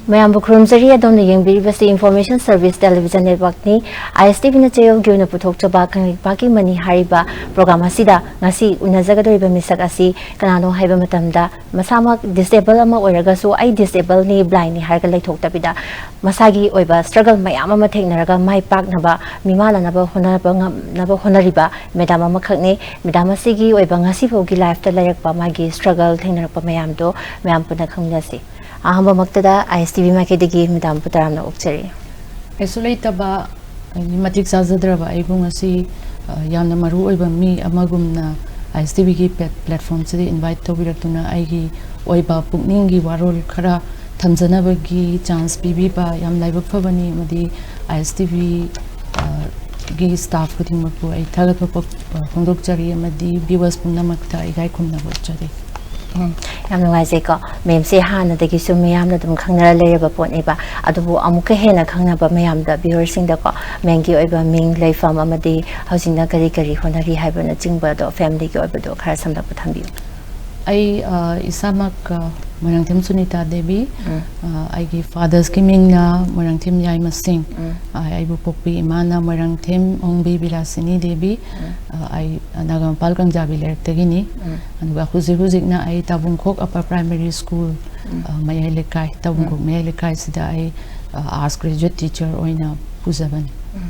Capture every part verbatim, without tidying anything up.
ꯃꯌꯥꯝꯕꯨ ꯈꯨꯔꯨꯝꯖꯔꯤ꯫ ꯑꯗꯣꯝꯅ ꯌꯦꯡꯕꯤꯔꯤꯕꯁꯤ Information Service Television Networkꯅꯤ꯫ ISTVꯅ ꯆꯌꯣꯜꯒꯤ ꯑꯣꯏꯅ ꯄꯨꯊꯣꯛꯆꯕ ꯀꯪꯂꯩꯄꯥꯛꯀꯤ ꯃꯅꯤ ꯍꯥꯏꯔꯤꯕ program ꯑꯁꯤꯗ ꯉꯁꯤ ꯎꯅꯖꯒꯗꯧꯔꯤꯕ ꯃꯤꯁꯛ ꯑꯁꯤ ꯀꯅꯥꯅꯣ ꯍꯥꯏꯕ ꯃꯇꯝꯗ, ꯃꯁꯥꯃꯛ disable ꯑꯃ ꯑꯣꯏꯔꯒꯁꯨ "ꯑꯩ disableꯅꯤ, blindꯅꯤ" ꯍꯥꯏꯔꯒ ꯂꯩꯊꯣꯛꯇꯕꯤꯗ, ꯃꯁꯥꯒꯤ ꯑꯣꯏꯕ struggle ꯃꯌꯥꯝ ꯑꯃ ꯊꯦꯡꯅꯔꯒ ꯃꯥꯏ ꯄꯥꯛꯅꯕ, ꯃꯤꯃꯥꯟꯅꯅꯕ ꯍꯣꯠꯅꯕ ꯉꯝꯅꯕ ꯍꯣꯠꯅꯔꯤꯕ madam ꯑꯃꯈꯛꯅꯤ꯫ Madam ꯑꯁꯤꯒꯤ ꯑꯣꯏꯕ ꯉꯁꯤ ꯐꯥꯎꯒꯤ lifeꯇ ꯂꯩꯔꯛꯄ ꯃꯥꯒꯤ struggle ꯊꯦꯡꯅꯔꯛꯄ ꯃꯌꯥꯝꯗꯣ ꯃꯌꯥꯝ ꯄꯨꯟꯅ ꯈꯪꯃꯤꯟꯅꯁꯤ꯫ ꯑꯍꯥꯟꯕꯃꯛꯇꯗ ISTV ꯃꯥꯏꯀꯩꯗꯒꯤ madamꯕꯨ ꯇꯔꯥꯝꯅ ꯑꯣꯛꯆꯔꯤ꯫ ꯀꯩꯁꯨ ꯂꯩꯇꯕ, ꯑꯩꯒꯤ ꯃꯇꯤꯛ ꯆꯥꯖꯗ꯭ꯔꯕ ꯑꯩꯕꯨ ꯉꯁꯤ, ꯑ, ꯌꯥꯝꯅ ꯃꯔꯨ ꯑꯣꯏꯕ ꯃꯤ ꯑꯃꯒꯨꯝꯅ ISTVꯒꯤ plat-, platformꯁꯤꯗ invite ꯇꯧꯕꯤꯔꯛꯇꯨꯅ ꯑꯩꯒꯤ ꯑꯣꯏꯕ ꯄꯨꯛꯅꯤꯡꯒꯤ ꯋꯥꯔꯣꯜ ꯈꯔ ꯊꯝꯖꯅꯕꯒꯤ chance ꯄꯤꯕꯤꯕ ꯌꯥꯝ ꯂꯥꯏꯕꯛ ꯐꯕꯅꯤ, ꯑꯃꯗꯤ ISTV, ꯑ, ꯒꯤ staff ꯈꯨꯗꯤꯡꯃꯛꯄꯨ ꯑꯩ ꯊꯥꯒꯠꯄ ꯐꯣꯡ-, ꯑ, ꯐꯣꯡꯗꯣꯛꯆꯔꯤ, ꯑꯃꯗꯤ viewers ꯄꯨꯝꯅꯃꯛꯇ ꯏꯀꯥꯏ ꯈꯨꯝꯅꯕ ꯎꯠꯆꯔꯤ꯫ ꯎꯝ, ꯌꯥꯝ ꯅꯨꯡꯉꯥꯏꯖꯩꯀꯣ꯫ Ma'amꯁꯦ ꯍꯥꯟꯅꯗꯒꯤꯁꯨ ꯃꯤꯌꯥꯝꯅ ꯑꯗꯨꯝ ꯈꯪꯅꯔ ꯂꯩꯔꯕ ꯄꯣꯠꯅꯦꯕ꯫ ꯑꯗꯨꯕꯨ ꯑꯃꯨꯛꯀ ꯍꯦꯟꯅ ꯈꯪꯅꯕ ꯃꯌꯥꯝꯗ, viewerꯁꯤꯡꯗꯀꯣ, ma'amꯒꯤ ꯑꯣꯏꯕ ꯃꯤꯡ, ꯂꯩꯐꯝ, ꯑꯃꯗꯤ ꯍꯧꯖꯤꯛꯅ ꯀꯔꯤ ꯀꯔꯤ ꯍꯣꯠꯅꯔꯤ ꯍꯥꯏꯕꯅꯆꯤꯡꯕꯗꯣ, familyꯒꯤ ꯑꯣꯏꯕꯗꯣ ꯈꯔ ꯁꯝꯂꯞꯄ ꯊꯝꯕꯤꯌꯨ꯫ ꯑꯩ, ꯑ, ꯏꯁꯥꯃꯛ, ꯑ, ꯃꯣꯏꯔꯥꯡꯊꯦꯝ ꯁꯨꯅꯤꯇꯥ ꯗꯦꯕꯤ, ꯎꯝ꯫ ꯑ, ꯑꯩꯒꯤ fatherꯁꯀꯤ ꯃꯤꯡꯅ ꯃꯣꯏꯔꯥꯡꯊꯦꯝ ꯌꯥꯏꯃ ꯁꯤꯡ꯫ ꯎꯝ꯫ ꯑ, ꯑꯩꯕꯨ ꯄꯣꯛꯄꯤ ꯏꯃꯥꯅ ꯃꯣꯏꯔꯥꯡꯊꯦꯝ ꯑꯣꯡꯕꯤ ꯕꯤꯂꯥꯁꯤꯅꯤ ꯗꯦꯕꯤ꯫ ꯎꯝ꯫ ꯑ, ꯑꯩ ꯅꯥꯒꯥꯃꯄꯥꯜ ꯀꯥꯡꯖꯥꯕꯤ ꯂꯩꯔꯛꯇꯒꯤꯅꯤ꯫ ꯎꯝ꯫ ꯑꯗꯨꯒ ꯍꯧꯖꯤꯛ ꯍꯧꯖꯤꯛꯅ ꯑꯩ ꯇꯥꯕꯨꯡꯈꯣꯛ Upper Primary School, ꯎꯝ꯫ ꯑ, ꯃꯌꯥꯏ ꯂꯩꯀꯥꯏ, ꯇꯥꯕꯨꯡꯈꯣꯛ ꯎꯝ꯫ ꯃꯌꯥꯏ ꯂꯩꯀꯥꯏꯁꯤꯗ ꯑꯩ, ꯑ, arts graduate teacher ꯑꯣꯏꯅ ꯄꯨꯖꯕꯅꯤ꯫ ꯎꯝ꯫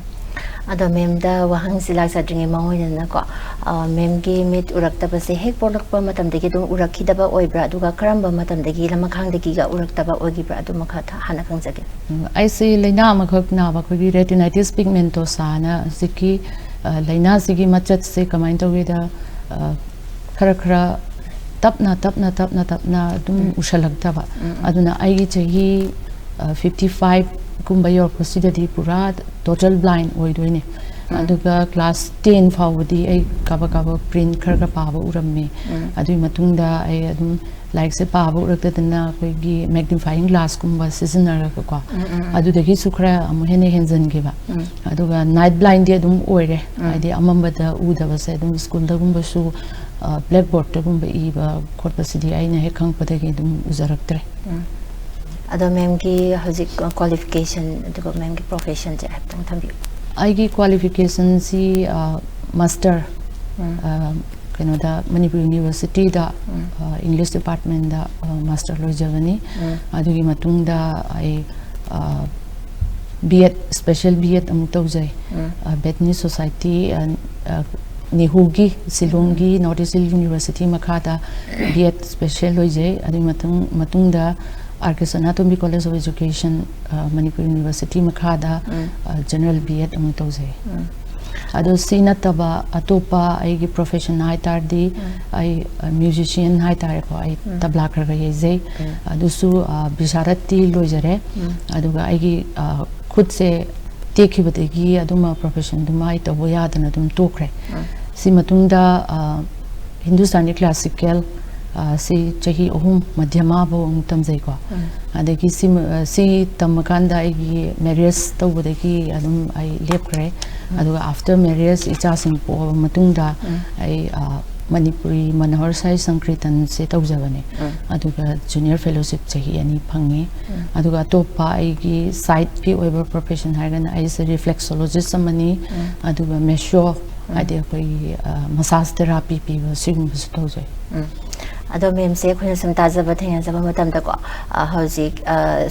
ꯑꯗꯣ ma'amꯗ ꯋꯥꯍꯪꯁꯤ ꯂꯥꯛꯆꯗ꯭ꯔꯤꯉꯩ ꯃꯃꯥꯡ ꯑꯣꯏꯅꯀꯣ, ꯑ, ma'amꯒꯤ ꯃꯤꯠ ꯎꯔꯛꯇꯕꯁꯦ ꯍꯦꯛ ꯄꯣꯛꯂꯛꯄ ꯃꯇꯝꯗꯒꯤ ꯑꯗꯨꯝ ꯎꯔꯛꯈꯤꯗꯕ ꯑꯣꯏꯕ꯭ꯔꯥ? ꯑꯗꯨꯒ ꯀꯔꯝꯕ ꯃꯇꯝꯗꯒꯤ ꯂꯃꯈꯥꯡꯗꯒꯤꯒ ꯎꯔꯛꯇꯕ ꯑꯣꯏꯈꯤꯕ꯭ꯔꯥ? ꯑꯗꯨꯃꯈꯛ ꯊ-, ꯍꯥꯟꯅ ꯈꯪꯖꯒꯦ꯫ ꯎꯝ, ꯑꯩꯁꯦ ꯂꯥꯏꯅꯥ ꯑꯃꯈꯛ ꯅꯥꯕ, ꯑꯩꯈꯣꯏꯒꯤ retinitis pigmentosa ꯍꯥꯏꯅ ꯍꯧꯖꯤꯛꯀꯤ, ꯑ, ꯂꯥꯏꯅꯥꯁꯤꯒꯤ ꯃꯆꯠꯁꯦ ꯀꯃꯥꯏꯅ ꯇꯧꯒꯦꯗ, ꯑ, ꯈꯔ ꯈꯔ ꯇꯞꯅ, ꯇꯞꯅ, ꯇꯞꯅ, ꯇꯞꯅ ꯑꯗꯨꯝ ꯎꯝ꯫ ꯎꯁꯜꯂꯛꯇꯕ꯫ ꯎꯝ, ꯎꯝ꯫ ꯑꯗꯨꯅ ꯑꯩꯒꯤ ꯆꯍꯤ, ꯑ, fifty five ꯀꯨꯝꯕ ꯌꯧꯔꯛꯄꯁꯤꯗꯗꯤ ꯄꯨꯔꯥ total blind ꯑꯣꯏꯗꯣꯏꯅꯦ꯫ ꯎꯝ꯫ ꯑꯗꯨꯒ class ten ꯐꯥꯎꯕꯗꯤ ꯑꯩ ꯀꯥꯕꯛ ꯀꯥꯕꯛ print ꯈꯔ ꯈꯔ ꯄꯥꯕ ꯎꯔꯝꯃꯦ꯫ ꯎꯝ꯫ ꯑꯗꯨꯒꯤ ꯃꯇꯨꯡꯗ ꯑꯩ ꯑꯗꯨꯝ ꯂꯥꯏꯔꯤꯛꯁꯦ ꯄꯥꯕ ꯎꯔꯛꯇꯗꯅ ꯑꯩꯈꯣꯏꯒꯤ magnifying glassꯀꯨꯝꯕ ꯁꯤꯖꯤꯟꯅꯔꯒꯀꯣ, ꯑꯗꯨꯗꯒꯤꯁꯨ ꯈꯔ ꯑꯃꯨꯛ ꯍꯦꯟꯅ ꯍꯦꯟꯖꯟꯈꯤꯕ꯫ ꯑꯗꯨꯒ night blindꯗꯤ ꯑꯗꯨꯝ ꯑꯣꯏꯔꯦ, ꯍꯥꯏꯗꯤ ꯑꯃꯝꯕꯗ ꯎꯗꯕꯁꯦ ꯑꯗꯨꯝ ꯁ꯭ꯀꯨꯜꯗꯒꯨꯝꯕꯁꯨ blackboardꯇꯒꯨꯝꯕ ꯏꯕ ꯈꯣꯠꯄꯁꯤꯗꯤ ꯑꯩꯅ ꯍꯦꯛ ꯈꯪꯉꯛꯄꯗꯒꯤ ꯑꯗꯨꯝ ꯎꯖꯔꯛꯇ꯭ꯔꯦ꯫ ꯑꯗꯣ ꯃꯦꯝꯒꯤ ꯍꯧꯖꯤꯛ qualification ꯑꯗꯨꯒ ꯃꯦꯝꯒꯤ professionꯁꯦ ꯍꯥꯏꯐꯦꯠꯇꯪ ꯊꯝꯕꯤꯌꯨ꯫ ꯑꯩꯒꯤ qualificationꯁꯤ master ꯀꯩꯅꯣꯗ ꯃꯅꯤꯄꯨꯔ ꯌꯨꯅꯤꯚꯔꯁꯤꯇꯤꯗ English departmentꯗ master ꯂꯣꯏꯖꯕꯅꯤ꯫ ꯑꯗꯨꯒꯤ ꯃꯇꯨꯡꯗ ꯑꯩ B.Ed, special B.Ed ꯑꯃꯨꯛ ꯇꯧꯖꯩ꯫ Bethany Society, ꯅꯦꯍꯨꯒꯤ, ꯁꯤꯂꯣꯡꯒꯤ North East Hill University ꯃꯈꯥꯗ B.Ed special ꯂꯣꯏꯖꯩ꯫ ꯑꯗꯨꯒꯤ ꯃꯇꯨꯡ ꯃꯇꯨꯡꯗ R K Sanatomi College of Education, Manipur university ꯃꯈꯥꯗ general B.Ed ꯑꯃꯨꯛ ꯇꯧꯖꯩ꯫ ꯑꯗꯣ ꯁꯤ ꯅꯠꯇꯕ ꯑꯇꯣꯞꯄ ꯑꯩꯒꯤ profession ꯍꯥꯏ ꯇꯥꯔꯗꯤ, ꯑꯩ musician ꯍꯥꯏ ꯇꯥꯔꯦꯀꯣ, ꯑꯩ ꯇꯕ꯭ꯂꯥ ꯈꯔ ꯈꯔ ꯌꯩꯖꯩ꯫ ꯑꯗꯨꯁꯨ ꯕꯤꯁꯥꯔꯠꯇꯤ ꯂꯣꯏꯖꯔꯦ꯫ ꯑꯗꯨꯒ ꯑꯩꯒꯤ ꯈꯨꯠꯁꯦ ꯇꯦꯛꯈꯤꯕꯗꯒꯤ ꯑꯗꯨꯝꯕ professionꯗꯨꯃ ꯑꯩ ꯇꯧꯕ ꯌꯥꯗꯅ ꯑꯗꯨꯝ ꯇꯣꯛꯈ꯭ꯔꯦ꯫ ꯁꯤ ꯃꯇꯨꯡꯗ Hindustani classical ꯁꯤ ꯆꯍꯤ ꯑꯍꯨꯝ ꯃꯙ꯭ꯌꯃꯥ ꯐꯥꯎ ꯑꯃꯨꯛ ꯇꯝꯖꯩꯀꯣ꯫ ꯑꯗꯒꯤ ꯁꯤ ꯁꯤ ꯇꯝꯃꯀꯥꯟꯗ ꯑꯩꯒꯤ marriage ꯇꯧꯕꯗꯒꯤ ꯑꯗꯨꯝ ꯑꯩ ꯂꯦꯞꯈ꯭ꯔꯦ꯫ ꯑꯗꯨꯒ after marriage, ꯏꯆꯥꯁꯤꯡ ꯄꯣꯛꯑꯕ ꯃꯇꯨꯡꯗ ꯑꯩ ꯃꯅꯤꯄꯨꯔꯤ ꯃꯅꯣꯍꯔ ꯁꯥꯏ ꯁꯪꯀ꯭ꯔꯤꯇꯟꯁꯦ ꯇꯧꯖꯕꯅꯦ꯫ ꯑꯗꯨꯒ junior fellowship ꯆꯍꯤ ꯑꯅꯤ ꯐꯪꯉꯤ꯫ ꯑꯗꯨꯒ ꯑꯇꯣꯞꯄ ꯑꯩꯒꯤ sideꯀꯤ ꯑꯣꯏꯕ profession ꯍꯥꯏꯔꯒꯅ ꯑꯩꯁꯦ reflexologist ꯑꯃꯅꯤ꯫ ꯑꯗꯨꯒ masseur, ꯍꯥꯏꯗꯤ ꯑꯩꯈꯣꯏꯒꯤ massage therapy ꯄꯤꯕ, ꯁꯤꯒꯨꯝꯕꯁꯨ ꯇꯧꯖꯩ꯫ ꯑꯗꯣ ꯃꯦꯝꯁꯦ ꯑꯩꯈꯣꯏꯅ ꯁꯨꯝ ꯇꯥꯖꯕ ꯊꯦꯡꯅꯖꯕ ꯃꯇꯝꯗꯀꯣ, ꯍꯧꯖꯤꯛ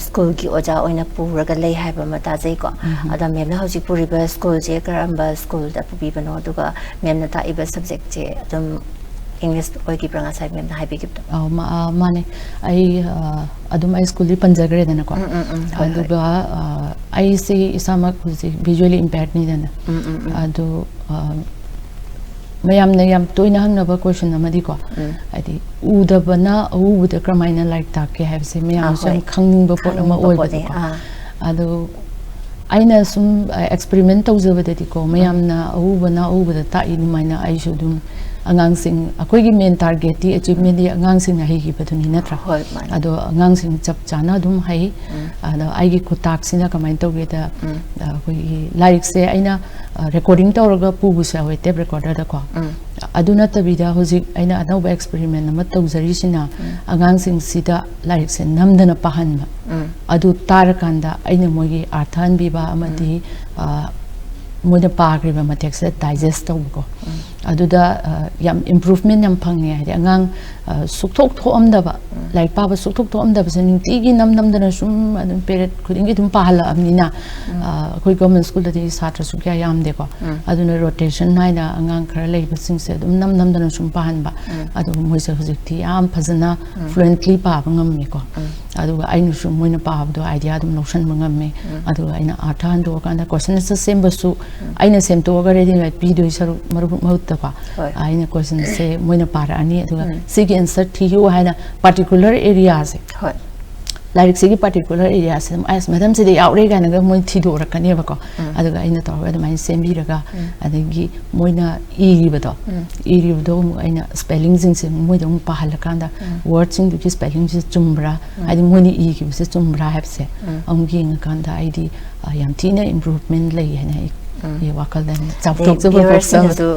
ꯁ꯭ꯀꯨꯜꯒꯤ ꯑꯣꯖꯥ ꯑꯣꯏꯅ ꯄꯨꯔꯒ ꯂꯩ ꯍꯥꯏꯕ ꯑꯃ ꯇꯥꯖꯩꯀꯣ꯫ ꯑꯗꯣ ꯃꯦꯝꯅ ꯍꯧꯖꯤꯛ ꯄꯨꯔꯤꯕ ꯁ꯭ꯀꯨꯜꯁꯦ ꯀꯔꯝꯕ ꯁ꯭ꯀꯨꯜꯗ ꯄꯨꯕꯤꯕꯅꯣ? ꯑꯗꯨꯒ ꯃꯦꯝꯅ ꯇꯥꯛꯏꯕ subjectꯁꯦ ꯑꯗꯨꯝ English ꯑꯣꯏꯈꯤꯕ꯭ꯔꯥ ꯉꯁꯥꯏ ꯃꯦꯝꯅ ꯍꯥꯏꯕꯤꯈꯤꯕꯗꯣ? ꯑꯧ, ꯃꯥ-, ꯑ, ꯃꯥꯅꯦ꯫ ꯑꯩ, ꯑ, ꯑꯗꯨꯝ ꯑꯩ ꯁ꯭ꯀꯨꯜꯗꯤ ꯄꯟꯖꯈ꯭ꯔꯦꯗꯅꯀꯣ꯫ ꯎꯝ, ꯎꯝ, ꯎꯝ, ꯍꯣꯏ, ꯍꯣꯏ꯫ ꯑꯗꯨꯒ, ꯑ, ꯑꯩꯁꯦ ꯏꯁꯥꯃꯛ ꯍꯧꯖꯤꯛ visually impairedꯅꯤꯗꯅ꯫ ꯎꯝ, ꯎꯝ, ꯎꯝ꯫ ꯑꯗꯨ, ꯑ, ꯃꯌꯥꯝꯅ ꯌꯥꯝ ꯇꯣꯏꯅ ꯍꯪꯅꯕ question ꯑꯃꯗꯤꯀꯣ, ꯎꯝ꯫ ꯍꯥꯏꯗꯤ ꯎꯗꯕꯅ ꯑꯎꯕꯗ ꯀꯔꯝꯍꯥꯏꯅ ꯂꯥꯏꯔꯤꯛ ꯇꯥꯛꯀꯦ ꯍꯥꯏꯕꯁꯦ ꯃꯌꯥꯝꯅꯁꯨ ꯑꯥ, ꯌꯥꯝ ꯍꯣꯏ꯫ ꯈꯪꯅꯤꯡꯕ ꯄꯣꯠ ꯑꯃ ꯈꯪꯅꯤꯡꯕ ꯄꯣꯠꯅꯦ꯫ ꯑꯣꯏꯕꯗꯣꯀꯣ꯫ ꯑꯥ꯫ ꯑꯗꯨ ꯑꯩꯅ ꯁꯨꯝ, ꯑ, experiment ꯇꯧꯖꯕꯗꯗꯤꯀꯣ, ꯃꯌꯥꯝꯅ ꯑꯎꯕꯅ ꯑꯎꯕꯗ ꯇꯥꯛꯏ ꯑꯗꯨꯃꯥꯏꯅ ꯑꯩꯁꯨ ꯑꯗꯨꯝ ꯑꯉꯥꯡꯁꯤꯡ, ꯑꯩꯈꯣꯏꯒꯤ ꯃꯦꯟ ꯇꯥꯔꯒꯦꯠꯇꯤ ꯑꯦꯆꯤꯞꯃꯦꯟꯗꯤ ꯑꯉꯥꯡꯁꯤꯡꯅ ꯍꯩꯈꯤꯕꯗꯨꯅꯤ, ꯅꯠꯇ꯭ꯔꯥ? ꯍꯣꯏ, ꯃꯥꯅꯦ꯫ ꯑꯗꯣ ꯑꯉꯥꯡꯁꯤꯡ ꯆꯞ ꯆꯥꯅ ꯑꯗꯨꯝ ꯍꯩ꯫ ꯎꯝ꯫ ꯑꯗꯣ ꯑꯩꯒꯤ ꯈꯨꯇꯥꯛꯁꯤꯅ ꯀꯃꯥꯏꯅ ꯇꯧꯒꯦꯗ, ꯎꯝ꯫ ꯑꯩꯈꯣꯏꯒꯤ ꯂꯥꯏꯔꯤꯛꯁꯦ ꯑꯩꯅ ꯔꯦꯀꯣꯔꯗꯤꯡ ꯇꯧꯔꯒ ꯄꯨꯕꯁꯨ ꯌꯥꯎꯋꯦ, ꯇꯦꯞ ꯔꯦꯀꯣꯔꯗꯔꯗꯀꯣ꯫ ꯎꯝ꯫ ꯑꯗꯨ ꯅꯠꯇꯕꯤꯗ ꯍꯧꯖꯤꯛ ꯑꯩꯅ ꯑꯅꯧꯕ ꯑꯦꯛꯁꯄꯦꯔꯤꯃꯦꯟ ꯑꯃ ꯇꯧꯖꯔꯤꯁꯤꯅ, ꯎꯝ꯫ ꯑꯉꯥꯡꯁꯤꯡꯁꯤꯗ ꯂꯥꯏꯔꯤꯛꯁꯦ ꯅꯝꯗꯅ ꯄꯥꯍꯟꯕ꯫ ꯎꯝ꯫ ꯑꯗꯨ ꯇꯥꯔꯀꯥꯟꯗ ꯑꯩꯅ ꯃꯣꯏꯒꯤ ꯑꯥꯔꯊ ꯍꯟꯕꯤꯕ ꯑꯃꯗꯤ, ꯑ, ꯃꯣꯏꯅ ꯄꯥꯈ꯭ꯔꯤꯕ ꯃꯇꯦꯛꯁꯦ ꯗꯥꯏꯖꯦꯁ ꯇꯧꯕꯀꯣ꯫ ꯎꯝ꯫ ꯑꯗꯨꯗ, ꯑ, ꯌꯥꯝ ꯏꯝꯄ꯭ꯔꯨꯚꯃꯦꯟ ꯌꯥꯝ ꯐꯪꯉꯦ꯫ ꯍꯥꯏꯗꯤ ꯑꯉꯥꯡ, ꯑ, ꯁꯨꯛꯊꯣꯛ ꯊꯣꯛꯑꯝꯗꯕ, ꯎꯝ꯫ ꯂꯥꯏꯔꯤꯛ ꯄꯥꯕ ꯁꯨꯛꯊꯣꯛ ꯊꯣꯛꯑꯝꯗꯕꯁꯦ ꯅꯨꯡꯇꯤꯒꯤ ꯅꯝ ꯅꯝꯗꯅ ꯁꯨꯝ ꯑꯗꯨꯝ ꯄꯦꯔꯦꯠ ꯈꯨꯗꯤꯡꯒꯤ ꯑꯗꯨꯝ ꯄꯥꯍꯜꯂꯛꯑꯕꯅꯤꯅ, ꯎꯝ꯫ ꯑ, ꯑꯩꯈꯣꯏ ꯒꯚꯔꯟꯃꯦꯟ ꯁ꯭ꯀꯨꯜꯗꯗꯤ ꯁꯥꯇ꯭ꯔꯁꯨ ꯀꯌꯥ ꯌꯥꯝꯗꯦꯀꯣ꯫ ꯎꯝ꯫ ꯑꯗꯨꯅ ꯔꯣꯇꯦꯁꯟ ꯅꯥꯏꯅ ꯑꯉꯥꯡ ꯈꯔ ꯂꯩꯕꯁꯤꯡꯁꯦ ꯑꯗꯨꯝ ꯅꯝ ꯅꯝꯗꯅ ꯁꯨꯝ ꯄꯥꯍꯟꯕ꯫ ꯎꯝ꯫ ꯑꯗꯨꯒ ꯃꯣꯏꯁꯦ ꯍꯧꯖꯤꯛꯇꯤ ꯌꯥꯝ ꯐꯖꯅ ꯎꯝ꯫ ꯐ꯭ꯂꯨꯑꯦꯟꯠꯂꯤ ꯄꯥꯕ ꯉꯝꯃꯦꯀꯣ꯫ ꯎꯝ꯫ ꯑꯗꯨꯒ ꯑꯩꯅꯁꯨ ꯃꯣꯏꯅ ꯄꯥꯕꯗꯣ ꯑꯥꯏꯗꯤꯌꯥ ꯑꯗꯨꯝ ꯂꯧꯁꯟꯕ ꯉꯝꯃꯦ꯫ ꯎꯝ꯫ ꯑꯗꯨꯒ ꯑꯩꯅ ꯑꯥꯔꯊ ꯍꯟꯗꯣꯛꯑꯀꯥꯟꯗ ꯀꯣꯏꯁꯟ ꯑꯟꯁꯔ ꯁꯦꯝꯕꯁꯨ ꯑꯩꯅ ꯁꯦꯝꯗꯣꯛꯑꯒ ꯔꯦꯗꯤꯃꯦꯗ ꯄꯤꯗꯣꯏ ꯁꯔꯨꯛ ꯃꯔꯨ-, ꯃꯍꯨꯠꯇꯀꯣ, ꯍꯣꯏ꯫ ꯑꯩꯅ ꯀꯣꯏꯁꯟꯁꯦ ꯃꯣꯏꯅ ꯄꯥꯔꯛꯑꯅꯤ, ꯑꯗꯨꯒ ꯎꯝ꯫ ꯁꯤꯒꯤ ꯑꯟꯁꯔ ꯊꯤꯌꯨ ꯍꯥꯏꯅ ꯄꯥꯔꯇꯤꯀꯨꯂꯔ ꯑꯦꯔꯤꯌꯥꯁꯦ, ꯍꯣꯏ꯫ ꯂꯥꯏꯔꯤꯛꯁꯤꯒꯤ ꯄꯥꯔꯇꯤꯀꯨꯂꯔ ꯑꯦꯔꯤꯌꯥꯁꯦ ꯑꯗꯨꯝ, "ꯑꯁ, ꯃꯦꯗꯝ, ꯁꯤꯗ ꯌꯥꯎꯔꯦ" ꯀꯥꯏꯅꯒ ꯃꯣꯏ ꯊꯤꯗꯣꯔꯛꯀꯅꯦꯕꯀꯣ꯫ ꯎꯝ꯫ ꯑꯗꯨꯒ ꯑꯩꯅ ꯇꯧꯔꯒ ꯑꯗꯨꯃꯥꯏꯅ ꯁꯦꯝꯕꯤꯔꯒ, ꯎꯝ꯫ ꯑꯗꯒꯤ ꯃꯣꯏꯅ ꯏꯔꯤꯕꯗꯣ, ꯎꯝ꯫ ꯏꯔꯤꯕꯗꯣ ꯑꯃꯨꯛ ꯑꯩꯅ ꯁ꯭ꯄꯦꯂꯤꯡꯁꯤꯡꯁꯦ ꯃꯣꯏꯗ ꯑꯃꯨꯛ ꯄꯥꯍꯜꯂꯀꯥꯟꯗ, ꯎꯝ꯫ ꯋꯥꯔꯗꯁꯤꯡꯗꯨꯒꯤ ꯁ꯭ꯄꯦꯂꯤꯡꯁꯦ ꯆꯨꯝꯕ꯭ꯔꯥ, ꯎꯝ꯫ ꯍꯥꯏꯗꯤ ꯃꯣꯏꯅ ꯏꯈꯤꯕꯁꯦ ꯆꯨꯝꯕ꯭ꯔꯥ ꯍꯥꯏꯕꯁꯦ ꯎꯝ꯫ ꯑꯃꯨꯛ ꯌꯦꯡꯉꯀꯥꯟꯗ ꯑꯩꯗꯤ, ꯑ, ꯌꯥꯝ ꯊꯤꯅ ꯏꯝꯄ꯭ꯔꯨꯚꯃꯦꯟ ꯂꯩ ꯍꯥꯏꯅ ꯑꯩ, ꯎꯝ꯫ ꯑꯩ ꯋꯥꯈꯜꯗ ꯑꯩꯅ ꯑꯗꯩ ꯆꯥꯎꯊꯣꯛꯆꯕ ꯄꯣꯛꯆꯕ꯫ ꯚ꯭ꯌꯨꯋꯔꯁꯤꯡꯅꯁꯨ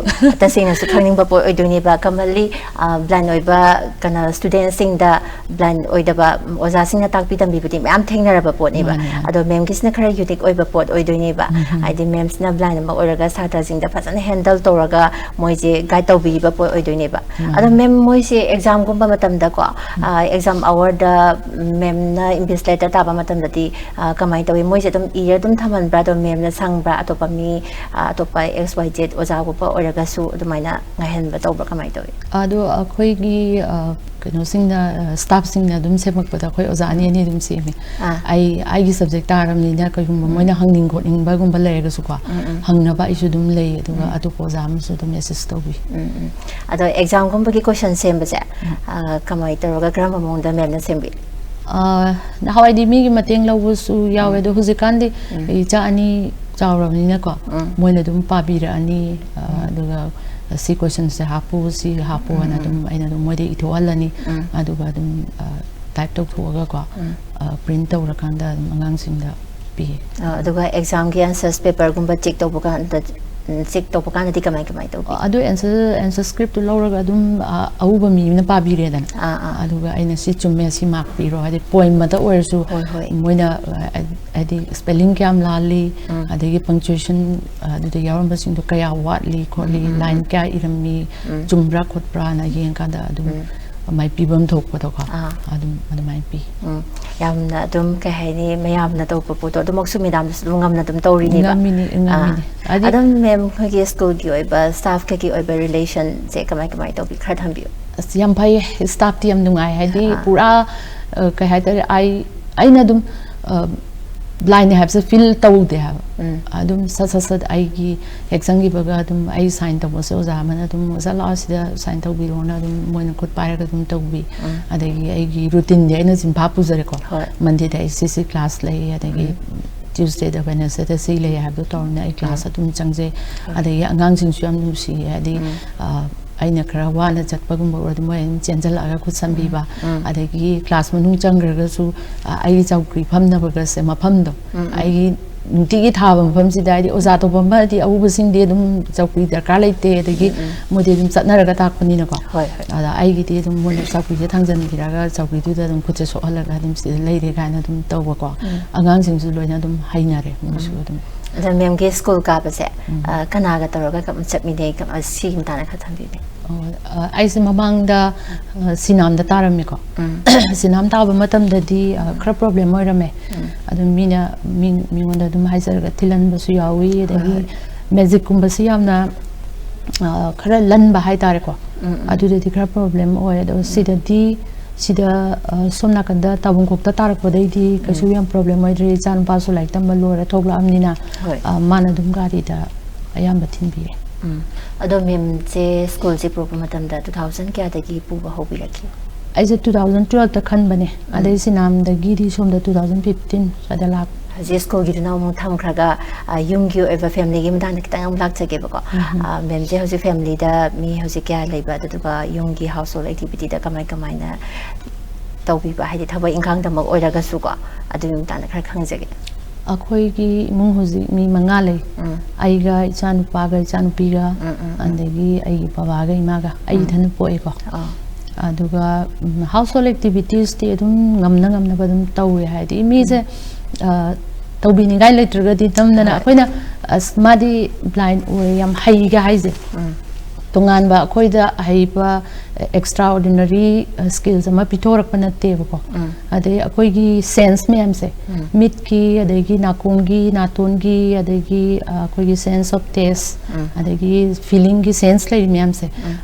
ꯇꯁꯦꯡꯅꯁꯨ ꯈꯪꯅꯤꯡꯕ ꯄꯣꯠ ꯑꯣꯏꯗꯣꯏꯅꯦꯕ꯫ ꯀꯃꯟꯂꯤ, ꯑ, ꯕ꯭ꯂꯥꯏꯟ ꯑꯣꯏꯕ ꯀꯩꯅꯣ ꯁ꯭ꯇꯨꯗꯦꯟꯠꯁꯤꯡꯗ ꯕ꯭ꯂꯥꯏꯟ ꯑꯣꯏꯗꯕ ꯑꯣꯖꯥꯁꯤꯡꯅ ꯇꯥꯛꯄꯤ ꯇꯝꯕꯤꯕꯗꯤ ꯃꯌꯥꯝ ꯊꯦꯡꯅꯔꯕ ꯄꯣꯠꯅꯦꯕ꯫ ꯃꯥꯅꯦ, ꯃꯥꯅꯦ꯫ ꯑꯗꯣ ꯃꯦꯝꯒꯤꯁꯤꯅ ꯈꯔ ꯌꯨꯅꯤꯛ ꯑꯣꯏꯕ ꯄꯣꯠ ꯑꯣꯏꯗꯣꯏꯅꯦꯕ꯫ ꯎꯝ, ꯎꯝ꯫ ꯍꯥꯏꯗꯤ ꯃꯦꯝꯁꯤꯅ ꯕ꯭ꯂꯥꯏꯟ ꯑꯃ ꯑꯣꯏꯔꯒ ꯁꯥꯇ꯭ꯔꯁꯤꯡꯗ ꯐꯖꯅ ꯍꯦꯟꯗꯜ ꯇꯧꯔꯒ ꯃꯣꯏꯁꯦ ꯒꯥꯏꯗ ꯇꯧꯕꯤꯕ ꯄꯣꯠ ꯑꯣꯏꯗꯣꯏꯅꯦꯕ꯫ ꯃꯥꯅꯦ꯫ ꯑꯗꯣ ꯃꯦꯝ, ꯃꯣꯏꯁꯦ ꯑꯦꯛꯖꯥꯝꯒꯨꯝꯕ ꯃꯇꯝꯗꯀꯣ, ꯑ, ꯑꯦꯛꯖꯥꯝ ꯑꯋꯥꯔꯗ ꯃꯦꯝꯅ ꯏꯟꯚꯤꯖꯤꯂꯦꯇꯔ ꯇꯥꯕ ꯃꯇꯝꯗꯗꯤ, ꯑ, ꯀꯃꯥꯏꯅ ꯇꯧꯋꯤ? ꯃꯣꯏꯁꯦ ꯑꯗꯨꯝ ꯏꯔ ꯑꯗꯨꯝ ꯊꯝꯍꯟꯕ꯭ꯔꯥ? ꯑꯗꯣ ꯃꯦꯝꯅ ꯁꯪꯕ꯭ꯔꯥ? ꯑꯇꯣꯞꯄ ꯃꯤ, ꯑ, ꯑꯇꯣꯞꯄ ꯑꯦꯛꯁ ꯋꯥꯏ ꯖꯦꯠ ꯑꯣꯖꯥꯒꯨꯝꯕ ꯑꯣꯏꯔꯒꯁꯨ ꯑꯗꯨꯃꯥꯏꯅ ꯉꯥꯏꯍꯟꯕ ꯇꯧꯕ꯭ꯔꯥ? ꯀꯃꯥꯏꯅ ꯇꯧꯋꯤ? ꯑꯗꯣ ꯑꯩꯈꯣꯏꯒꯤ, ꯑ, ꯀꯩꯅꯣꯁꯤꯡꯅ, ꯑ, ꯁ꯭ꯇꯥꯐꯁꯤꯡꯅ ꯑꯗꯨꯝ ꯁꯦꯝꯃꯛꯄꯗ ꯑꯩꯈꯣꯏ ꯑꯣꯖꯥ ꯑꯅꯤ ꯑꯅꯤ ꯑꯗꯨꯝ ꯁꯦꯝꯃꯤ꯫ ꯑꯥ꯫ ꯑꯩ, ꯑꯩꯒꯤ ꯁꯕꯖꯦꯛ ꯇꯥꯔꯕꯅꯤꯅ ꯀꯩꯒꯨꯝꯕ ꯎꯝ꯫ ꯃꯣꯏꯅ ꯍꯪꯅꯤꯡ ꯈꯣꯠꯅꯤꯡꯕꯒꯨꯝꯕ ꯂꯩꯔꯒꯁꯨꯀꯣ, ꯎꯝ, ꯎꯝ꯫ ꯍꯪꯅꯕ ꯑꯩꯁꯨ ꯑꯗꯨꯝ ꯂꯩ, ꯑꯗꯨꯒ ꯎꯝ꯫ ꯑꯇꯣꯞꯄ ꯑꯣꯖꯥ ꯑꯃꯁꯨ ꯑꯗꯨꯝ ꯑꯦꯁꯤꯁ ꯇꯧꯕꯤ꯫ ꯎꯝ, ꯎꯝ꯫ ꯑꯗꯣ ꯑꯦꯛꯖꯥꯝꯒꯨꯝꯕꯒꯤ ꯀꯣꯏꯁꯟ ꯁꯦꯝꯕꯁꯦ, ꯎꯝ꯫ ꯑ, ꯀꯃꯥꯏꯅ ꯇꯧꯔꯒ, ꯀꯔꯝꯕ ꯃꯑꯣꯡꯗ ꯃꯦꯝꯅ ꯁꯦꯝꯕꯤ? ꯑ, ꯅꯍꯥꯟꯋꯥꯏꯗꯤ ꯃꯤꯒꯤ ꯃꯇꯦꯡ ꯂꯧꯕꯁꯨ ꯌꯥꯎꯋꯦ, ꯎꯝ꯫ ꯑꯗꯣ ꯍꯧꯖꯤꯛꯀꯥꯟꯗꯤ ꯎꯝ꯫ ꯏꯆꯥ ꯑꯅꯤ ꯆꯥꯎꯔꯕꯅꯤꯅꯀꯣ, ꯎꯝ꯫ ꯃꯣꯏꯅ ꯑꯗꯨꯝ ꯄꯥꯕꯤꯔꯛꯑꯅꯤ, ꯑ, ꯎꯝ꯫ ꯑꯗꯨꯒ ꯁꯤ ꯀꯣꯏꯁꯟꯁꯦ ꯍꯥꯞꯄꯨ, ꯁꯤ ꯍꯥꯞꯄꯨ ꯍꯥꯏꯅ ꯑꯗꯨꯝ ꯑꯩꯅ ꯑꯗꯨꯝ ꯃꯣꯏꯗ ꯏꯊꯣꯛꯍꯜꯂꯅꯤ꯫ ꯑꯗꯨꯒ ꯑꯗꯨꯝ ꯇꯥꯏꯞ ꯇꯧꯊꯣꯛꯑꯒꯀꯣ, ꯄ꯭ꯔꯤꯟꯠ ꯇꯧꯔꯀꯥꯟꯗ ꯑꯗꯨꯝ ꯑꯉꯥꯡꯁꯤꯡꯗ ꯄꯤꯌꯦ꯫ ꯑ, ꯑꯗꯨꯒ ꯑꯦꯛꯖꯥꯝꯒꯤ ꯑꯟꯁꯔꯁ ꯄꯦꯄꯔꯒꯨꯝꯕ ꯆꯦꯛ ꯇꯧꯕ ꯀꯥꯟꯗ, ꯎꯝ, ꯆꯦꯛ ꯇꯧꯕ ꯀꯥꯟꯗꯗꯤ ꯀꯃꯥꯏ ꯀꯃꯥꯏ ꯇꯧꯕꯤ? ꯑꯗꯨ ꯑꯦꯟꯁꯔ ꯑꯦꯟꯁꯔ ꯁ꯭ꯀ꯭ꯔꯤꯞꯇꯨ ꯂꯧꯔꯒ ꯑꯗꯨꯝ, ꯑ, ꯑꯎꯕ ꯃꯤ ꯑꯃꯅ ꯄꯥꯕꯤꯔꯦꯗꯅ꯫ ꯑꯥ, ꯑꯥ꯫ ꯑꯗꯨꯒ ꯑꯩꯅ ꯁꯤ ꯆꯨꯝꯃꯦ, ꯁꯤ ꯃꯥꯔꯛ ꯄꯤꯔꯣ, ꯍꯥꯏꯗꯤ ꯄꯣꯏꯝ ꯑꯃꯇ ꯑꯣꯏꯔꯁꯨ ꯍꯣꯏ, ꯍꯣꯏ꯫ ꯃꯣꯏꯅ, ꯑ, ꯍꯥꯏꯗꯤ ꯁ꯭ꯄꯦꯂꯤꯡ ꯀꯌꯥꯝ ꯂꯥꯜꯂꯤ, ꯎꯝ꯫ ꯑꯗꯒꯤ ꯄꯪꯆꯨꯌꯦꯁꯟ, ꯑ, ꯑꯗꯨꯗ ꯌꯥꯎꯔꯝꯕꯁꯤꯡꯗꯣ ꯀꯌꯥ ꯋꯥꯠꯂꯤ ꯈꯣꯠꯂꯤ, ꯎꯝ, ꯎꯝ, ꯂꯥꯏꯟ ꯎꯝ꯫ ꯀꯌꯥ ꯏꯔꯝꯃꯤ, ꯎꯝ꯫ ꯆꯨꯝꯕ꯭ꯔꯥ ꯈꯣꯠꯄ꯭ꯔꯥꯅ ꯌꯦꯡꯀꯥꯟꯗ ꯑꯗꯨꯝ ꯎꯝ꯫ ꯃꯥꯏ ꯄꯤꯐꯝ ꯊꯣꯛꯄꯗꯣꯀꯣ, ꯑꯥ꯫ ꯑꯗꯨꯝ ꯑꯗꯨꯃꯥꯏꯅ ꯄꯤ꯫ ꯎꯝ꯫ ꯌꯥꯝꯅ ꯑꯗꯨꯝ, ꯀꯩ ꯍꯥꯏꯅꯤ, ꯃꯌꯥꯝꯅ ꯇꯧꯕ ꯄꯣꯠꯇꯣ ꯑꯗꯨꯃꯛꯁꯨ ꯃꯦꯗꯥꯝꯗꯁꯨ ꯑꯗꯨꯝ ꯉꯝꯅ ꯑꯗꯨꯝ ꯇꯧꯔꯤꯅꯦꯕ꯫ ꯉꯝꯃꯤꯅꯤ, ꯉꯝꯃꯤꯅꯤ꯫ ꯑꯥ꯫ ꯍꯥꯏꯗꯤ ꯑꯗꯨꯝ ꯃꯦꯝ ꯈꯣꯏꯒꯤ ꯁ꯭ꯀꯨꯜꯒꯤ ꯑꯣꯏꯕ, ꯁ꯭ꯇꯥꯐ ꯀꯩꯒꯤ ꯑꯣꯏꯕ ꯔꯤꯂꯦꯁꯟꯁꯦ ꯀꯃꯥꯏ ꯀꯃꯥꯏ ꯇꯧꯕꯤ? ꯈꯔ ꯊꯝꯕꯤꯌꯨ꯫ ꯑꯁ, ꯌꯥꯝ ꯐꯩꯌꯦ, ꯁ꯭ꯇꯥꯐꯇꯤ ꯌꯥꯝ ꯅꯨꯡꯉꯥꯏ, ꯍꯥꯏꯗꯤ ꯑꯥ꯫ ꯄꯨꯔꯥ, ꯑ, ꯀꯩ ꯍꯥꯏꯇꯥꯔꯦ, ꯑꯩ, ꯑꯩꯅ ꯑꯗꯨꯝ, ꯑ, ꯕ꯭ꯂꯥꯏꯟꯅꯦ ꯍꯥꯏꯕꯁꯦ ꯐꯤꯜ ꯇꯧꯗꯦ ꯍꯥꯏꯕ꯫ ꯎꯝ꯫ ꯑꯗꯨꯝ ꯁꯠ ꯁꯠ ꯁꯠ ꯑꯩꯒꯤ ꯍꯦꯛ ꯆꯪꯈꯤꯕꯒ ꯑꯗꯨꯝ ꯑꯩ ꯁꯥꯏꯟ ꯇꯧꯕꯁꯦ ꯑꯣꯖꯥ ꯑꯃꯅ ꯑꯗꯨꯝ, "ꯑꯣꯖꯥ ꯂꯥꯛꯑꯣ ꯁꯤꯗ ꯁꯥꯏꯟ ꯇꯧꯕꯤꯔꯣꯅ" ꯑꯗꯨꯝ ꯃꯣꯏꯅ ꯈꯨꯠ ꯄꯥꯏꯔꯒ ꯑꯗꯨꯝ ꯇꯧꯕꯤ꯫ ꯎꯝ꯫ ꯑꯗꯒꯤ ꯑꯩꯒꯤ ꯔꯨꯇꯤꯟꯗꯤ ꯑꯩꯅ ꯆꯤꯟꯐꯥ ꯄꯨꯖꯔꯦꯀꯣ꯫ ꯍꯣꯏ꯫ ꯃꯟꯗꯦꯗ ꯑꯩ ꯁꯤ ꯁꯤ ꯀ꯭ꯂꯥꯁ ꯂꯩ, ꯑꯗꯒꯤ ꯎꯝ꯫ ꯇ꯭ꯌꯨꯁꯗꯦꯗ, ꯋꯦꯅꯁꯗꯦꯗ ꯁꯤ ꯂꯩ ꯍꯥꯏꯕꯗꯣ ꯇꯧꯔꯕꯅꯤꯅ ꯑꯩ ꯀ꯭ꯂꯥꯁ ꯎꯝ꯫ ꯑꯗꯨꯝ ꯆꯪꯖꯩ꯫ ꯎꯝ꯫ ꯑꯗꯒꯤ ꯑꯉꯥꯡꯁꯤꯡꯁꯨ ꯌꯥꯝ ꯅꯨꯡꯁꯤꯌꯦ, ꯍꯥꯏꯗꯤ, ꯎꯝ꯫ ꯑ, ꯑꯩꯅ ꯈꯔ ꯋꯥꯅ ꯆꯠꯄꯒꯨꯝꯕ ꯑꯣꯏꯔꯗꯤ ꯃꯣꯏ ꯑꯗꯨꯝ ꯆꯦꯟꯁꯤꯜꯂꯛꯑꯒ ꯈꯨꯠ ꯁꯝꯕꯤꯕ꯫ ꯎꯝ꯫ ꯑꯗꯒꯤ ꯀ꯭ꯂꯥꯁ ꯃꯅꯨꯡ ꯆꯪꯈ꯭ꯔꯒꯁꯨ, ꯑ, ꯑꯩꯒꯤ ꯆꯧꯀ꯭ꯔꯤ ꯐꯝꯅꯕꯒꯁꯦ ꯃꯐꯝꯗꯣ, ꯎꯝ, ꯎꯝ꯫ ꯑꯩꯒꯤ ꯅꯨꯡꯇꯤꯒꯤ ꯊꯥꯕ ꯃꯐꯝꯁꯤꯗ, ꯍꯥꯏꯗꯤ ꯑꯣꯖꯥ ꯑꯇꯣꯞꯄ ꯑꯃꯗꯤ ꯑꯎꯕꯁꯤꯡꯗꯤ ꯑꯗꯨꯝ ꯆꯧꯀ꯭ꯔꯤ ꯗꯔꯀꯥꯔ ꯂꯩꯇꯦ, ꯑꯗꯒꯤ ꯎꯝ, ꯎꯝ꯫ ꯃꯣꯏꯗꯤ ꯑꯗꯨꯝ ꯆꯠꯅꯔꯒ ꯇꯥꯛꯄꯅꯤꯅꯀꯣ꯫ ꯍꯣꯏ, ꯍꯣꯏ꯫ ꯑꯗ ꯑꯩꯒꯤꯗꯤ ꯑꯗꯨꯝ ꯃꯣꯏꯅ ꯆꯧꯀ꯭ꯔꯤꯁꯦ ꯊꯥꯡꯖꯟꯕꯤꯔꯒ ꯆꯧꯀ꯭ꯔꯤꯗꯨꯗ ꯑꯗꯨꯝ ꯈꯨꯠꯁꯦ ꯁꯣꯛꯍꯜꯂꯒ ꯑꯗꯨꯝ ꯁꯤꯗ ꯂꯩꯔꯦ ꯀꯥꯏꯅ ꯑꯗꯨꯝ ꯇꯧꯕꯀꯣ꯫ ꯎꯝ꯫ ꯑꯉꯥꯡꯁꯤꯡꯁꯨ ꯂꯣꯏꯅ ꯑꯗꯨꯝ ꯍꯩꯅꯔꯦ ꯃꯣꯏꯁꯨ ꯎꯝ꯫ ꯑꯗꯨꯝ꯫ ꯑꯗ ꯃꯦꯝꯒꯤ ꯁ꯭ꯀꯨꯜ ꯀꯥꯕꯁꯦ, ꯎꯝ꯫ ꯑ, ꯀꯅꯥꯒ ꯇꯧꯔꯒ ꯀꯝ-, ꯆꯠꯃꯤꯟꯅꯩ? ꯀꯝ-, ꯑ, ꯁꯤꯒꯤ ꯃꯇꯥꯡꯗ ꯈꯔ ꯊꯝꯕꯤꯌꯨꯅꯦ꯫ ꯑꯣ, ꯑ, ꯑꯩꯁꯦ ꯃꯃꯥꯡꯗ, ꯑ, ꯁꯤꯅꯥꯝꯗ ꯇꯥꯔꯝꯃꯦꯀꯣ꯫ ꯎꯝ꯫ ꯁꯤꯅꯥꯝ ꯇꯥꯕ ꯃꯇꯝꯗꯗꯤ, ꯑ, ꯈꯔ ꯄ꯭ꯔꯣꯕ꯭ꯂꯦꯝ ꯑꯣꯏꯔꯝꯃꯦ꯫ ꯎꯝ꯫ ꯑꯗꯨꯝ ꯃꯤꯅ, ꯃꯤ-, ꯃꯤꯉꯣꯟꯗ ꯑꯗꯨꯝ ꯍꯥꯏꯖꯔꯒ ꯊꯤꯜꯍꯟꯕꯁꯨ ꯌꯥꯎꯏ, ꯑꯗꯒꯤ ꯍꯣꯏ, ꯍꯣꯏ꯫ ꯃꯦꯖꯤꯛꯀꯨꯝꯕꯁꯤ ꯌꯥꯝꯅ, ꯑ, ꯈꯔ ꯂꯟꯕ ꯍꯥꯏꯇꯥꯔꯦꯀꯣ꯫ ꯎꯝ, ꯎꯝ꯫ ꯑꯗꯨꯗꯗꯤ ꯈꯔ ꯄ꯭ꯔꯣꯕ꯭ꯂꯦꯝ ꯑꯣꯏ꯫ ꯑꯗꯣ ꯁꯤꯗꯗꯤ, ꯁꯤꯗ, ꯑ, ꯁꯣꯝ ꯅꯥꯀꯟꯗ ꯇꯥꯕꯨꯡꯈꯣꯛꯇ ꯇꯥꯔꯛꯄꯗꯩꯗꯤ ꯀꯩꯁꯨ ꯎꯝ꯫ ꯌꯥꯝ ꯄ꯭ꯔꯣꯕ꯭ꯂꯦꯝ ꯑꯣꯏꯗ꯭ꯔꯤ꯫ ꯏꯆꯥ ꯅꯨꯄꯥꯁꯨ ꯂꯥꯏꯔꯤꯛ ꯇꯝꯕ ꯂꯣꯏꯔ ꯊꯣꯛꯂꯛꯑꯕꯅꯤꯅ, ꯍꯣꯏ꯫ ꯑ, ꯃꯥꯅ ꯑꯗꯨꯝ ꯒꯥꯔꯤꯗ ꯑꯌꯥꯝꯕ ꯊꯤꯟꯕꯤꯔꯦ꯫ ꯎꯝ꯫ ꯑꯗꯣ ꯃꯦꯝꯁꯦ ꯁ꯭ꯀꯨꯜꯁꯦ ꯄꯨꯔꯛꯄ ꯃꯇꯝꯗ two thousand ꯀꯌꯥꯗꯒꯤ ꯄꯨꯕ ꯍꯧꯕꯤꯔꯛꯈꯤ? ꯑꯩꯁꯦ two thousand twelveꯇ ꯈꯟꯕꯅꯦ꯫ ꯎꯝ꯫ ꯑꯗꯩ ꯁꯤꯅꯥꯝꯗꯒꯤꯗꯤ ꯁꯣꯝꯗ two thousand fifteen ꯁ꯭ꯋꯥꯏꯗ ꯂꯥꯛꯄ꯫ ꯍꯧꯖꯤꯛ ꯁ꯭ꯀꯨꯜꯒꯤꯗꯨꯅ ꯑꯃꯨꯛ ꯊꯝꯈ꯭ꯔꯒ, ꯑ, ꯌꯨꯝꯒꯤ ꯑꯣꯏꯕ ꯐꯦꯃꯤꯂꯤꯒꯤ ꯃꯇꯥꯡꯗ ꯈꯤꯇꯪ ꯑꯃꯨꯛ ꯂꯥꯛꯆꯒꯦꯕꯀꯣ꯫ ꯎꯝ꯫ ꯑ, ꯃꯦꯝꯁꯦ ꯍꯧꯖꯤꯛ ꯐꯦꯃꯤꯂꯤꯗ ꯃꯤ ꯍꯧꯖꯤꯛ ꯀꯌꯥ ꯂꯩꯕ, ꯑꯗꯨꯗꯨꯒ ꯌꯨꯝꯒꯤ ꯍꯥꯎꯁ ꯍꯣꯜ ꯑꯦꯛꯇꯤꯚꯤꯇꯤꯗ ꯀꯃꯥꯏ ꯀꯃꯥꯏꯅ ꯇꯧꯕꯤꯕ, ꯍꯥꯏꯗꯤ ꯊꯕꯛ ꯏꯪꯈꯥꯡꯗꯃꯛ ꯑꯣꯏꯔꯒꯁꯨꯀꯣ, ꯑꯗꯨꯒꯤ ꯃꯇꯥꯡꯗ ꯈꯔ ꯈꯪꯖꯒꯦ꯫ ꯑꯩꯈꯣꯏꯒꯤ ꯏꯃꯨꯡ ꯍꯧꯖꯤꯛ ꯃꯤ ꯃꯉꯥ ꯂꯩ꯫ ꯎꯝ꯫ ꯑꯩꯒ, ꯏꯆꯥꯅꯨꯄꯥꯒ, ꯏꯆꯥꯅꯨꯄꯤꯒ, ꯎꯝ, ꯎꯝ, ꯎꯝ꯫ ꯑꯗꯒꯤ ꯑꯩꯒꯤ ꯕꯕꯥꯒ ꯏꯃꯥꯒ, ꯑꯩ ꯎꯝ꯫ ꯏꯊꯟꯗ ꯄꯣꯛꯑꯦꯀꯣ꯫ ꯑꯥ꯫ ꯑꯗꯨꯒ, ꯎꯝ, ꯍꯥꯎꯁ ꯍꯣꯜ ꯑꯦꯛꯇꯤꯚꯤꯇꯤꯁꯇꯤ ꯑꯗꯨꯝ ꯉꯝꯅ ꯉꯝꯅꯕ ꯑꯗꯨꯝ ꯇꯧꯋꯦ꯫ ꯍꯥꯏꯗꯤ ꯃꯤꯁꯦ, ꯎꯝ꯫ ꯑ, ꯇꯧꯕꯤꯅꯤꯡꯉꯥꯏ ꯂꯩꯇ꯭ꯔꯒꯗꯤ ꯅꯝꯗꯅ ꯍꯣꯏ꯫ ꯑꯩꯈꯣꯏꯅ, "ꯑꯁ, ꯃꯥꯗꯤ ꯕ꯭ꯂꯥꯏꯟ ꯑꯣꯏ, ꯌꯥꯝ ꯍꯩꯒ" ꯍꯥꯏꯁꯦ꯫ ꯎꯝ꯫ ꯇꯣꯉꯥꯟꯕ ꯑꯩꯈꯣꯏꯗ ꯑꯍꯩꯕ, ꯑꯦꯛꯁꯇ꯭ꯔꯥ ꯑꯣꯔꯗꯤꯅꯔꯤ, ꯑ, ꯁ꯭ꯀꯤꯜꯁ ꯑꯃ ꯄꯤꯊꯣꯔꯛꯄ ꯅꯠꯇꯦꯕꯀꯣ꯫ ꯎꯝ꯫ ꯑꯗꯩ ꯑꯩꯈꯣꯏꯒꯤ ꯁꯦꯟꯁ ꯃꯌꯥꯝꯁꯦ, ꯎꯝ꯫ ꯃꯤꯠꯀꯤ, ꯑꯗꯒꯤ ꯅꯥꯀꯣꯡꯒꯤ, ꯅꯥꯇꯣꯟꯒꯤ, ꯑꯗꯒꯤ, ꯑ, ꯑꯩꯈꯣꯏꯒꯤ ꯁꯦꯟꯁ ꯑꯣꯐ ꯇꯦꯁ, ꯎꯝ꯫ ꯑꯗꯒꯤ ꯐꯤꯂꯤꯡꯒꯤ ꯁꯦꯟꯁ ꯂꯩꯔꯤ ꯃꯌꯥꯝꯁꯦ, ꯎꯝ꯫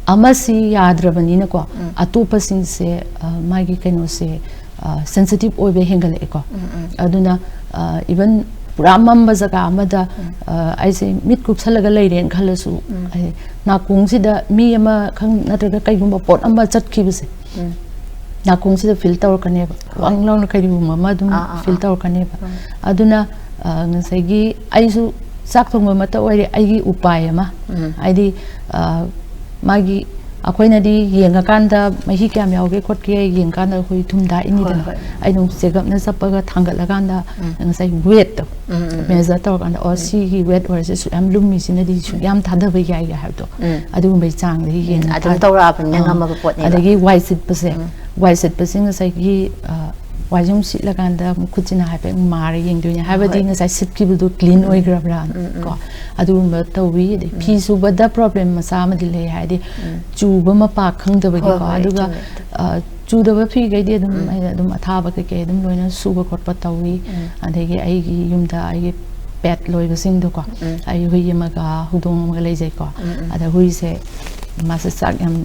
ꯑꯃꯁꯤ ꯌꯥꯗ꯭ꯔꯕꯅꯤꯅꯀꯣ, ꯎꯝ꯫ ꯑꯇꯣꯞꯄꯁꯤꯡꯁꯦ, ꯑ, ꯃꯥꯒꯤ ꯀꯩꯅꯣꯁꯦ, ꯑ, ꯁꯦꯟꯁꯤꯇꯤꯚ ꯑꯣꯏꯕ ꯍꯦꯟꯒꯠꯂꯛꯑꯦꯀꯣ꯫ ꯎꯝ, ꯎꯝ꯫ ꯑꯗꯨꯅ, ꯑ, ꯏꯚꯟ ꯄꯨꯔꯥ ꯃꯝꯕ ꯖꯒꯥ ꯑꯃꯗ, ꯎꯝ꯫ ꯑ, ꯑꯩꯁꯦ ꯃꯤꯠ ꯀꯨꯞꯁꯜꯂꯒ ꯂꯩꯔꯦꯅ ꯈꯜꯂꯁꯨ, ꯎꯝ꯫ ꯑꯩ ꯅꯥꯀꯣꯡꯁꯤꯗ ꯃꯤ ꯑꯃ ꯈꯪ-, ꯅꯠꯇ꯭ꯔꯒ ꯀꯩꯒꯨꯝꯕ ꯄꯣꯠ ꯑꯃ ꯆꯠꯈꯤꯕꯁꯦ, ꯎꯝ꯫ ꯅꯥꯀꯣꯡꯁꯤꯗ ꯐꯤꯜ ꯇꯧꯔꯛꯀꯅꯦꯕ꯫ ꯍꯣꯏ꯫ ꯋꯥꯡ ꯂꯥꯎꯅ ꯀꯩꯒꯨꯝꯕ ꯑꯃ ꯑꯗꯨꯝ ꯑꯥ, ꯑꯥ, ꯐꯤꯜ ꯑꯥ꯫ ꯇꯧꯔꯛꯀꯅꯦꯕ꯫ ꯎꯝ꯫ ꯑꯗꯨꯅ, ꯑ, ꯉꯁꯥꯏꯒꯤ ꯑꯩꯁꯨ ꯆꯥꯛ ꯊꯣꯡꯕꯃꯛꯇ ꯑꯣꯏꯔꯦ, ꯑꯩꯒꯤ ꯎꯄꯥꯏ ꯑꯃ, ꯎꯝ꯫ ꯍꯥꯏꯗꯤ, ꯑ, ꯃꯥꯒꯤ, ꯑꯩꯈꯣꯏꯅꯗꯤ ꯌꯦꯡꯉꯀꯥꯟꯗ ꯃꯍꯤ ꯀꯌꯥꯝ ꯌꯥꯎꯒꯦ ꯈꯣꯠꯀꯦ ꯌꯦꯡꯉꯀꯥꯟꯗ ꯑꯩꯈꯣꯏ ꯊꯨꯝ ꯊꯥꯛꯏꯅꯤꯗꯅ꯫ ꯍꯣꯏ, ꯍꯣꯏ꯫ ꯑꯩꯅ ꯑꯃꯨꯛ ꯆꯦꯒꯞꯅ ꯆꯞꯄꯒ ꯊꯥꯡꯒꯠꯂꯀꯥꯟꯗ, ꯎꯝ꯫ ꯉꯁꯥꯏ ꯋꯦꯠꯇꯣ ꯎꯝ, ꯎꯝ, ꯎꯝ꯫ ꯃꯦꯖꯔ ꯇꯧꯔꯀꯥꯟꯗ, "ꯑꯣ, ꯎꯝ꯫ ꯁꯤꯒꯤ ꯋꯦꯠ ꯑꯣꯏꯔꯁꯦ ꯁꯨꯛ ꯌꯥꯝ ꯂꯨꯝꯃꯤꯁꯤꯅꯗꯤ ꯁꯨꯛ ꯌꯥꯝ ꯊꯥꯗꯕ ꯌꯥꯏꯒ" ꯍꯥꯏꯕꯗꯣ, ꯎꯝ꯫ ꯑꯗꯨꯒꯨꯝꯕꯒꯤ ꯆꯥꯡꯗꯒꯤ ꯎꯝ, ꯍꯦꯟꯅ ꯑꯗꯨꯝ ꯊꯥ-, ꯇꯧꯔꯛꯑꯕꯅꯤꯅ ꯑꯥ꯫ ꯉꯝꯃꯕ ꯄꯣꯠꯅꯦꯕ꯫ ꯑꯗꯒꯤ ꯋꯥꯏ ꯁꯤꯠꯄꯁꯦ, ꯎꯝ꯫ ꯋꯥꯏ ꯁꯤꯠꯄꯁꯦ ꯉꯁꯥꯏꯒꯤ, ꯑ, ꯋꯥꯏꯁꯨꯝ ꯁꯤꯠꯂꯀꯥꯟꯗ ꯃꯈꯨꯠꯁꯤꯅ ꯍꯥꯏꯐꯦꯠ ꯃꯥꯔ ꯌꯦꯡꯗꯣꯏꯅꯦ, ꯍꯥꯏꯕꯗꯤ ꯍꯣꯏ꯫ ꯉꯁꯥꯏ ꯁꯤꯠꯈꯤꯕꯗꯣ ꯀ꯭ꯂꯤꯟ ꯎꯝ, ꯎꯝ꯫ ꯑꯣꯏꯈ꯭ꯔꯕ꯭ꯔꯥ ꯎꯝ, ꯎꯝ꯫ ꯀꯣ, ꯑꯗꯨꯒꯨꯝꯕ ꯇꯧꯋꯤ꯫ ꯑꯗꯩ ꯎꯝ꯫ ꯐꯤ ꯁꯨꯕꯗ ꯄ꯭ꯔꯣꯕ꯭ꯂꯦꯝ ꯃꯆꯥ ꯑꯃꯗꯤ ꯂꯩ, ꯍꯥꯏꯗꯤ ꯎꯝ꯫ ꯆꯨꯕ ꯃꯄꯥ ꯈꯪꯗꯕꯒꯤꯀꯣ꯫ ꯍꯣꯏ, ꯍꯣꯏ, ꯑꯗꯨꯒ, ꯆꯨꯝꯃꯦ꯫ ꯑ, ꯆꯨꯗꯕ ꯐꯤꯈꯩꯗꯤ ꯑꯗꯨꯝ ꯎꯝ꯫ ꯑꯩꯅ ꯑꯗꯨꯝ ꯑꯊꯥꯕ ꯀꯩꯀꯩ ꯑꯗꯨꯝ ꯂꯣꯏꯅ ꯁꯨꯕ ꯈꯣꯠꯄ ꯇꯧꯋꯤ꯫ ꯎꯝ꯫ ꯑꯗꯒꯤ ꯑꯩꯒꯤ ꯌꯨꯝꯗ ꯑꯩꯒꯤ ꯄꯦꯠ ꯂꯣꯏꯕꯁꯤꯡꯗꯣꯀꯣ, ꯎꯝ꯫ ꯑꯩ ꯍꯨꯏ ꯑꯃꯒ ꯍꯧꯗꯣꯡ ꯑꯃꯒ ꯂꯩꯖꯩꯀꯣ꯫ ꯎꯝ, ꯎꯝ꯫ ꯑꯗ ꯍꯨꯏꯁꯦ ꯃꯥꯁꯦ ꯆꯥꯛ ꯌꯥꯝ,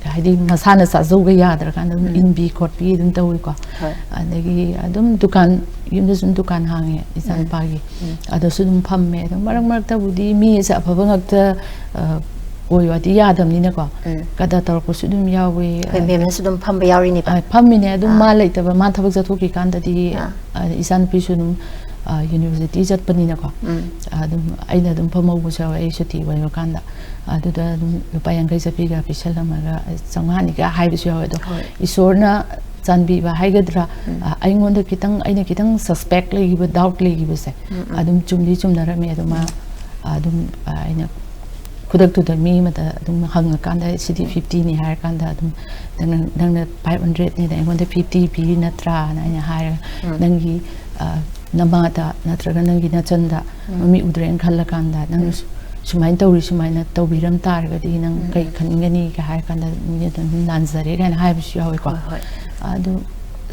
ꯍꯥꯏꯗꯤ ꯃꯁꯥꯅ ꯆꯥꯖꯧꯕ ꯌꯥꯗ꯭ꯔꯀꯥꯟꯗ ꯑꯗꯨꯝ ꯎꯝ꯫ ꯏꯟꯕꯤ ꯈꯣꯠꯄꯤ ꯑꯗꯨꯝ ꯇꯧꯋꯤꯀꯣ꯫ ꯍꯣꯏ꯫ ꯑꯗꯒꯤ ꯑꯗꯨꯝ ꯗꯨꯀꯥꯟ, ꯌꯨꯝꯗꯁꯨ ꯑꯗꯨꯝ ꯗꯨꯀꯥꯟ ꯍꯥꯡꯉꯦ ꯎꯝ꯫ ꯏꯆꯥꯅꯨꯄꯥꯒꯤ꯫ ꯎꯝ꯫ ꯑꯗꯁꯨ ꯑꯗꯨꯝ ꯐꯝꯃꯦ꯫ ꯑꯗꯣ ꯃꯔꯛ ꯃꯔꯛꯇꯕꯨꯗꯤ ꯃꯤꯁꯦ ꯑꯐꯕ ꯉꯥꯛꯇ, ꯑ, ꯑꯣꯏꯌꯣꯗꯤ ꯌꯥꯗꯕꯅꯤꯅꯀꯣ꯫ ꯎꯝ꯫ ꯀꯗꯔ ꯇꯧꯔꯛꯄꯁꯨ ꯑꯗꯨꯝ ꯌꯥꯎꯋꯦ꯫ ꯍꯣꯏ, ꯃꯦꯝꯅꯁꯨ ꯑꯗꯨꯝ ꯐꯝꯕ ꯌꯥꯎꯔꯤꯅꯦꯕ꯫ ꯑ, ꯐꯝꯃꯤꯅꯦ꯫ ꯑꯗꯨꯝ ꯑꯥ꯫ ꯃꯥ ꯂꯩꯇꯕ, ꯃꯥ ꯊꯕꯛ ꯆꯠꯊꯣꯛꯈꯤꯀꯥꯟꯗꯗꯤ, ꯑꯥ꯫ ꯑ, ꯑꯗ ꯏꯆꯥꯅꯨꯄꯤꯁꯨ ꯑꯗꯨꯝ ꯌꯨꯅꯤꯚꯔꯁꯤꯇꯤ ꯆꯠꯄꯅꯤꯅꯀꯣ, ꯑꯗꯨꯝ ꯑꯩꯅ ꯑꯗꯨꯝ ꯐꯝꯍꯧꯕꯁꯨ ꯌꯥꯎꯋꯦ, ꯑꯩ ꯁꯨꯇꯤ ꯑꯣꯏꯕ ꯀꯥꯟꯗ꯫ ꯑꯗꯨꯗ ꯑꯗꯨꯝ ꯂꯨꯄꯥ ꯌꯥꯡꯈꯩ ꯆꯠꯄꯤꯒ ꯄꯤꯁꯜꯂꯝꯃꯒ, "ꯆꯥꯝꯃꯉꯥꯅꯤꯒ" ꯍꯥꯏꯕꯁꯨ ꯌꯥꯎꯋꯦ꯫ ꯑꯗꯣ ꯍꯣꯏ꯫ ꯏꯁꯣꯔꯅ ꯆꯥꯟꯕꯤꯕ ꯍꯥꯏꯒꯗ꯭ꯔꯥ, ꯑ, ꯑꯩꯉꯣꯟꯗ ꯈꯤꯇꯪ, ꯑꯩꯅ ꯈꯤꯇꯪ ꯁꯁꯄꯦꯛ ꯂꯩꯈꯤꯕ, ꯗꯥꯎꯠ ꯂꯩꯈꯤꯕꯁꯦ, ꯎꯝ, ꯎꯝ꯫ ꯑꯗꯨꯝ ꯆꯨꯝꯗꯤ ꯆꯨꯝꯅꯔꯝꯃꯦ꯫ ꯑꯗꯣ ꯃꯥ ꯑꯗꯨꯝ, ꯑ, ꯑꯩꯅ ꯈꯨꯗꯛꯇꯨꯗ ꯃꯤ ꯑꯃꯗ ꯑꯗꯨꯝ ꯍꯪꯉꯀꯥꯟꯗ, "ꯁꯤꯗꯤ ꯐꯤꯐꯇꯤꯅꯤ" ꯍꯥꯏꯔꯀꯥꯟꯗ, ꯑꯗꯨꯝ "ꯅꯪꯅ, ꯅꯪꯅ ꯐꯥꯏꯚ ꯍꯟꯗ꯭ꯔꯦꯗꯅꯤꯗ, ꯑꯩꯉꯣꯟꯗ ꯐꯤꯐꯇꯤ ꯄꯤꯔꯤ ꯅꯠꯇ꯭ꯔꯥꯅ?" ꯑꯩꯅ ꯍꯥꯏꯔꯒ, ꯎꯝ꯫ "ꯅꯪꯒꯤ, ꯑ, ꯅꯃꯥꯗ ꯅꯠꯇ꯭ꯔꯒ ꯅꯪꯒꯤ ꯅꯆꯟꯗ ꯎꯝ꯫ ꯃꯃꯤꯠ ꯎꯗ꯭ꯔꯦꯅ ꯈꯜꯂꯀꯥꯟꯗ, ꯅꯪꯅ ꯎꯝ꯫ ꯁꯨ-, ꯁꯨꯃꯥꯏꯅ ꯇꯧꯔꯤ, ꯁꯨꯃꯥꯏꯅ ꯇꯧꯕꯤꯔꯝ ꯇꯥꯔꯒꯗꯤ ꯅꯪ ꯎꯝ, ꯀꯩ ꯎꯝ꯫ ꯈꯟꯒꯅꯤꯒ?" ꯍꯥꯏꯔ ꯀꯥꯟꯗ ꯃꯤꯅ ꯑꯗꯨꯝ "ꯂꯥꯟꯖꯔꯦ" ꯀꯥꯏꯅ ꯍꯥꯏꯕꯁꯨ ꯌꯥꯎꯋꯦꯀꯣ꯫ ꯍꯣꯏ, ꯍꯣꯏ꯫ ꯑꯗꯨ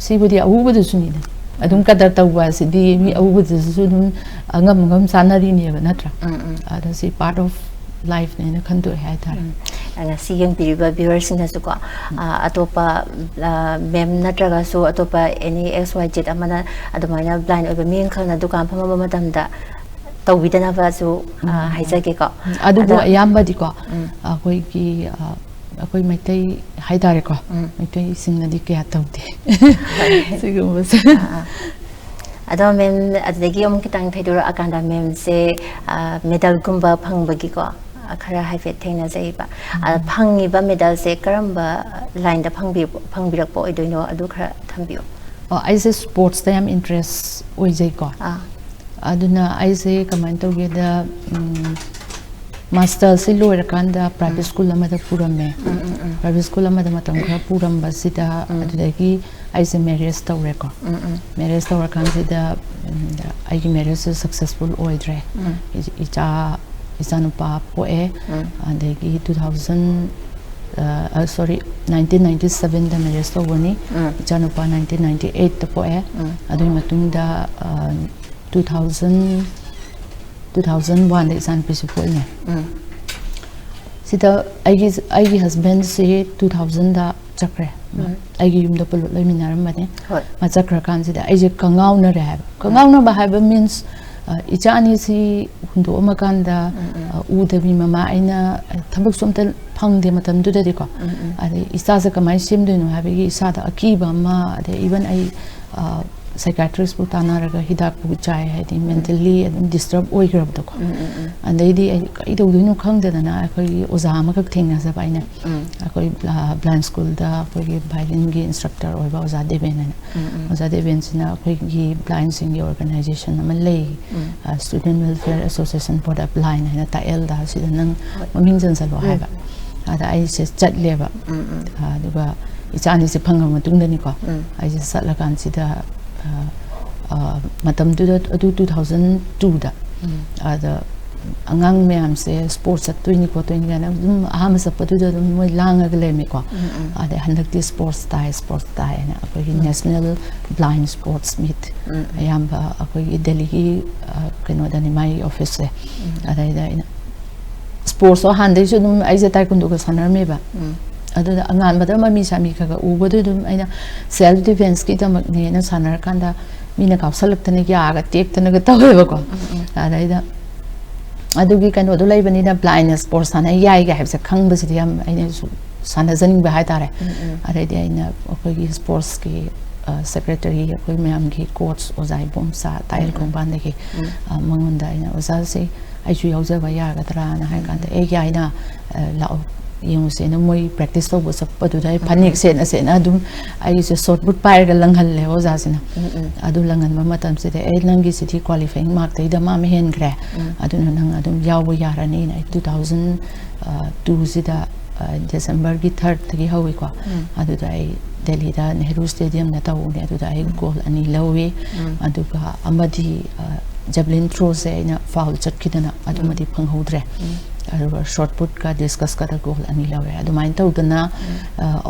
ꯁꯤꯕꯨꯗꯤ ꯑꯎꯕꯗꯁꯨꯅꯤꯗ꯫ ꯑꯗꯨꯝ ꯀꯗꯔ ꯇꯧꯕ ꯑꯁꯤꯗꯤ ꯃꯤ ꯑꯎꯕꯗꯁꯨ ꯑꯗꯨꯝ ꯑꯉꯝ ꯑꯉꯝ ꯆꯥꯟꯅꯔꯤꯅꯦꯕ, ꯅꯠꯇ꯭ꯔꯥ? ꯎꯝ, ꯎꯝ꯫ ꯑꯗꯣ ꯁꯤ part of lifeꯅꯦꯅ ꯈꯟꯗꯣꯛꯑꯦ ꯍꯥꯏꯇꯥꯔꯦ꯫ ꯎꯝ꯫ ꯉꯁꯤ ꯌꯦꯡꯕꯤꯔꯤꯕ viewerꯁꯤꯡꯅꯁꯨꯀꯣ, ꯑ, ꯑꯇꯣꯞꯄ, ꯑ, ꯃꯦꯝ ꯅꯠꯇ꯭ꯔꯒꯁꯨ ꯑꯇꯣꯞꯄ any X Y Z ꯑꯃꯅ ꯑꯗꯨꯃꯥꯏꯅ blind ꯑꯣꯏꯕ ꯃꯤ ꯑꯃꯈꯛꯅ ꯗꯨꯀꯥꯟ ꯐꯝꯃꯝꯕ ꯃꯇꯝꯗ ꯇꯧꯕꯤꯗꯅꯕꯁꯨ, ꯑ, ꯎꯝ꯫ ꯍꯥꯏꯖꯒꯦꯀꯣ꯫ ꯑꯗꯨꯕꯨ ꯑꯗ ꯑꯌꯥꯝꯕꯗꯤꯀꯣ, ꯎꯝ꯫ ꯑꯩꯈꯣꯏꯒꯤ, ꯑ, ꯑꯩꯈꯣꯏ ꯃꯩꯇꯩ ꯍꯥꯏꯇꯥꯔꯦꯀꯣ, ꯎꯝ꯫ ꯃꯩꯇꯩꯁꯤꯡꯅꯗꯤ ꯀꯌꯥ ꯇꯧꯗꯦ ꯍꯣꯏ꯫ ꯁꯤꯒꯨꯝꯕꯁꯦ꯫ ꯑꯥ, ꯑꯥ꯫ ꯑꯗꯣ ꯃꯦꯝ, ꯑꯗꯨꯗꯒꯤ ꯑꯃꯨꯛ ꯈꯤꯇꯪ ꯊꯩꯗꯣꯔꯛꯑꯀꯥꯟꯗ ꯃꯦꯝꯁꯦ, ꯑ, ꯃꯦꯗꯜꯒꯨꯝꯕ ꯐꯪꯕꯒꯤꯀꯣ, ꯑ, ꯈꯔ ꯍꯥꯏꯐꯦꯠ ꯊꯦꯡꯅꯖꯩꯕ꯫ ꯑ, ꯐꯪꯉꯤꯕ ꯃꯦꯗꯜꯁꯦ ꯀꯔꯝꯕ ꯂꯥꯏꯟꯗ ꯐꯪꯕꯤ-, ꯐꯪꯕꯤꯔꯛꯄ ꯑꯣꯏꯗꯣꯏꯅꯣ, ꯑꯗꯨ ꯈꯔ ꯊꯝꯕꯤꯌꯨ꯫ ꯑꯣ, ꯑꯩꯁꯦ ꯁ꯭ꯄꯣꯔꯠꯁꯇ ꯌꯥꯝ ꯏꯟꯇꯔꯦꯁ ꯑꯣꯏꯖꯩꯀꯣ꯫ ꯑꯥ꯫ ꯑꯗꯨꯅ ꯑꯩꯁꯦ ꯀꯃꯥꯏꯅ ꯇꯧꯒꯦꯗ, ꯎꯝ, ꯃꯥꯁꯇꯔꯁꯤ ꯂꯣꯏꯔꯀꯥꯟꯗ ꯄ꯭ꯔꯥꯏꯚꯦꯠ ꯁ꯭ꯀꯨꯜ ꯑꯃꯗ ꯄꯨꯔꯝꯃꯦ꯫ ꯎꯝ, ꯎꯝ, ꯎꯝ꯫ ꯄ꯭ꯔꯥꯏꯚꯦꯠ ꯁ꯭ꯀꯨꯜ ꯑꯃꯗ ꯃꯇꯝ ꯈꯔ ꯄꯨꯔꯝꯕꯁꯤꯗ, ꯎꯝ꯫ ꯑꯗꯨꯗꯒꯤ ꯑꯩꯁꯦ ꯃꯦꯔꯦꯖ ꯇꯧꯔꯦꯀꯣ꯫ ꯎꯝ, ꯎꯝ꯫ ꯃꯦꯔꯦꯖ ꯇꯧꯔꯀꯥꯟꯁꯤꯗ, ꯎꯝ, ꯑꯩꯒꯤ ꯃꯦꯔꯦꯖꯁꯦ ꯁꯛꯁꯦꯁꯐꯨꯜ ꯑꯣꯏꯗ꯭ꯔꯦ꯫ ꯎꯝ꯫ ꯏ-, ꯏꯆꯥ, ꯏꯆꯥꯅꯨꯄꯥ ꯄꯣꯛꯑꯦ꯫ ꯎꯝ꯫ ꯑꯗꯒꯤ two thousand, ꯑ, ꯑ, sorry, nineteen ninety sevenꯗ ꯃꯦꯔꯦꯖ ꯇꯧꯕꯅꯤ꯫ ꯎꯝ꯫ ꯏꯆꯥꯅꯨꯄꯥ nineteen ninety eightꯇ ꯄꯣꯛꯑꯦ꯫ ꯎꯝ꯫ ꯑꯗꯨꯒꯤ ꯃꯇꯨꯡꯗ, ꯑ, two thousand, two thousand oneꯗ ꯏꯆꯥꯅꯨꯄꯤꯁꯨ ꯄꯣꯛꯏꯅꯦ꯫ ꯎꯝ꯫ ꯁꯤꯗ ꯑꯩꯒꯤ, ꯑꯩꯒꯤ ꯍꯁꯕꯦꯟꯁꯤ two thousandꯗ ꯆꯠꯈ꯭ꯔꯦ꯫ ꯎꯝ꯫ ꯑꯩꯒꯤ ꯌꯨꯝꯗ ꯄꯨꯂꯞ ꯂꯩꯃꯤꯟꯅꯔꯝꯕꯅꯦ꯫ ꯍꯣꯏ꯫ ꯃꯥ ꯆꯠꯈ꯭ꯔꯀꯥꯟꯁꯤꯗ ꯑꯩꯁꯦ ꯀꯉꯥꯎꯅꯔꯦ ꯍꯥꯏꯕ꯫ ꯀꯉꯥꯎꯅꯕ ꯍꯥꯏꯕ means, ꯑ, ꯏꯆꯥ ꯑꯅꯤꯁꯤ ꯍꯨꯟꯗꯣꯛꯑꯝꯃꯀꯥꯟꯗ, ꯎꯝ, ꯎꯝ꯫ ꯑ, ꯎꯗꯕꯤ ꯃꯃꯥ ꯑꯩꯅ, ꯑ, ꯊꯕꯛꯁꯨ ꯑꯝꯇ ꯐꯪꯗꯦ ꯃꯇꯝꯗꯨꯗꯗꯤꯀꯣ꯫ ꯎꯝ, ꯎꯝ꯫ ꯑꯗꯩ ꯏꯆꯥꯁꯦ ꯀꯃꯥꯏꯅ ꯁꯦꯝꯗꯣꯏꯅꯣ ꯍꯥꯏꯕꯒꯤ ꯏꯁꯥꯗ ꯑꯀꯤꯕ ꯑꯃ, ꯑꯗꯩ even ꯑꯩ, ꯑ, ꯁꯥꯏꯀꯥꯏꯇ꯭ꯔꯤꯁꯄꯨ ꯇꯥꯟꯅꯔꯒ ꯍꯤꯗꯥꯛꯄꯨ ꯆꯥꯏ, ꯍꯥꯏꯗꯤ ꯃꯦꯟꯇꯦꯜꯂꯤ ꯑꯗꯨꯝ ꯗꯤꯁꯇꯔꯕ ꯑꯣꯏꯈ꯭ꯔꯕꯗꯣꯀꯣ꯫ ꯑꯗꯩꯗꯤ ꯑꯩ ꯀꯩ ꯇꯧꯗꯣꯏꯅꯣ ꯈꯪꯗꯗꯅ ꯑꯩꯈꯣꯏꯒꯤ ꯑꯣꯖꯥ ꯑꯃꯈꯛ ꯊꯦꯡꯅꯖꯕ ꯑꯩꯅ꯫ ꯑꯩꯈꯣꯏ ꯕ꯭ꯂꯥꯏꯟ ꯁ꯭ꯀꯨꯜꯗ ꯑꯩꯈꯣꯏꯒꯤ ꯚꯥꯏꯂꯤꯟꯒꯤ ꯏꯟꯁꯇ꯭ꯔꯛꯇꯔ ꯑꯣꯏꯕ ꯑꯣꯖꯥ ꯗꯦꯕꯦꯟ ꯍꯥꯏꯅ꯫ ꯑꯣꯖꯥ ꯗꯦꯕꯦꯟꯁꯤꯅ ꯑꯩꯈꯣꯏꯒꯤ ꯕ꯭ꯂꯥꯏꯟꯁꯤꯡꯒꯤ ꯑꯣꯔꯒꯅꯥꯏꯖꯦꯁꯟ ꯑꯃ ꯂꯩ, Student Welfare Association for the Blind ꯍꯥꯏꯅ ꯇꯥꯛꯑꯦꯜꯗ, ꯁꯤꯗ ꯅꯪ ꯃꯃꯤꯡ ꯆꯟꯁꯜꯂꯣ ꯍꯥꯏꯕ꯫ ꯑꯗ ꯑꯩꯁꯦ ꯆꯠꯂꯦꯕ꯫ ꯑꯗꯨꯒ ꯏꯆꯥ ꯑꯅꯤꯁꯦ ꯐꯪꯉ ꯃꯇꯨꯡꯗꯅꯤꯀꯣ, ꯑꯩꯁꯦ ꯆꯠꯂꯀꯥꯟꯁꯤꯗ ꯃꯇꯝꯗꯨꯗ, ꯑꯗꯨ two thousand twoꯗ꯫ ꯑꯗ ꯑꯉꯥꯡ ꯃꯌꯥꯝꯁꯦ ꯁ꯭ꯄꯣꯔꯠꯁ ꯆꯠꯇꯣꯏꯅꯤ ꯈꯣꯠꯇꯣꯏꯅꯤ ꯀꯥꯏꯅ ꯑꯗꯨꯝ ꯑꯍꯥꯟꯕ ꯆꯠꯄꯗꯨꯗ ꯑꯗꯨꯝ ꯃꯣꯏ ꯂꯥꯡꯉꯒ ꯂꯩꯔꯝꯃꯤꯀꯣ꯫ ꯑꯗꯩ ꯍꯟꯗꯛꯇꯤ ꯁ꯭ꯄꯣꯔꯠꯁ ꯇꯥꯏ, ꯁ꯭ꯄꯣꯔꯠꯁ ꯇꯥꯏ ꯍꯥꯏꯅ ꯑꯩꯈꯣꯏꯒꯤ National Blind Sports Meet, ꯑꯌꯥꯝꯕ ꯑꯩꯈꯣꯏꯒꯤ ꯗꯦꯜꯂꯤꯒꯤ ꯀꯩꯅꯣꯗꯅꯤ ꯃꯥꯒꯤ ꯑꯣꯐꯤꯁꯁꯦ꯫ ꯑꯗꯩꯗ ꯑꯩꯅ ꯁ꯭ꯄꯣꯔꯠꯁꯇꯣ ꯍꯥꯟꯅꯗꯩꯁꯨ ꯑꯗꯨꯝ ꯑꯩꯁꯦ ꯇꯥꯏꯀꯨꯟꯗꯣꯒ ꯁꯥꯟꯅꯔꯝꯃꯦꯕ꯫ ꯑꯗꯨꯗ ꯑꯉꯥꯟꯕꯗ ꯃꯃꯤ ꯁꯥꯃꯤ ꯈꯔ ꯈꯔ ꯎꯕꯗꯨ ꯑꯗꯨꯝ ꯑꯩꯅ ꯁꯦꯜꯐ ꯗꯤꯐꯦꯟꯁꯀꯤꯗꯃꯛꯅꯦꯅ ꯁꯥꯟꯅꯔꯀꯥꯟꯗ ꯃꯤꯅ ꯀꯥꯎꯁꯜꯂꯛꯇꯅ ꯌꯥꯒ ꯇꯦꯛꯇꯅꯒ ꯇꯧꯋꯦꯕꯀꯣ꯫ ꯑꯗꯩꯗ ꯑꯗꯨꯒꯤ ꯀꯩꯅꯣꯗꯣ ꯂꯩꯕꯅꯤꯅ, ꯕ꯭ꯂꯥꯏꯟꯅ ꯁ꯭ꯄꯣꯔꯠꯁ ꯁꯥꯟꯅ ꯌꯥꯏꯒ ꯍꯥꯏꯕꯁꯦ ꯈꯪꯕꯁꯤꯗꯤ ꯌꯥꯝ ꯑꯩꯅꯁꯨ ꯁꯥꯟꯅꯖꯅꯤꯡꯕ ꯍꯥꯏꯇꯥꯔꯦ꯫ ꯑꯗꯩꯗꯤ ꯑꯩꯅ ꯑꯩꯈꯣꯏꯒꯤ ꯁ꯭ꯄꯣꯔꯠꯁꯀꯤ ꯁꯦꯀ꯭ꯔꯦꯇꯔꯤ, ꯑꯩꯈꯣꯏ ꯃꯌꯥꯝꯒꯤ ꯀꯣꯆ ꯑꯣꯖꯥ ꯏꯕꯣꯝꯆꯥ ꯇꯥꯏꯌꯦꯜ ꯈꯣꯡꯕꯥꯟꯗꯒꯤ, ꯃꯉꯣꯟꯗ ꯑꯩꯅ, "ꯑꯣꯖꯥꯁꯦ ꯑꯩꯁꯨ ꯌꯥꯎꯖꯕ ꯌꯥꯒꯗ꯭ꯔꯥꯅ?" ꯍꯥꯏ ꯀꯥꯟꯗ, "ꯑꯦ, ꯌꯥꯏꯅ, ꯂꯥꯛꯑꯣ, ꯌꯦꯡꯉꯨꯁꯦꯅ" ꯃꯣꯏ ꯄ꯭ꯔꯦꯛꯇꯤꯁ ꯇꯧꯕ ꯆꯠꯄꯗꯨꯗ ꯑꯩ ꯐꯅꯦꯛ ꯁꯦꯠꯅ ꯁꯦꯠꯅ ꯑꯗꯨꯝ ꯑꯩꯁꯦ ꯁꯣꯔꯠ ꯄꯨꯠ ꯄꯥꯏꯔꯒ ꯂꯪꯍꯜꯂꯦ ꯑꯣꯖꯥꯁꯤꯅ꯫ ꯑꯗꯨ ꯂꯪꯍꯟꯕ ꯃꯇꯝꯁꯤꯗ, "ꯑꯦ, ꯅꯪꯒꯤꯁꯤꯗꯤ ꯀ꯭ꯋꯥꯂꯤꯐꯥꯏꯌꯤꯡ ꯃꯥꯔꯛꯇꯩꯗ ꯃꯥ ꯑꯃ ꯍꯦꯟꯈ꯭ꯔꯦ, ꯑꯗꯨꯅ ꯅꯪ ꯑꯗꯨꯝ ꯌꯥꯎꯕ ꯌꯥꯔꯅꯤꯅ" ꯑꯩ two thousand twoꯁꯤꯗ, ꯗꯤꯁꯦꯝꯕꯔꯒꯤ thirdꯇꯒꯤ ꯍꯧꯋꯤꯀꯣ꯫ ꯑꯗꯨꯗ ꯑꯩ ꯗꯦꯜꯂꯤꯗ ꯅꯦꯍꯔꯨ ꯁ꯭ꯇꯦꯗꯤꯌꯝꯗ ꯇꯧꯕꯅꯦ, ꯑꯗꯨꯗ ꯑꯩ ꯒꯣꯜ ꯑꯅꯤ ꯂꯧꯋꯤ꯫ ꯑꯗꯨꯒ ꯑꯃꯗꯤ, javelin throwꯁꯦ ꯑꯩꯅ ꯐꯥꯎꯜ ꯆꯠꯈꯤꯗꯅ ꯑꯗꯨꯃꯗꯤ ꯐꯪꯍꯧꯗ꯭ꯔꯦ꯫ ꯑꯗꯨꯒ ꯁꯣꯔꯠ ꯄꯨꯠꯀ ꯗꯤꯁꯀꯁꯀꯗ ꯒꯣꯜ ꯑꯅꯤ ꯂꯧꯋꯦ꯫ ꯑꯗꯨꯃꯥꯏꯅ ꯇꯧꯗꯅ,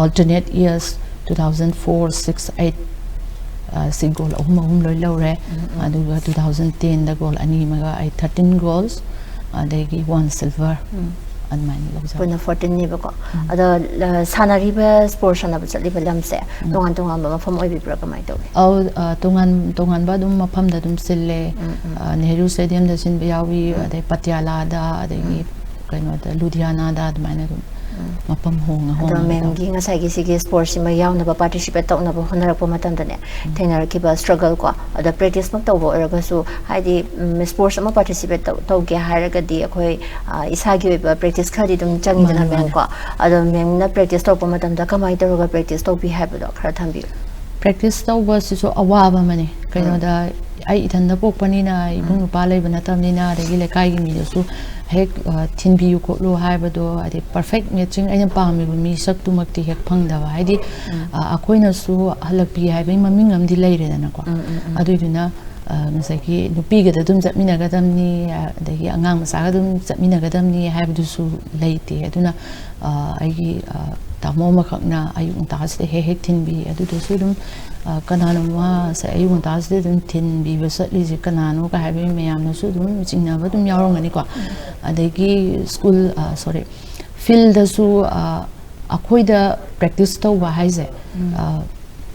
alternate years, two thousand four, six, eight, ꯁꯤ ꯒꯣꯜ ꯑꯍꯨꯝ ꯑꯍꯨꯝ ꯂꯣꯏ ꯂꯧꯔꯦ꯫ ꯑꯗꯨꯒ two thousand tenꯗ ꯒꯣꯜ ꯑꯅꯤ ꯑꯃꯒ ꯑꯩ thirteen goals, ꯑꯗꯒꯤ one silver, ꯑꯗꯨꯃꯥꯏꯅ ꯂꯧꯖꯕ꯫ ꯄꯨꯟꯅ fourteenꯅꯦꯕꯀꯣ꯫ ꯑꯗꯣ, ꯁꯥꯟꯅꯔꯤꯕ, ꯁ꯭ꯄꯣꯔꯠꯁ ꯁꯥꯟꯅꯕ ꯆꯠꯂꯤꯕ ꯂꯝꯁꯦ ꯇꯣꯉꯥꯟ ꯇꯣꯉꯥꯟꯕ ꯃꯐꯝ ꯑꯣꯏꯕꯤꯕ꯭ꯔꯥ, ꯀꯃꯥꯏꯅ ꯇꯧꯏ? ꯑꯧ, ꯇꯣꯉꯥꯟ ꯇꯣꯉꯥꯟꯕ ꯑꯗꯨꯝ ꯃꯐꯝꯗ ꯑꯗꯨꯝ ꯁꯤꯜꯂꯦ꯫ ꯅꯦꯍꯔꯨ ꯁ꯭ꯇꯦꯗꯤꯌꯝꯗ ꯁꯤꯟꯕ ꯌꯥꯎꯏ, ꯑꯗꯩ ꯄꯇꯤꯌꯥꯂꯥꯗ, ꯑꯗꯒꯤ ꯀꯩꯅꯣꯗ, ꯂꯨꯙꯤꯌꯥꯅꯥꯗ, ꯑꯗꯨꯃꯥꯏꯅ ꯑꯗꯨꯝ ꯃꯐꯝ ꯍꯣꯡꯉ ꯑꯗꯣ ꯍꯣꯡꯉꯒ ꯃꯦꯝꯒꯤ ꯉꯁꯥꯏꯒꯤ ꯁꯤꯒꯤ ꯁ꯭ꯄꯣꯔꯠꯁꯤꯃ ꯌꯥꯎꯅꯕ, ꯄꯥꯔꯇꯤꯁꯤꯄꯦꯠ ꯇꯧꯅꯕ ꯍꯣꯠꯅꯔꯛꯄ ꯃꯇꯝꯗꯅꯦ, ꯊꯦꯡꯅꯔꯛꯈꯤꯕ ꯁ꯭ꯇ꯭ꯔꯒꯜ ꯀꯣ, ꯑꯗ ꯄ꯭ꯔꯦꯛꯇꯤꯁꯃꯛ ꯇꯧꯕ ꯑꯣꯏꯔꯒꯁꯨ, ꯍꯥꯏꯗꯤ ꯁ꯭ꯄꯣꯔꯠꯁ ꯑꯃ ꯄꯥꯔꯇꯤꯁꯤꯄꯦꯠ ꯇꯧꯒꯦ ꯍꯥꯏꯔꯒꯗꯤ ꯑꯩꯈꯣꯏ ꯑ, ꯏꯁꯥꯒꯤ ꯑꯣꯏꯕ ꯄ꯭ꯔꯦꯛꯇꯤꯁ ꯈꯔꯗꯤ ꯑꯗꯨꯝ ꯆꯪꯉꯤꯗꯅ ꯃꯥꯅꯦ, ꯃꯥꯅꯦ꯫ ꯃꯦꯝ ꯀꯣ꯫ ꯑꯗꯣ ꯃꯦꯝꯅ ꯄ꯭ꯔꯦꯛꯇꯤꯁ ꯇꯧꯔꯛꯄ ꯃꯇꯝꯗ ꯀꯃꯥꯏꯅ ꯇꯧꯔꯒ ꯄ꯭ꯔꯦꯛꯇꯤꯁ ꯇꯧꯕꯤ ꯍꯥꯏꯕꯗꯣ ꯈꯔ ꯊꯝꯕꯤꯌꯨ꯫ ꯄ꯭ꯔꯦꯛꯇꯤꯁ ꯇꯧꯕꯁꯤꯁꯨ ꯑꯋꯥꯕ ꯑꯃꯅꯤ꯫ ꯀꯩꯅꯣꯗ, ꯑꯩ ꯏꯊꯟꯗ ꯄꯣꯛꯄꯅꯤꯅ, ꯏꯕꯨꯡ ꯅꯨꯄꯥ ꯂꯩꯕ ꯅꯠꯇꯕꯅꯤꯅ, ꯑꯗꯒꯤ ꯂꯩꯀꯥꯏꯒꯤ ꯃꯤꯗꯁꯨ ꯍꯦꯛ ꯑ, ꯊꯤꯟꯕꯤꯌꯨ ꯈꯣꯠꯂꯨ ꯍꯥꯏꯕꯗꯣ, ꯍꯥꯏꯗꯤ ꯄꯔꯐꯦꯛ ꯃꯦꯠꯆꯤꯡ ꯑꯩꯅ ꯄꯥꯝꯃꯤꯕ ꯃꯤ ꯁꯛꯇꯨꯃꯛꯇꯤ ꯍꯦꯛ ꯐꯪꯗꯕ꯫ ꯍꯥꯏꯗꯤ ꯑ, ꯑꯩꯈꯣꯏꯅꯁꯨ ꯍꯜꯂꯛꯄꯤ ꯍꯥꯏꯕꯒꯤ ꯃꯃꯤꯡ ꯑꯃꯗꯤ ꯂꯩꯔꯦꯗꯅꯀꯣ꯫ ꯑꯗꯨꯏꯗꯨꯅ ꯑ, ꯉꯁꯥꯏꯒꯤ ꯅꯨꯄꯤꯒꯗ ꯑꯗꯨꯝ ꯆꯠꯃꯤꯟꯅꯒꯗꯕꯅꯤ, ꯑꯗꯒꯤ ꯑꯉꯥꯡ ꯃꯆꯥꯒ ꯑꯗꯨꯝ ꯆꯠꯃꯤꯟꯅꯒꯗꯕꯅꯤ ꯍꯥꯏꯕꯗꯨꯁꯨ ꯂꯩꯇꯦ꯫ ꯑꯗꯨꯅ ꯑ, ꯑꯩꯒꯤ ꯑ, ꯇꯥꯃꯣ ꯑꯃꯈꯛꯅ ꯑꯌꯨꯛ ꯉꯟꯇꯥꯁꯤꯗ ꯍꯦꯛ ꯍꯦꯛ ꯊꯤꯟꯕꯤ꯫ ꯑꯗꯨꯗꯁꯨ ꯑꯗꯨꯝ ꯑ, ꯀꯅꯥꯅꯣ ꯃꯥꯁꯦ ꯑꯌꯨꯛ ꯉꯟꯇꯥꯁꯤꯗ ꯑꯗꯨꯝ ꯊꯤꯟꯕꯤꯕ ꯆꯠꯂꯤꯁꯦ ꯀꯅꯥꯅꯣꯒ ꯍꯥꯏꯕꯒꯤ ꯃꯌꯥꯝꯅꯁꯨ ꯑꯗꯨꯝ ꯆꯤꯡꯅꯕ ꯑꯗꯨꯝ ꯌꯥꯎꯔꯝꯒꯅꯤꯀꯣ꯫ ꯑꯗꯒꯤ ꯁ꯭ꯀꯨꯜ, ꯑ, ꯁꯣꯔꯤ, ꯐꯤꯜꯗꯁꯨ ꯑ, ꯑꯩꯈꯣꯏꯗ ꯄ꯭ꯔꯦꯛꯇꯤꯁ ꯇꯧꯕ ꯍꯥꯏꯁꯦ, ꯑ,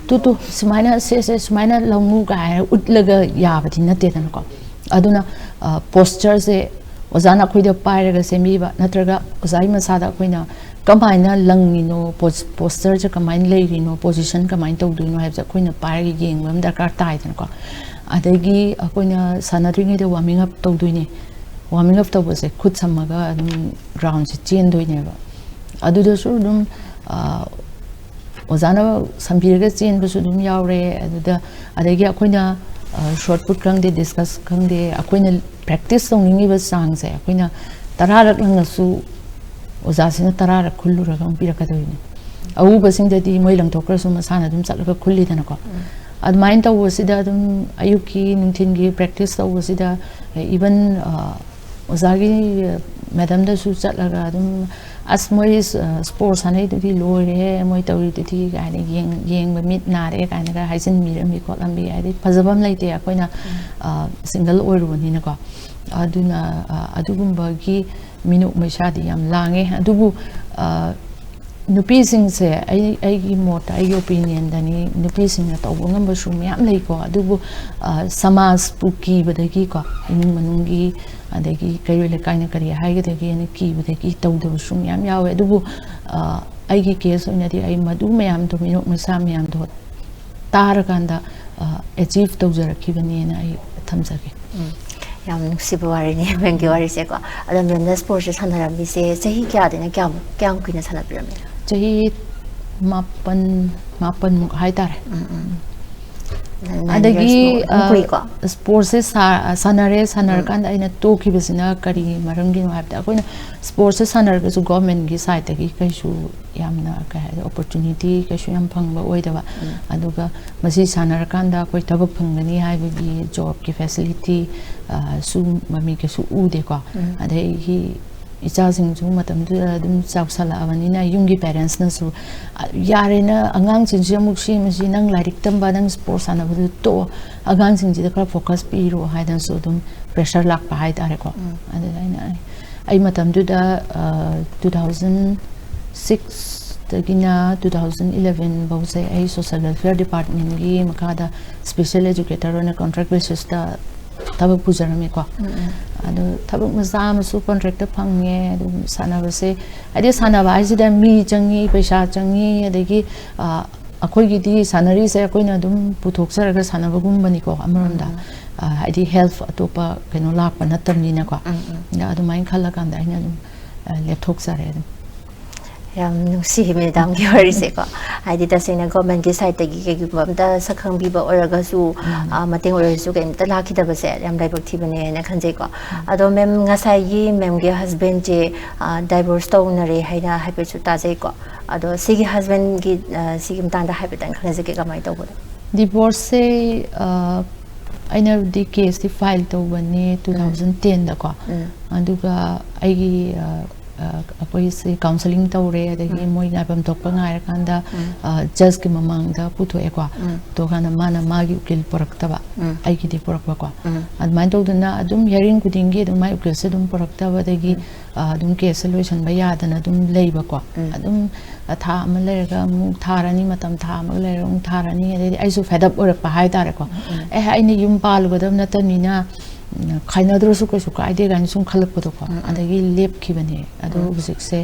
ꯇꯨ ꯇꯨ ꯁꯨꯃꯥꯏꯅ ꯁꯦ ꯁꯦ ꯁꯨꯃꯥꯏꯅ ꯂꯧꯅꯨ ꯀꯥꯏꯅ ꯎꯠꯂꯒ ꯌꯥꯕꯗꯤ ꯅꯠꯇꯦꯗꯅꯀꯣ꯫ ꯑꯗꯨꯅ ꯄꯣꯁꯆꯔꯁꯦ ꯑꯣꯖꯥꯅ ꯑꯩꯈꯣꯏꯗ ꯄꯥꯏꯔꯒ ꯁꯦꯝꯕꯤꯕ, ꯅꯠꯇ꯭ꯔꯒ ꯑꯣꯖꯥꯒꯤ ꯃꯁꯥꯗ ꯑꯩꯈꯣꯏꯅ ꯀꯃꯥꯏꯅ ꯂꯪꯉꯤꯅꯣ, ꯄꯣꯁꯆꯔꯁꯦ ꯀꯃꯥꯏꯅ ꯂꯩꯔꯤꯅꯣ, ꯄꯣꯖꯤꯁꯟ ꯀꯃꯥꯏꯅ ꯇꯧꯗꯣꯏꯅꯣ ꯍꯥꯏꯕꯁꯦ ꯑꯩꯈꯣꯏꯅ ꯄꯥꯏꯔꯒ ꯌꯦꯡꯕ ꯑꯃ ꯗꯔꯀꯥꯔ ꯇꯥꯏꯗꯅꯀꯣ꯫ ꯑꯗꯒꯤ ꯑꯩꯈꯣꯏꯅ ꯁꯥꯟꯅꯗ꯭ꯔꯤꯉꯩꯗ ꯋꯥꯔꯃꯤꯡ ꯑꯞ ꯇꯧꯗꯣꯏꯅꯦ꯫ ꯋꯥꯔꯃꯤꯡ ꯑꯞ ꯇꯧꯕꯁꯦ ꯈꯨꯠ ꯁꯝꯃꯒ ꯑꯗꯨꯝ ꯒ꯭ꯔꯥꯎꯟꯁꯦ ꯆꯦꯟꯗꯣꯏꯅꯦꯕ꯫ ꯑꯗꯨꯗꯁꯨ ꯑꯗꯨꯝ ꯑ, ꯑꯣꯖꯥꯅ ꯁꯝꯕꯤꯔꯒ ꯆꯦꯟꯕꯁꯨ ꯑꯗꯨꯝ ꯌꯥꯎꯔꯦ꯫ ꯑꯗꯨꯗ ꯑꯗꯒꯤ ꯑꯩꯈꯣꯏꯅ ꯁꯣꯠ ꯄꯨꯠ ꯈꯪꯗꯦ, ꯗꯤꯁꯀꯁ ꯈꯪꯗꯦ, ꯑꯩꯈꯣꯏꯅ ꯄ꯭ꯔꯦꯛꯇꯤꯁ ꯇꯧꯅꯤꯡꯉꯤꯕ ꯆꯥꯡꯁꯦ ꯑꯩꯈꯣꯏꯅ ꯇꯔꯥꯔꯛ ꯂꯪꯉꯁꯨ ꯑꯣꯖꯥꯁꯤꯅ ꯇꯔꯥꯔꯛ ꯈꯨꯜꯂꯨꯔꯒ ꯑꯃꯨꯛ ꯄꯤꯔꯛꯀꯗꯣꯏꯅꯤ꯫ ꯑꯎꯕꯁꯤꯡꯗꯗꯤ ꯃꯣꯏ ꯂꯪꯊꯣꯛꯈ꯭ꯔꯁꯨ ꯃꯁꯥꯅ ꯑꯗꯨꯝ ꯆꯠꯂꯒ ꯈꯨꯜꯂꯤꯗꯅꯀꯣ꯫ ꯑꯗꯨꯃꯥꯏꯅ ꯇꯧꯕꯁꯤꯗ ꯑꯗꯨꯝ ꯑꯌꯨꯛꯀꯤ ꯅꯨꯡꯊꯤꯜꯒꯤ ꯄ꯭ꯔꯦꯛꯇꯤꯁ ꯇꯧꯕꯁꯤꯗ ꯏꯚꯟ ꯑꯣꯖꯥꯒꯤ ꯃꯦꯗꯝꯗꯁꯨ ꯆꯠꯂꯒ ꯑꯗꯨꯝ, "ꯑꯁ, ꯃꯣꯏ ꯁ꯭ꯄꯣꯔꯠꯁ ꯁꯥꯟꯅꯩꯗꯨꯗꯤ ꯂꯣꯏꯔꯦꯍꯦ, ꯃꯣꯏ ꯇꯧꯔꯤꯗꯨꯗꯤ" ꯀꯥꯏꯅ, "ꯌꯦꯡ-, ꯌꯦꯡꯕ ꯃꯤꯠ ꯅꯥꯔꯦ" ꯀꯥꯏꯅꯒ ꯍꯥꯏꯖꯤꯟꯕꯤꯔꯝꯃꯤ ꯈꯣꯠꯂꯝꯃꯤ꯫ ꯍꯥꯏꯗꯤ ꯐꯖꯕ ꯑꯃ ꯂꯩꯇꯦ, ꯑꯩꯈꯣꯏꯅ ꯁꯤꯡꯒꯜ ꯑꯣꯏꯔꯨꯕꯅꯤꯅꯀꯣ꯫ ꯑꯗꯨꯅ ꯑ, ꯑꯗꯨꯒꯨꯝꯕꯒꯤ ꯃꯤꯅꯣꯛ ꯃꯩꯁꯥꯗꯤ ꯌꯥꯝ ꯂꯥꯡꯉꯦ꯫ ꯑꯗꯨꯕꯨ ꯑ, ꯅꯨꯄꯤꯁꯤꯡꯁꯦ, ꯑꯩ, ꯑꯩꯒꯤ ꯃꯣꯠꯇ, ꯑꯩꯒꯤ ꯑꯣꯄꯤꯅꯤꯌꯟꯗꯅꯤ, ꯅꯨꯄꯤꯁꯤꯡꯅ ꯇꯧꯕ ꯉꯝꯕꯁꯨ ꯃꯌꯥꯝ ꯂꯩꯀꯣ, ꯑꯗꯨꯕꯨ, ꯑ, ꯁꯃꯥꯖꯄꯨ ꯀꯤꯕꯗꯒꯤꯀꯣ, ꯏꯃꯨꯡ ꯃꯅꯨꯡꯒꯤ, ꯑꯗꯒꯤ ꯀꯩꯔꯣꯏ ꯂꯩꯀꯥꯏꯅ ꯀꯔꯤ ꯍꯥꯏꯒꯗꯒꯦꯅ ꯀꯤꯕꯗꯒꯤ ꯇꯧꯗꯕꯁꯨ ꯃꯌꯥꯝ ꯌꯥꯎꯋꯦ꯫ ꯑꯗꯨꯕꯨ, ꯑ, ꯑꯩꯒꯤ ꯀꯦꯁ ꯑꯣꯏꯅꯗꯤ, ꯑꯩ ꯃꯗꯨ ꯃꯌꯥꯝꯗꯣ, ꯃꯤꯅꯣꯛ ꯃꯩꯁꯥ ꯃꯌꯥꯝꯗꯣ ꯇꯥꯔꯀꯥꯟꯗ, ꯑ, ꯑꯦꯆꯤꯚ ꯇꯧꯖꯔꯛꯈꯤꯕꯅꯦꯅ ꯑꯩ ꯊꯝꯖꯒꯦ꯫ ꯎꯝ, ꯌꯥꯝ ꯅꯨꯡꯁꯤꯕ ꯋꯥꯔꯤꯅꯤ ꯃꯦꯝꯒꯤ ꯋꯥꯔꯤꯁꯦꯀꯣ꯫ ꯑꯗꯣ ꯃꯦꯝꯅ ꯁ꯭ꯄꯣꯔꯠꯁꯦ ꯁꯥꯟꯅꯔꯝꯃꯤꯁꯦ ꯆꯍꯤ ꯀꯌꯥꯗꯩꯅ ꯀꯌꯥꯃꯨꯛ, ꯀꯌꯥꯝ ꯀꯨꯏꯅ ꯁꯥꯟꯅꯕꯤꯔꯝꯃꯤ? ꯆꯍꯤ ꯃꯥꯄꯟ, ꯃꯥꯄꯟꯃꯨꯛ ꯍꯥꯏꯇꯥꯔꯦ꯫ ꯎꯝ, ꯎꯝ꯫ Nine ꯑꯗꯒꯤ, years ꯃꯨꯛ ꯑꯗꯨꯝ ꯑ, ꯀꯨꯏꯀꯣ? ꯁ꯭ꯄꯣꯔꯠꯁꯦ ꯁꯥ-, ꯁꯥꯟꯅꯔꯦ, ꯁꯥꯟꯅꯔꯀꯥꯟꯗ ꯑꯩꯅ ꯇꯣꯛꯈꯤꯕꯁꯤꯅ ꯀꯔꯤ ꯃꯔꯝꯒꯤꯅꯣ ꯍꯥꯏꯕꯗ, ꯑꯩꯈꯣꯏꯅ ꯁ꯭ꯄꯣꯔꯠꯁꯦ ꯁꯥꯟꯅꯔꯒꯁꯨ ꯒꯣꯔꯃꯦꯟꯒꯤ ꯁꯥꯏꯠꯇꯒꯤ ꯀꯩꯁꯨ ꯌꯥꯝꯅ, ꯀꯩ ꯍꯥꯏ, ꯑꯣꯄꯣꯔꯆꯨꯅꯤꯇꯤ ꯀꯩꯁꯨ ꯌꯥꯝ ꯐꯪꯕ ꯑꯣꯏꯗꯕ꯫ ꯑꯗꯨꯒ ꯃꯁꯤ ꯁꯥꯟꯅꯔꯀꯥꯟꯗ ꯑꯩꯈꯣꯏ ꯊꯕꯛ ꯐꯪꯒꯅꯤ ꯍꯥꯏꯕꯒꯤ ꯖꯣꯕꯀꯤ ꯐꯦꯁꯤꯂꯤꯇꯤ, ꯑ, ꯁꯨ ꯃꯃꯤ ꯀꯩꯁꯨ ꯎꯗꯦꯀꯣ꯫ ꯑꯗꯒꯤ ꯏꯆꯥꯁꯤꯡꯁꯨ ꯃꯇꯝꯗꯨꯗ ꯑꯗꯨꯝ ꯆꯥꯎꯁꯜꯂꯛꯑꯕꯅꯤꯅ, ꯌꯨꯝꯒꯤ ꯄꯦꯔꯦꯟꯁꯅꯁꯨ, "ꯑ, ꯌꯥꯔꯦ, ꯅꯪ ꯑꯉꯥꯡꯁꯤꯡꯁꯤ ꯑꯃꯨꯛ ꯁꯦꯝꯃꯁꯤ, ꯅꯪ ꯂꯥꯏꯔꯤꯛ ꯇꯝꯕ, ꯅꯪ ꯁ꯭ꯄꯣꯔꯠꯁ ꯁꯥꯟꯅꯕꯗꯨ ꯇꯣꯛꯑꯣ, ꯑꯉꯥꯡꯁꯤꯡꯁꯤꯗ ꯈꯔ ꯐꯣꯀꯁ ꯄꯤꯔꯣ" ꯍꯥꯏꯗꯅꯁꯨ ꯑꯗꯨꯝ ꯄ꯭ꯔꯦꯁꯔ ꯂꯥꯛꯄ ꯍꯥꯏꯇꯥꯔꯦꯀꯣ꯫ ꯑꯗꯨꯗ ꯑꯩꯅ, ꯑꯩ, ꯑꯩ ꯃꯇꯝꯗꯨꯗ, ꯑ, two thousand six ꯇꯒꯤꯅ two thousand eleven ꯐꯥꯎꯁꯦ ꯑꯩ ꯁꯣꯁꯤꯌꯦꯜ ꯋꯦꯜꯐꯤꯌꯔ ꯗꯤꯄꯥꯔꯠꯃꯦꯟꯒꯤ ꯃꯈꯥꯗ ꯁ꯭ꯄꯦꯁꯦꯜ ꯑꯦꯖꯨꯀꯦꯇꯔ ꯑꯣꯏꯅ ꯀꯣꯟꯇ꯭ꯔꯦꯛ ꯕꯦꯁꯤꯁꯇ ꯊꯕꯛ ꯄꯨꯖꯔꯝꯃꯤꯀꯣ꯫ ꯑꯗꯨ ꯊꯕꯛ ꯃꯆꯥ ꯑꯃꯁꯨ ꯀꯣꯟꯇ꯭ꯔꯦꯛꯇ ꯐꯪꯉꯦ꯫ ꯑꯗꯨꯝ ꯁꯥꯟꯅꯕꯁꯦ, ꯍꯥꯏꯗꯤ ꯁꯥꯟꯅꯕ ꯍꯥꯏꯁꯤꯗ ꯃꯤ ꯆꯪꯉꯤ, ꯄꯩꯁꯥ ꯆꯪꯉꯤ, ꯑꯗꯒꯤ, ꯑ, ꯑꯩꯈꯣꯏꯒꯤꯗꯤ ꯁꯥꯟꯅꯔꯤꯁꯦ ꯑꯩꯈꯣꯏꯅ ꯑꯗꯨꯝ ꯄꯨꯊꯣꯛꯆꯔꯒ ꯁꯥꯟꯅꯕꯒꯨꯝꯕꯅꯤꯀꯣ ꯑꯃꯔꯣꯝꯗ꯫ ꯑ, ꯍꯥꯏꯗꯤ ꯍꯦꯜꯞ ꯑꯇꯣꯞꯄ ꯀꯩꯅꯣ ꯂꯥꯛꯄ ꯅꯠꯇꯕꯅꯤꯅꯀꯣ꯫ ꯑꯗ ꯑꯗꯨꯃꯥꯏꯅ ꯈꯜꯂꯀꯥꯟꯗ ꯑꯩꯅ ꯑꯗꯨꯝ, ꯑ, ꯂꯦꯞꯊꯣꯛꯆꯔꯦ ꯑꯗꯨꯝ꯫ ꯌꯥꯝ ꯅꯨꯡꯁꯤ ꯃꯦꯗꯥꯝꯒꯤ ꯋꯥꯔꯤꯁꯦꯀꯣ꯫ ꯍꯥꯏꯗꯤ ꯇꯁꯦꯡꯅ ꯒꯣꯔꯃꯦꯟꯒꯤ ꯁꯥꯏꯠꯇꯒꯤ ꯀꯩꯒꯨꯝꯕ ꯑꯝꯇ ꯁꯛ ꯈꯪꯕꯤꯕ ꯑꯣꯏꯔꯒꯁꯨ, ꯑ, ꯃꯇꯦꯡ ꯑꯣꯏꯔꯁꯨ ꯀꯩꯝꯇ ꯂꯥꯛꯈꯤꯗꯕꯁꯦ ꯌꯥꯝ ꯂꯥꯏꯕꯛ ꯊꯤꯕꯅꯦꯅ ꯈꯟꯖꯩꯀꯣ꯫ ꯑꯗꯣ ꯃꯦꯝ, ꯉꯁꯥꯏꯒꯤ ꯃꯦꯝꯒꯤ ꯍꯁꯕꯦꯟꯁꯦ, ꯑ, ꯗꯥꯏꯚꯣꯔꯁ ꯇꯧꯅꯔꯦ ꯍꯥꯏꯅ ꯍꯥꯏꯐꯦꯠꯁꯨ ꯇꯥꯖꯩꯀꯣ꯫ ꯑꯗꯣ ꯁꯤꯒꯤ ꯍꯁꯕꯦꯟꯒꯤ, ꯑ, ꯁꯤꯒꯤ ꯃꯇꯥꯡꯗ ꯍꯥꯏꯐꯦꯠꯇꯪ ꯈꯪꯖꯒꯦ, ꯀꯃꯥꯏꯅ ꯇꯧꯕꯅꯣ? ꯗꯤꯚꯣꯔꯁꯁꯦ, ꯑ, ꯑꯩꯅꯕꯨꯗꯤ ꯀꯦꯁꯇꯤ ꯐꯥꯏꯜ ꯇꯧꯕꯅꯦ two thousand tenꯗꯀꯣ꯫ ꯑꯗꯨꯒ ꯑꯩꯒꯤ, ꯑ, ꯑꯩꯈꯣꯏꯁꯦ ꯀꯥꯎꯟꯁꯦꯂꯤꯡ ꯇꯧꯔꯦ, ꯑꯗꯒꯤ ꯃꯣꯏ ꯉꯥꯏꯐꯝ ꯊꯣꯛꯄ ꯉꯥꯏꯔꯀꯥꯟꯗ ꯖꯁꯀꯤ ꯃꯃꯥꯡꯗ ꯄꯨꯊꯣꯛꯑꯦꯀꯣ꯫ ꯄꯨꯊꯣꯛꯑꯀꯥꯟꯗ ꯃꯥꯅ ꯃꯥꯒꯤ ꯎꯀꯤꯜ ꯄꯨꯔꯛꯇꯕ, ꯑꯩꯒꯤꯗꯤ ꯄꯨꯔꯛꯄꯀꯣ꯫ ꯑꯗꯨꯃꯥꯏꯅ ꯇꯧꯗꯅ ꯑꯗꯨꯝ ꯍꯤꯌꯥꯔꯤꯡ ꯈꯨꯗꯤꯡꯒꯤ ꯑꯗꯨꯝ ꯃꯥꯏ ꯎꯀꯤꯜꯁꯦ ꯑꯗꯨꯝ ꯄꯨꯔꯛꯇꯕꯗꯒꯤ ꯑꯗꯨꯝ ꯀꯦꯁꯁꯦ ꯂꯣꯏꯁꯤꯟꯕ ꯌꯥꯗꯅ ꯑꯗꯨꯝ ꯂꯩꯕꯀꯣ꯫ ꯑꯗꯨꯝ ꯊꯥ ꯑꯃ ꯂꯩꯔꯒ ꯑꯃꯨꯛ ꯊꯥꯔꯅꯤ, ꯃꯇꯝ ꯊꯥ ꯑꯃꯒ ꯂꯩꯔꯒ ꯑꯃꯨꯛ ꯊꯥꯔꯅꯤ, ꯑꯗꯩꯗꯤ ꯑꯩꯁꯨ ꯐꯦꯗꯞ ꯑꯣꯏꯔꯛꯄ ꯍꯥꯏꯇꯥꯔꯦꯀꯣ꯫ ꯑꯦ, ꯑꯩꯅ ꯌꯨꯝ ꯄꯥꯜꯂꯨꯒꯗꯕ ꯅꯠꯇꯕꯅꯤꯅ ꯈꯥꯏꯅꯗ꯭ꯔꯁꯨ ꯀꯩꯁꯨ ꯀꯥꯏꯗꯦ ꯀꯥꯏꯅ ꯁꯨꯝ ꯈꯜꯂꯛꯄꯗꯣꯀꯣ꯫ ꯑꯗꯒꯤ ꯂꯦꯞꯈꯤꯕꯅꯦ꯫ ꯑꯗꯣ ꯍꯧꯖꯤꯛꯁꯦ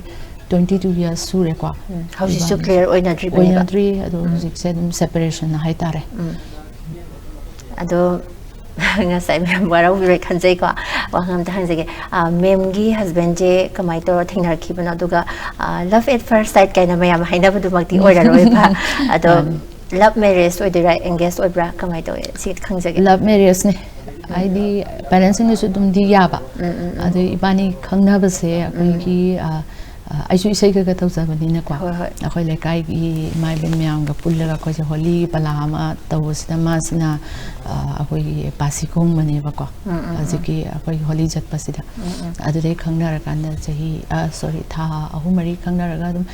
twenty two years ꯁꯨꯔꯦꯀꯣ꯫ ꯍꯧꯖꯤꯛꯁꯨ ꯀ꯭ꯂꯤꯌꯥꯔ ꯑꯣꯏꯅꯗ꯭ꯔꯤꯕꯅꯦꯕ꯫ ꯑꯣꯏꯅꯗ꯭ꯔꯤ꯫ ꯑꯗꯣ ꯍꯧꯖꯤꯛꯁꯦ ꯑꯗꯨꯝ ꯁꯦꯄꯔꯦꯁꯟ ꯍꯥꯏꯇꯥꯔꯦ꯫ ꯑꯗꯣ ꯉꯁꯥꯏ ꯃꯦꯝ ꯋꯥꯔꯧꯕꯤꯔꯣꯏ ꯈꯟꯖꯩꯀꯣ꯫ ꯋꯥꯍꯪ ꯑꯝꯇ ꯍꯪꯖꯒꯦ꯫ ꯃꯦꯝꯒꯤ ꯍꯁꯕꯦꯟꯁꯦ ꯀꯃꯥꯏꯅ ꯇꯧꯔ ꯊꯦꯡꯅꯔꯛꯈꯤꯕꯅꯣ? ꯑꯗꯨꯒ love at first sight ꯀꯥꯏꯅ ꯃꯌꯥꯝ ꯍꯥꯏꯅꯕꯗꯨꯃꯛꯇꯤ ꯑꯣꯏꯔꯔꯣꯏꯕ꯫ ꯑꯗꯣ ꯂꯚ ꯃꯦꯔꯦꯖ ꯑꯣꯏꯗꯣꯏꯔꯥ, ꯑꯦꯡꯒꯦꯖ ꯑꯣꯏꯕ꯭ꯔꯥ, ꯀꯃꯥꯏꯅ ꯇꯧꯋꯦ? ꯁꯤ ꯈꯪꯖꯒꯦ꯫ ꯂꯚ ꯃꯦꯔꯦꯖꯅꯦ꯫ ꯍꯥꯏꯗꯤ ꯄꯦꯔꯦꯟꯁꯁꯤꯡꯅꯁꯨ ꯑꯗꯨꯝꯗꯤ ꯌꯥꯕ꯫ ꯑꯗꯩ ꯏꯕꯥꯅꯤ ꯈꯪꯅꯕꯁꯦ ꯑꯩꯈꯣꯏꯒꯤ ꯑꯩꯁꯨ ꯏꯁꯩ ꯈꯔ ꯈꯔ ꯇꯧꯖꯕꯅꯤꯅꯀꯣ꯫ ꯍꯣꯏ, ꯍꯣꯏ꯫ ꯑꯩꯈꯣꯏ ꯂꯩꯀꯥꯏꯒꯤ ꯏꯃꯥ ꯏꯕꯦꯟ ꯃꯌꯥꯝꯒ ꯄꯨꯜꯂꯒ ꯑꯩꯈꯣꯏꯁꯦ ꯍꯣꯂꯤ ꯄꯂꯥ ꯑꯃ ꯇꯧꯕꯁꯤꯗ ꯃꯥꯁꯤꯅ ꯑꯩꯈꯣꯏꯒꯤ ꯄꯥꯁꯤ ꯈꯣꯡꯕꯅꯦꯕꯀꯣ꯫ ꯍꯧꯖꯤꯛꯀꯤ ꯑꯩꯈꯣꯏꯒꯤ ꯍꯣꯂꯤ ꯆꯠꯄꯁꯤꯗ꯫ ꯑꯗꯨꯗꯩ ꯈꯪꯅꯔꯀꯥꯟꯗ ꯆꯍꯤ, ꯁꯣꯔꯤ, ꯊꯥ ꯑꯍꯨꯝ ꯃꯔꯤ ꯈꯪꯅꯔꯒ ꯑꯗꯨꯝ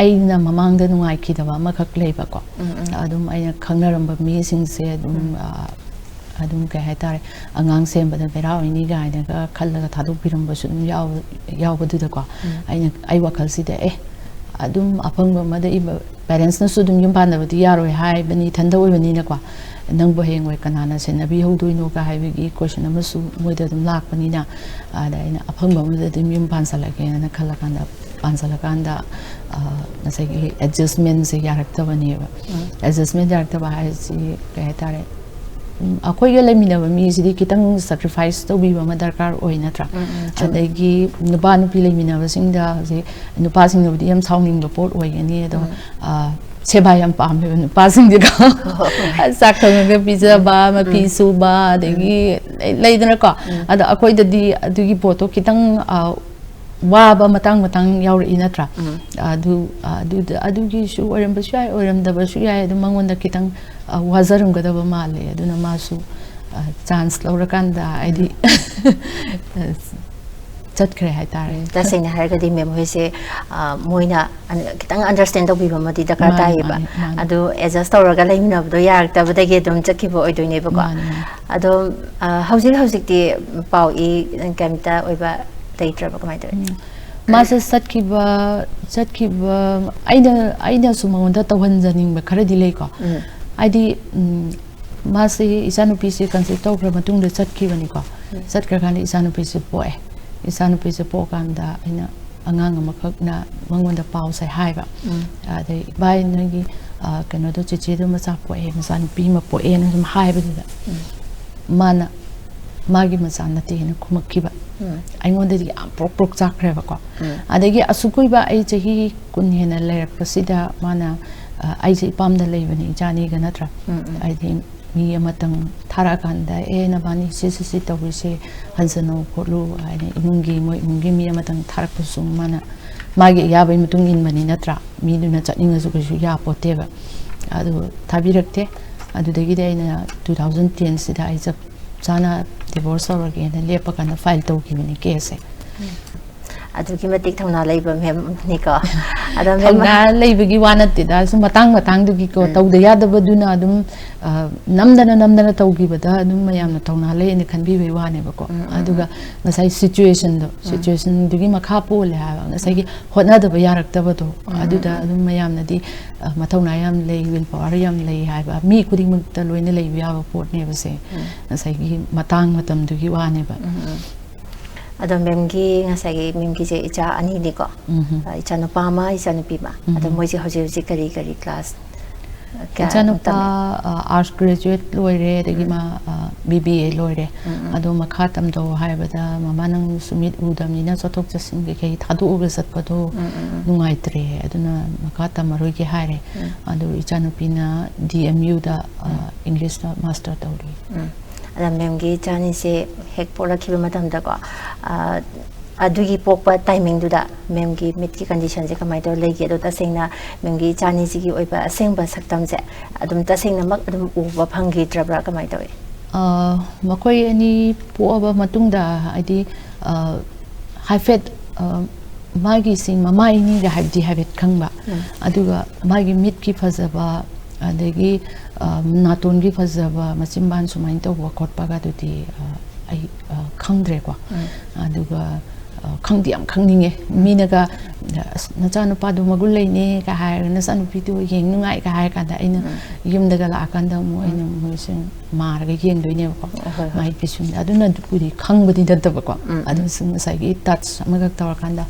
ꯑꯩꯅ ꯃꯃꯥꯡꯗ ꯅꯨꯡꯉꯥꯏꯈꯤꯗꯕ ꯑꯃꯈꯛ ꯂꯩꯕꯀꯣ꯫ ꯑꯗꯨꯝ ꯑꯩꯅ ꯈꯪꯅꯔꯝꯕ ꯃꯤꯁꯤꯡꯁꯦ ꯑꯗꯨꯝ ꯑꯗꯨꯝ ꯀꯩ ꯍꯥꯏꯇꯥꯔꯦ, ꯑꯉꯥꯡ ꯁꯦꯝꯕꯗ ꯕꯦꯔꯥ ꯑꯣꯏꯅꯤ ꯀꯥꯏꯅꯒ ꯈꯜꯂꯒ ꯊꯥꯗꯣꯛꯄꯤꯔꯝꯕꯁꯨ ꯑꯗꯨꯝ ꯌꯥꯎꯕꯗꯨꯗꯀꯣ꯫ ꯑꯩꯅ ꯑꯩ ꯋꯥꯈꯜꯁꯤꯗ ꯑꯦ, ꯑꯗꯨꯝ ꯑꯐꯪꯕ ꯑꯃꯗ ꯄꯦꯔꯦꯟꯁꯅꯁꯨ ꯑꯗꯨꯝ ꯌꯨꯝ ꯄꯥꯟꯗꯕꯗꯤ ꯌꯥꯔꯣꯏ ꯍꯥꯏꯕꯅꯤ, ꯏꯊꯟꯗ ꯑꯣꯏꯕꯅꯤꯅꯀꯣ꯫ ꯅꯪꯕꯨ ꯍꯌꯦꯡꯋꯥꯏ ꯀꯅꯥꯅ ꯁꯦꯟꯅꯕꯤꯍꯧꯗꯣꯏꯅꯣꯒ ꯍꯥꯏꯕꯒꯤ ꯀꯣꯏꯁꯟ ꯑꯃꯁꯨ ꯃꯣꯏꯗ ꯑꯗꯨꯝ ꯂꯥꯛꯄꯅꯤꯅ꯫ ꯑꯗ ꯑꯩꯅ ꯑꯐꯪꯕ ꯑꯃꯗ ꯑꯗꯨꯝ ꯌꯨꯝ ꯄꯥꯟꯁꯜꯂꯒꯦꯅ ꯈꯜꯂꯀꯥꯟꯗ ꯄꯥꯟꯁꯜꯂꯀꯥꯟꯗ ꯉꯁꯥꯏꯒꯤ ꯑꯦꯗꯖꯁꯃꯦꯟꯁꯦ ꯌꯥꯔꯛꯇꯕꯅꯦꯕ꯫ ꯑꯦꯗꯖꯁꯃꯦꯟ ꯌꯥꯔꯛꯇꯕ ꯍꯥꯏꯁꯤ ꯀꯩ ꯍꯥꯏꯇꯥꯔꯦ, ꯑꯩꯈꯣꯏꯒ ꯂꯩꯃꯤꯟꯅꯕ ꯃꯤꯁꯤꯗꯤ ꯈꯤꯇꯪ ꯁꯦꯀ꯭ꯔꯤꯐꯥꯏꯁ ꯇꯧꯕꯤꯕ ꯑꯃ ꯗꯔꯀꯥꯔ ꯑꯣꯏ, ꯅꯠꯇ꯭ꯔꯥ? ꯑꯗꯒꯤ ꯅꯨꯄꯥ ꯅꯨꯄꯤ ꯂꯩꯃꯤꯟꯅꯕꯁꯤꯡꯗ ꯍꯧꯖꯤꯛ ꯅꯨꯄꯥꯁꯤꯡꯅꯕꯨꯗꯤ ꯌꯥꯝ ꯁꯥꯎꯅꯤꯡꯕ ꯄꯣꯠ ꯑꯣꯏꯒꯅꯤ, ꯑꯗꯣ ꯁꯦꯕꯥ ꯌꯥꯝ ꯄꯥꯝꯃꯦꯕ ꯅꯨꯄꯥꯁꯤꯡꯗꯤꯀꯣ꯫ ꯆꯥꯛ ꯊꯣꯡꯉꯒ ꯄꯤꯖꯕ, ꯃꯐꯤ ꯁꯨꯕ, ꯑꯗꯒꯤ ꯂꯩꯗꯅꯀꯣ꯫ ꯑꯗꯣ ꯑꯩꯈꯣꯏꯗꯗꯤ ꯑꯗꯨꯒꯤ ꯄꯣꯠꯇꯣ ꯈꯤꯇꯪ ꯋꯥꯕ ꯃꯇꯥꯡ ꯃꯇꯥꯡ ꯌꯥꯎꯔꯛꯏ, ꯅꯠꯇ꯭ꯔꯥ? ꯑꯗꯨ ꯑꯗꯨꯗ ꯑꯗꯨꯒꯤꯁꯨ ꯑꯣꯏꯔꯝꯕꯁꯨ ꯌꯥꯏ, ꯑꯣꯏꯔꯝꯗꯕꯁꯨ ꯌꯥꯏ꯫ ꯑꯗꯨꯝ ꯃꯉꯣꯟꯗ ꯈꯤꯇꯪ ꯋꯥꯖꯔꯝꯒꯗꯕ ꯃꯥꯜꯂꯦ꯫ ꯑꯗꯨꯅ ꯃꯥꯁꯨ ꯆꯥꯟꯁ ꯂꯧꯔꯀꯥꯟꯗ, ꯍꯥꯏꯗꯤ, ꯆꯠꯈ꯭ꯔꯦ ꯍꯥꯏꯇꯥꯔꯦ꯫ ꯎꯝ, ꯇꯁꯦꯡꯅ ꯍꯥꯏꯔꯒꯗꯤ ꯃꯦꯝ ꯍꯣꯏꯁꯦ, ꯑ, ꯃꯣꯏꯅ ꯑꯟ-, ꯈꯤꯇꯪ ꯑꯟꯗꯔꯁꯇꯦꯟ ꯇꯧꯕꯤꯕ ꯑꯃꯗꯤ ꯗꯔꯀꯥꯔ ꯃꯥꯅꯤ, ꯇꯥꯏꯌꯦꯕ꯫ ꯃꯥꯅꯤ, ꯃꯥꯅꯤ꯫ ꯑꯗꯨ ꯑꯦꯗꯖꯁ ꯇꯧꯔꯒ ꯂꯩꯃꯤꯟꯅꯕꯗꯣ ꯌꯥꯔꯛꯇꯕꯗꯒꯤ ꯑꯗꯨꯝ ꯆꯠꯈꯤꯕ ꯑꯣꯏꯗꯣꯏꯅꯦꯕꯀꯣ꯫ ꯃꯥꯅꯤ, ꯃꯥꯅꯤ꯫ ꯑꯗꯣ, ꯑ, ꯍꯧꯖꯤꯛ ꯍꯧꯖꯤꯛꯇꯤ ꯄꯥꯎ ꯏ ꯀꯩꯝꯇ ꯑꯣꯏꯕ ꯂꯩꯇ꯭ꯔꯕ, ꯀꯃꯥꯏꯅ ꯇꯧꯋꯤ? ꯎꯝ꯫ ꯃꯥꯁꯦ ꯆꯠꯈꯤꯕ, ꯆꯠꯈꯤꯕ, ꯑꯩꯅ, ꯑꯩꯅꯁꯨ ꯃꯉꯣꯟꯗ ꯇꯧꯍꯟꯖꯅꯤꯡꯕ ꯈꯔꯗꯤ ꯂꯩꯀꯣ꯫ ꯎꯝ꯫ ꯍꯥꯏꯗꯤ, ꯎꯝ, ꯃꯥꯁꯦ ꯏꯆꯥꯅꯨꯄꯤꯁꯦ ꯀꯟꯁꯤꯞ ꯇꯧꯈ꯭ꯔ ꯃꯇꯨꯡꯗ ꯆꯠꯈꯤꯕꯅꯤꯀꯣ꯫ ꯎꯝ꯫ ꯆꯠꯈ꯭ꯔꯀꯥꯟꯗ ꯏꯆꯥꯅꯨꯄꯤꯁꯦ ꯄꯣꯛꯑꯦ꯫ ꯏꯆꯥꯅꯨꯄꯤꯁꯦ ꯄꯣꯛꯑꯀꯥꯟꯗ ꯑꯩꯅ ꯑꯉꯥꯡ ꯑꯃꯈꯛꯅ ꯃꯉꯣꯟꯗ ꯄꯥꯎꯁꯦ ꯍꯥꯏꯕ꯫ ꯎꯝ꯫ ꯑꯗꯩ, "ꯚꯥꯏ, ꯅꯣꯏꯒꯤ, ꯑ, ꯀꯩꯅꯣꯗꯣ, ꯆꯦꯆꯦꯗꯣ ꯃꯆꯥ ꯄꯣꯛꯑꯦ, ꯃꯆꯥꯅꯨꯄꯤ ꯑꯃ ꯄꯣꯛꯑꯦꯅ" ꯁꯨꯝ ꯍꯥꯏꯕꯗꯨꯗ, ꯎꯝ꯫ ꯃꯥꯅ ꯃꯥꯒꯤ ꯃꯆꯥ ꯅꯠꯇꯦꯅ ꯈꯨꯝꯃꯛꯈꯤꯕ꯫ ꯎꯝ꯫ ꯑꯩꯉꯣꯟꯗꯗꯤ ꯌꯥꯝ ꯄ꯭ꯔꯣꯛ ꯄ꯭ꯔꯣꯛ ꯆꯥꯛꯈ꯭ꯔꯦꯕꯀꯣ꯫ ꯎꯝ꯫ ꯑꯗꯒꯤ ꯑꯁꯨꯛ ꯀꯨꯏꯕ ꯑꯩ ꯆꯍꯤ ꯀꯨꯟ ꯍꯦꯟꯅ ꯂꯩꯔꯛꯄꯁꯤꯗ ꯃꯥꯅ, ꯑ, ꯑꯩꯁꯦ ꯏꯄꯥꯝꯗ ꯂꯩꯕꯅꯤ, ꯏꯆꯥꯅꯤꯒ ꯅꯠꯇ꯭ꯔꯥ? ꯎꯝ, ꯎꯝ꯫ ꯍꯥꯏꯗꯤ ꯃꯤ ꯑꯃꯇꯪ ꯊꯥꯔꯛꯑꯀꯥꯟꯗ, "ꯑꯦ, ꯅꯕꯥꯅꯤ ꯁꯤ, ꯁꯤ, ꯁꯤ ꯇꯧꯔꯤꯁꯦ ꯍꯟꯖꯅꯧ ꯈꯣꯠꯂꯨ" ꯍꯥꯏꯅ ꯏꯃꯨꯡꯒꯤ, ꯃꯣꯏ ꯏꯃꯨꯡꯒꯤ ꯃꯤ ꯑꯃꯇꯪ ꯊꯥꯔꯛꯄꯁꯨ ꯃꯥꯅ ꯃꯥꯒꯤ ꯑꯌꯥꯕꯒꯤ ꯃꯇꯨꯡ ꯏꯟꯕꯅꯤ ꯅꯠꯇ꯭ꯔꯥ? ꯃꯤꯗꯨꯅ ꯆꯠꯅꯤꯡꯉꯁꯨ ꯀꯩꯁꯨ ꯌꯥꯄꯣꯠꯇꯦꯕ꯫ ꯑꯗꯨ ꯊꯥꯕꯤꯔꯛꯇꯦ꯫ ꯑꯗꯨꯗꯒꯤꯗꯤ ꯑꯩꯅ two thousand ten ꯁꯤꯗ ꯑꯩ ꯆꯞ ꯆꯥꯅ ꯗꯤꯚꯣꯔꯁ ꯇꯧꯔꯒꯦꯅ ꯂꯦꯞꯄꯀꯥꯟꯗ ꯐꯥꯏꯜ ꯇꯧꯈꯤꯕꯅꯤ ꯀꯦꯁꯁꯦ꯫ ꯑꯗꯨꯛꯀꯤ ꯃꯇꯤꯛ ꯊꯧꯅꯥ ꯂꯩꯕ ꯃꯦꯝꯅꯤꯀꯣ꯫ ꯑꯗꯣ ꯃꯦꯝ, ꯊꯧꯅꯥ ꯂꯩꯕꯒꯤ ꯋꯥ ꯅꯠꯇꯦꯗ, ꯁꯨꯝ ꯃꯇꯥꯡ ꯃꯇꯥꯡꯗꯨꯒꯤꯀꯣ, ꯎꯝ꯫ ꯇꯧꯗ ꯌꯥꯗꯕꯗꯨꯅ ꯑꯗꯨꯝ, ꯑ, ꯅꯝꯗꯅ ꯅꯝꯗꯅ ꯇꯧꯈꯤꯕꯗ ꯑꯗꯨꯝ ꯃꯌꯥꯝꯅ ꯊꯧꯅꯥ ꯂꯩꯅ ꯈꯟꯕꯤꯕꯒꯤ ꯋꯥꯅꯦꯕꯀꯣ꯫ ꯎꯝ, ꯎꯝ, ꯑꯗꯨꯒ ꯉꯁꯥꯏ ꯁꯤꯆꯨꯋꯦꯁꯟꯗꯣ, ꯎꯝ꯫ ꯁꯤꯆꯨꯋꯦꯁꯟꯗꯨꯒꯤ ꯃꯈꯥ ꯄꯣꯜꯂꯦ ꯍꯥꯏꯕ꯫ ꯉꯁꯥꯏꯒꯤ ꯍꯣꯠꯅꯗꯕ ꯌꯥꯔꯛꯇꯕꯗꯣ, ꯎꯝ, ꯑꯗꯨꯗ ꯎꯝ, ꯎꯝ꯫ ꯑꯗꯨꯝ ꯃꯌꯥꯝꯅꯗꯤ, ꯑ, ꯃꯊꯧꯅꯥ ꯌꯥꯝ ꯂꯩ, ꯋꯤꯜ ꯄꯋꯥꯔ ꯌꯥꯝ ꯂꯩ ꯍꯥꯏꯕ, ꯃꯤ ꯈꯨꯗꯤꯡꯃꯛꯇ ꯂꯣꯏꯅ ꯂꯩꯕ ꯌꯥꯕ ꯄꯣꯠꯅꯦꯕꯁꯦ꯫ ꯎꯝ꯫ ꯉꯁꯥꯏꯒꯤ ꯃꯇꯥꯡ ꯃꯇꯝꯗꯨꯒꯤ ꯋꯥꯅꯦꯕ꯫ ꯎꯝ, ꯎꯝ꯫ ꯑꯗꯣ ꯃꯦꯝꯒꯤ ꯉꯁꯥꯏꯒꯤ ꯃꯦꯝꯒꯤꯁꯦ ꯏꯆꯥ ꯑꯅꯤꯅꯤꯀꯣ꯫ ꯎꯝ꯫ ꯑ, ꯏꯆꯥ ꯅꯨꯄꯥ ꯑꯃ, ꯏꯆꯥ ꯅꯨꯄꯤ ꯑꯃ꯫ ꯎꯝ꯫ ꯑꯗꯣ ꯃꯣꯏꯁꯦ ꯍꯧꯖꯤꯛ ꯍꯧꯖꯤꯛ ꯀꯔꯤ ꯀꯔꯤ ꯀ꯭ꯂꯥꯁ ꯀꯌꯥ ꯏꯆꯥꯅꯨꯄꯥ, ꯇꯝꯃꯤ? ꯑ, ꯑꯥꯔꯠꯁ ꯒ꯭ꯔꯦꯖꯨꯋꯦꯠ ꯂꯣꯏꯔꯦ, ꯑꯗꯒꯤ ꯎꯝ꯫ ꯃꯥ, ꯑ, ꯕꯤ ꯕꯤ ꯑꯦ ꯂꯣꯏꯔꯦ꯫ ꯎꯝ, ꯎꯝ꯫ ꯑꯗꯣ ꯃꯈꯥ ꯇꯝꯊꯧ ꯍꯥꯏꯕꯗ ꯃꯃꯥ ꯅꯪꯁꯨ ꯃꯤꯠ ꯎꯗꯕꯅꯤꯅ ꯆꯠꯊꯣꯛ ꯆꯠꯁꯤꯟ ꯀꯩꯀꯩ ꯊꯥꯗꯣꯛꯑꯒ ꯆꯠꯄꯗꯣ ꯎꯝ, ꯎꯝ, ꯎꯝ꯫ ꯅꯨꯡꯉꯥꯏꯇ꯭ꯔꯦ, ꯑꯗꯨꯅ ꯃꯈꯥ ꯇꯝꯃꯔꯣꯏꯒꯦ ꯍꯥꯏꯔꯦ꯫ ꯎꯝ꯫ ꯑꯗꯨ ꯏꯆꯥꯅꯨꯄꯤꯅ ꯗꯤ ꯑꯦꯝ ꯌꯨꯗ, ꯑ, ꯎꯝ꯫ ꯏꯪꯂꯤꯁꯇ ꯃꯥꯁꯇꯔ ꯇꯧꯔꯤ꯫ ꯎꯝ꯫ ꯑꯗ ꯃꯦꯝꯒꯤ ꯏꯆꯥꯅꯤꯁꯦ ꯍꯦꯛ ꯄꯣꯛꯂꯛꯈꯤꯕ ꯃꯇꯝꯗꯀꯣ, ꯑ, ꯑꯗꯨꯒꯤ ꯄꯣꯛꯄ ꯇꯥꯏꯃꯤꯡꯗꯨꯗ ꯃꯦꯝꯒꯤ ꯃꯤꯠꯀꯤ ꯀꯟꯗꯤꯁꯟꯁꯦ ꯀꯃꯥꯏꯅ ꯇꯧꯔ ꯂꯩꯒꯦ? ꯑꯗꯣ ꯇꯁꯦꯡꯅ ꯃꯦꯝꯒꯤ ꯏꯆꯥꯅꯤꯁꯤꯒꯤ ꯑꯣꯏꯕ ꯑꯁꯦꯡꯕ ꯁꯛꯇꯝꯁꯦ ꯑꯗꯨꯝ ꯇꯁꯦꯡꯅꯃꯛ ꯑꯗꯨꯝ ꯎꯕ ꯐꯪꯈꯤꯗ꯭ꯔꯕ꯭ꯔꯥ? ꯀꯃꯥꯏꯅ ꯇꯧꯏ? ꯑ, ꯃꯈꯣꯏ ꯑꯅꯤ ꯄꯣꯛꯑꯕ ꯃꯇꯨꯡꯗ, ꯍꯥꯏꯗꯤ, ꯑ, ꯍꯥꯏꯐꯦꯠ ꯃꯥꯒꯤ ꯁꯤ ꯃꯃꯥꯏꯅꯤꯒ ꯍꯥꯏꯕꯗꯤ ꯍꯥꯏꯐꯦꯠ ꯈꯪꯕ, ꯑꯗꯨꯒ ꯃꯥꯒꯤ ꯃꯤꯠꯀꯤ ꯐꯖꯕ, ꯑꯗꯒꯤ ꯅꯥꯇꯣꯟꯒꯤ ꯐꯖꯕ, ꯃꯆꯤꯟꯕꯥꯟ ꯁꯨꯃꯥꯏꯅ ꯇꯧꯕ ꯈꯣꯠꯄꯒ ꯑꯗꯨꯗꯤ ꯑꯩ ꯈꯪꯗ꯭ꯔꯦꯀꯣ꯫ ꯑꯗꯨꯒ ꯈꯪꯗꯤ ꯌꯥꯝ ꯈꯪꯅꯤꯡꯉꯦ꯫ ꯃꯤꯅꯒ "ꯑꯁ, ꯅꯆꯥꯅꯨꯄꯥꯗꯣ ꯃꯒꯨꯟ ꯂꯩꯅꯦ"ꯀ ꯍꯥꯏꯔꯒ, "ꯅꯆꯥꯅꯨꯄꯤꯗꯣ ꯌꯦꯡ ꯅꯨꯡꯉꯥꯏ"ꯀ ꯍꯥꯏꯔ ꯀꯥꯟꯗ ꯑꯩꯅ ꯌꯨꯝꯗꯒ ꯂꯥꯛꯑꯀꯥꯟꯗ ꯑꯃꯨꯛ ꯑꯩꯅ ꯃꯣꯏꯁꯦ ꯃꯥꯔꯒ ꯌꯦꯡꯗꯣꯏꯅꯦꯕꯀꯣ꯫ ꯃꯥꯏ ꯄꯤꯁꯨꯝꯗ ꯑꯗꯨꯅꯕꯨꯗꯤ ꯈꯪꯕꯗꯤ ꯅꯠꯇꯕꯀꯣ꯫ ꯑꯗꯨꯁꯨ ꯉꯁꯥꯏꯒꯤ ꯇꯆ ꯑꯃꯈꯛ ꯇꯧꯔꯀꯥꯟꯗ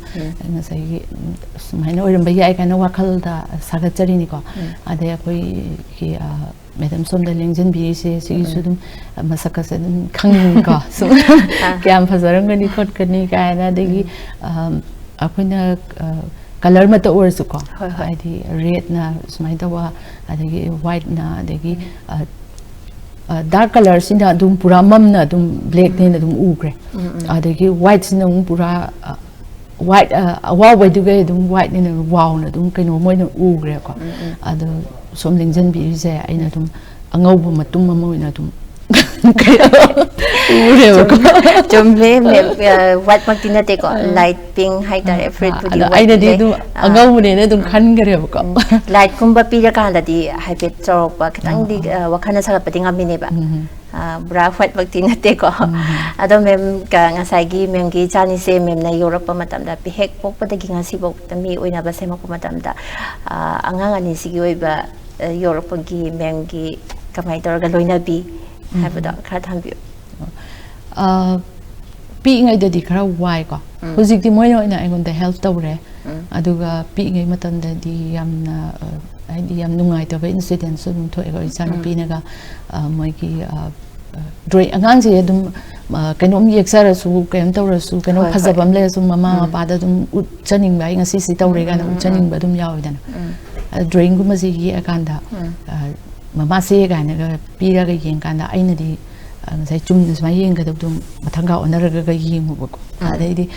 ꯉꯁꯥꯏꯒꯤ ꯁꯨꯃꯥꯏꯅ ꯑꯣꯏꯔꯝꯕ ꯌꯥꯏ ꯀꯥꯏꯅ ꯋꯥꯈꯜꯗ ꯁꯥꯒꯠꯆꯔꯤꯅꯤꯀꯣ꯫ ꯑꯗꯩ ꯑꯩꯈꯣꯏꯒꯤ ꯃꯦꯗꯥꯝ ꯁꯣꯝꯗ ꯂꯦꯡꯁꯤꯟꯕꯤꯔꯤꯁꯦ ꯁꯤꯒꯤꯁꯨ ꯑꯗꯨꯝ ꯃꯁꯛꯀꯁꯦ ꯑꯗꯨꯝ ꯈꯪꯅꯤꯡꯉꯤꯀꯣ꯫ ꯁꯨꯝ ꯀꯌꯥꯝ ꯐꯖꯔꯝꯒꯅꯤ ꯈꯣꯠꯀꯅꯤ ꯀꯥꯏꯅ꯫ ꯑꯗꯒꯤ ꯑꯩꯈꯣꯏꯅ ꯀꯂꯔ ꯑꯃꯠꯇ ꯑꯣꯏꯔꯁꯨꯀꯣ, ꯍꯣꯏ, ꯍꯣꯏ꯫ ꯍꯥꯏꯗꯤ ꯔꯦꯗꯅ ꯁꯨꯃꯥꯏꯅ ꯇꯧꯕ, ꯑꯗꯒꯤ ꯋꯥꯏꯠꯅ, ꯑꯗꯒꯤ ꯗꯥꯔꯛ ꯀꯂꯔꯁꯤꯅ ꯑꯗꯨꯝ ꯄꯨꯔꯥ ꯃꯝꯅ ꯑꯗꯨꯝ ꯕ꯭ꯂꯦꯛꯅꯦꯅ ꯑꯗꯨꯝ ꯎꯈ꯭ꯔꯦ꯫ ꯑꯗꯒꯤ ꯋꯥꯏꯠꯁꯤꯅ ꯑꯃꯨꯛ ꯄꯨꯔꯥ ꯋꯥꯏꯠ, ꯑꯋꯥꯎꯕꯩꯗꯨꯒꯩ ꯑꯗꯨꯝ ꯋꯥꯏꯠꯅꯦꯅ ꯋꯥꯎꯅ ꯑꯗꯨꯝ ꯀꯩꯅꯣꯝ ꯑꯣꯏꯅ ꯎꯈ꯭ꯔꯦꯀꯣ꯫ ꯑꯗꯣ ꯁꯣꯝ ꯂꯦꯡꯁꯤꯟꯕꯤꯔꯤꯁꯦ ꯑꯩꯅ ꯑꯗꯨꯝ ꯑꯉꯧꯕ ꯃꯇꯨꯝ ꯑꯃ ꯑꯣꯏꯅ ꯑꯗꯨꯝ ꯎꯔꯦꯕꯀꯣ꯫ ꯆꯨꯝꯃꯦ, ꯃꯦꯝ꯫ ꯋꯥꯏꯠꯃꯛꯇꯤ ꯅꯠꯇꯦꯀꯣ, ꯂꯥꯏꯠ ꯄꯤꯡ ꯍꯥꯏꯇꯥꯔꯦ꯫ ꯐꯨꯔꯤꯠꯄꯨꯗꯤ ꯑꯗꯣ ꯋꯥꯏꯠ ꯑꯩꯅꯗꯤ ꯂꯩ꯫ ꯑꯗꯨꯝ ꯑꯉꯧꯕꯅꯦꯅ ꯑꯗꯨꯝ ꯈꯟꯈ꯭ꯔꯦꯕꯀꯣ꯫ ꯂꯥꯏꯠꯀꯨꯝꯕ ꯄꯤꯔꯀꯥꯟꯗꯗꯤ ꯍꯥꯏꯐꯦꯠ ꯆꯥꯎꯔꯛꯄ ꯈꯤꯇꯪꯗꯤ ꯋꯥꯈꯜꯅ ꯁꯥꯒꯠꯄꯗꯤ ꯉꯝꯃꯤꯅꯦꯕ꯫ ꯄꯨꯔꯥ ꯋꯥꯏꯠꯃꯛꯇꯤ ꯅꯠꯇꯦꯀꯣ꯫ ꯑꯗꯣ ꯃꯦꯝ, ꯉꯁꯥꯏꯒꯤ ꯃꯦꯝꯒꯤ ꯏꯆꯥꯅꯤꯁꯦ ꯃꯦꯝꯅ ꯌꯣꯛꯂꯛꯄ ꯃꯇꯝꯗ, ꯍꯦꯛ ꯄꯣꯛꯄꯗꯒꯤ ꯉꯁꯤꯐꯥꯎꯗ ꯃꯤ ꯑꯣꯏꯅꯕ ꯁꯦꯝꯃꯛꯄ ꯃꯇꯝꯗ, ꯑꯉꯥꯡ ꯑꯅꯤꯁꯤꯒꯤ ꯑꯣꯏꯕ ꯌꯣꯛꯂꯛꯄꯒꯤ ꯃꯦꯝꯒꯤ ꯀꯃꯥꯏꯅ ꯇꯧꯔꯒ ꯂꯣꯏꯅꯕꯤ ꯍꯥꯏꯕꯗꯣ ꯈꯔ ꯊꯝꯕꯤꯌꯨ꯫ ꯄꯤꯛꯏꯉꯩꯗꯗꯤ ꯈꯔ ꯋꯥꯏꯀꯣ꯫ ꯍꯧꯖꯤꯛꯇꯤ ꯃꯣꯏꯅ ꯑꯣꯏꯅ ꯑꯩꯉꯣꯟꯗ ꯍꯦꯜꯞ ꯇꯧꯔꯦ꯫ ꯑꯗꯨꯒ ꯄꯤꯛꯏꯉꯩ ꯃꯇꯝꯗꯗꯤ ꯌꯥꯝꯅ, ꯍꯥꯏꯗꯤ, ꯌꯥꯝ ꯅꯨꯡꯉꯥꯏꯇꯕ ꯏꯟꯁꯤꯗꯦꯟꯁꯨ ꯑꯗꯨꯝ ꯊꯣꯛꯑꯦꯀꯣ꯫ ꯏꯆꯥꯅꯨꯄꯤꯅꯒ ꯃꯣꯏꯒꯤ ꯗ꯭ꯔꯣꯌꯤꯡ, ꯑꯉꯥꯡꯁꯦ ꯑꯗꯨꯝ ꯀꯩꯅꯣꯝ ꯌꯦꯛꯆꯔꯁꯨ, ꯀꯩꯅꯣꯝ ꯇꯧꯔꯁꯨ, ꯀꯩꯅꯣꯝ ꯍꯣꯏ, ꯍꯣꯏ꯫ ꯐꯖꯕ ꯑꯃ ꯂꯩꯔꯁꯨ ꯃꯃꯥ ꯃꯄꯥꯗ ꯑꯗꯨꯝ ꯎꯠꯆꯅꯤꯡꯕ, "ꯑꯩ ꯉꯁꯤ ꯁꯤ ꯇꯧꯔꯦ" ꯀꯥꯏꯅ ꯎꯠꯆꯅꯤꯡꯕ ꯑꯗꯨꯝ ꯌꯥꯎꯋꯤꯗꯅ꯫ ꯑꯗ ꯗ꯭ꯔꯣꯌꯤꯡꯒꯨꯝꯕꯁꯦ ꯌꯦꯛꯑꯀꯥꯟꯗ ꯃꯃꯥꯁꯦ ꯀꯥꯏꯅꯒ ꯄꯤꯔꯒ ꯌꯦꯡꯀꯥꯟꯗ ꯑꯩꯅꯗꯤ ꯉꯁꯥꯏ ꯆꯨꯝꯅ ꯁꯨꯃꯥꯏꯅ ꯌꯦꯡꯒꯗꯕꯗꯣ ꯃꯊꯪꯒ ꯑꯣꯟꯅꯔꯒ ꯌꯦꯡꯉꯨꯕꯀꯣ꯫ ꯑꯗꯩꯗꯤ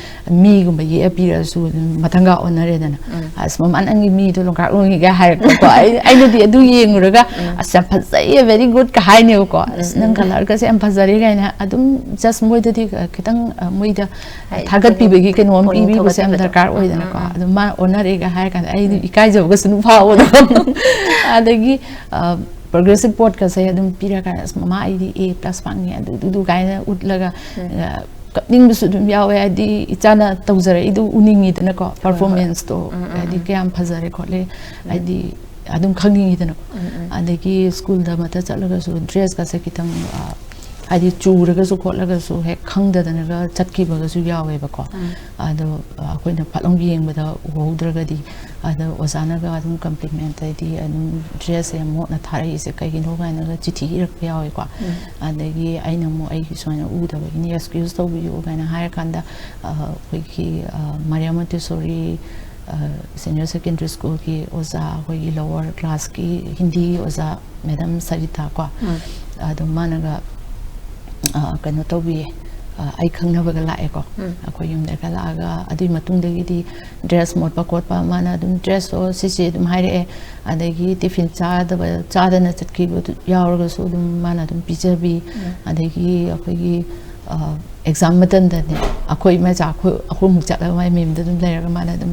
ꯃꯤꯒꯨꯝꯕ ꯌꯦꯛꯑ ꯄꯤꯔꯛꯑꯁꯨ ꯑꯗꯨꯝ ꯃꯊꯪꯒ ꯑꯣꯟꯅꯔꯦꯗꯅ꯫ "ꯑꯁ, ꯃꯃꯥ, ꯅꯪꯒꯤ ꯃꯤꯗꯣ ꯂꯣꯡꯀꯥꯛ ꯂꯣꯡꯉꯤꯒ" ꯍꯥꯏꯔꯛꯄꯀꯣ꯫ ꯑꯩ-, ꯑꯩꯅꯗꯤ ꯑꯗꯨ ꯌꯦꯡꯉꯨꯔꯒ, "ꯑꯁ, ꯌꯥꯝ ꯐꯖꯩꯌꯦ, very good" ꯀ ꯍꯥꯏꯅꯦꯕꯀꯣ꯫ "ꯑꯁ, ꯅꯪ colour ꯒꯁꯦ ꯌꯥꯝ ꯐꯖꯔꯦ" ꯀꯥꯏꯅ ꯑꯗꯨꯝ just ꯃꯣꯏꯗꯗꯤ ꯈꯤꯇꯪ, ꯑ, ꯃꯣꯏꯗ ꯊꯥꯒꯠꯄꯤꯕꯒꯤ ꯀꯩꯅꯣ ꯑꯃ ꯄꯤꯕꯤꯕꯁꯦ ꯌꯥꯝ ꯗꯔꯀꯥꯔ ꯑꯣꯏꯗꯅꯀꯣ꯫ ꯑꯗꯨꯝ ꯃꯥ ꯑꯣꯟꯅꯔꯦꯒ ꯍꯥꯏꯔ ꯀꯥꯟꯗ ꯑꯩꯗꯤ ꯏꯀꯥꯏꯖꯕꯒꯁꯨ ꯑꯗꯨꯝ ꯐꯥꯎꯕꯗꯣ꯫ ꯑꯗꯒꯤ, ꯑ, progressive board ꯀꯁꯦ ꯑꯗꯨꯝ ꯄꯤꯔꯀꯥꯟꯗ, "ꯑꯁ, ꯃꯃꯥ, ꯑꯩꯗꯤ A plus ꯐꯪꯉꯦ, ꯑꯗꯨ, ꯑꯗꯨ, ꯑꯗꯨ" ꯀꯥꯏꯅ ꯎꯠꯂꯒ, ꯑ, ꯀꯞꯅꯤꯡꯕꯁꯨ ꯑꯗꯨꯝ ꯌꯥꯎꯋꯦ꯫ ꯍꯥꯏꯗꯤ ꯏꯆꯥꯅ ꯇꯧꯖꯔꯛꯏꯗꯣ ꯎꯅꯤꯡꯉꯤꯗꯅꯀꯣ, performance ꯇꯣ꯫ ꯍꯥꯏꯗꯤ ꯀꯌꯥꯝ ꯐꯖꯔꯦ ꯈꯣꯠꯂꯦ, ꯍꯥꯏꯗꯤ ꯑꯗꯨꯝ ꯈꯪꯅꯤꯡꯉꯤꯗꯅꯀꯣ꯫ ꯑꯗꯒꯤ school ꯗ ꯃꯠꯇ ꯆꯠꯂꯒꯁꯨ dress ꯀꯁꯦ ꯈꯤꯇꯪ, ꯑ, ꯍꯥꯏꯗꯤ ꯆꯨꯔꯒꯁꯨ ꯈꯣꯠꯂꯒꯁꯨ ꯍꯦꯛ ꯈꯪꯗꯗꯅꯒ ꯆꯠꯈꯤꯕꯒꯁꯨ ꯌꯥꯎꯋꯦꯕꯀꯣ꯫ ꯑꯗꯣ, ꯑ, ꯑꯩꯈꯣꯏꯅ ꯐꯠ ꯂꯥꯎ ꯌꯦꯡꯕꯗ ꯎꯍꯧꯗ꯭ꯔꯒꯗꯤ, ꯑꯗ ꯑꯣꯖꯥꯅꯒ ꯑꯗꯨꯝ compliment, ꯍꯥꯏꯗꯤ ꯑꯗꯨꯝ dress ꯁꯦ ꯃꯣꯠꯅ ꯊꯥꯔꯛꯏꯁꯦ ꯀꯩꯒꯤꯅꯣ ꯀꯥꯏꯅꯒ ꯆꯤꯊꯤ ꯏꯔꯛꯄ ꯌꯥꯎꯋꯦꯀꯣ꯫ ꯑꯗꯒꯤ ꯑꯩꯅ ꯑꯃꯨꯛ ꯑꯩꯒꯤ ꯁꯨꯃꯥꯏꯅ ꯎꯗꯕꯒꯤꯅꯤ, excuse ꯇꯧꯕꯤꯌꯨ ꯀꯥꯏꯅ ꯍꯥꯏꯔꯀꯥꯟꯗ, ꯑ, ꯑꯩꯈꯣꯏꯒꯤ, ꯑ, ꯃꯔꯤꯌꯥ ꯃꯣꯟꯇꯦꯁꯣꯔꯤ, ꯑ, senior secondary school ꯒꯤ ꯑꯣꯖꯥ, ꯑꯩꯈꯣꯏꯒꯤ lower class ꯀꯤ ꯍꯤꯟꯗꯤ ꯑꯣꯖꯥ madam ꯁꯔꯤꯇꯥ ꯀꯣ, ꯑꯗꯨꯝ ꯃꯥꯅꯒ, ꯑ, ꯀꯩꯅꯣ ꯇꯧꯕꯤꯌꯦ, ꯑ, ꯑꯩ ꯈꯪꯅꯕꯒ ꯂꯥꯛꯑꯦꯀꯣ꯫ ꯑꯩꯈꯣꯏ ꯌꯨꯝꯗꯒ ꯂꯥꯛꯑꯒ, ꯑꯗꯨꯒꯤ ꯃꯇꯨꯡꯗꯒꯤꯗꯤ dress ꯃꯣꯠꯄ ꯈꯣꯠꯄ ꯃꯥꯅ ꯑꯗꯨꯝ dress ꯁꯣ ꯁꯤꯁꯦ ꯑꯗꯨꯝ ꯍꯥꯏꯔꯛꯑꯦ꯫ ꯑꯗꯒꯤ tiffin ꯆꯥꯗꯕ, ꯆꯥꯗꯅ ꯆꯠꯈꯤꯕꯗꯨ ꯌꯥꯎꯔꯒꯁꯨ ꯑꯗꯨꯝ ꯃꯥꯅ ꯑꯗꯨꯝ ꯄꯤꯖꯕꯤ꯫ ꯑꯗꯒꯤ ꯑꯩꯈꯣꯏꯒꯤ, ꯑ, exam ꯃꯇꯝꯗꯅꯦ, ꯑꯩꯈꯣꯏ ꯃꯆꯥ, ꯑꯩꯈꯣꯏ ꯑꯍꯨꯝꯃꯨꯛ ꯆꯠꯂꯒ ꯃꯥꯏ ꯃꯌꯨꯝꯗ ꯑꯗꯨꯝ ꯂꯩꯔꯒ ꯃꯥꯅ ꯑꯗꯨꯝ,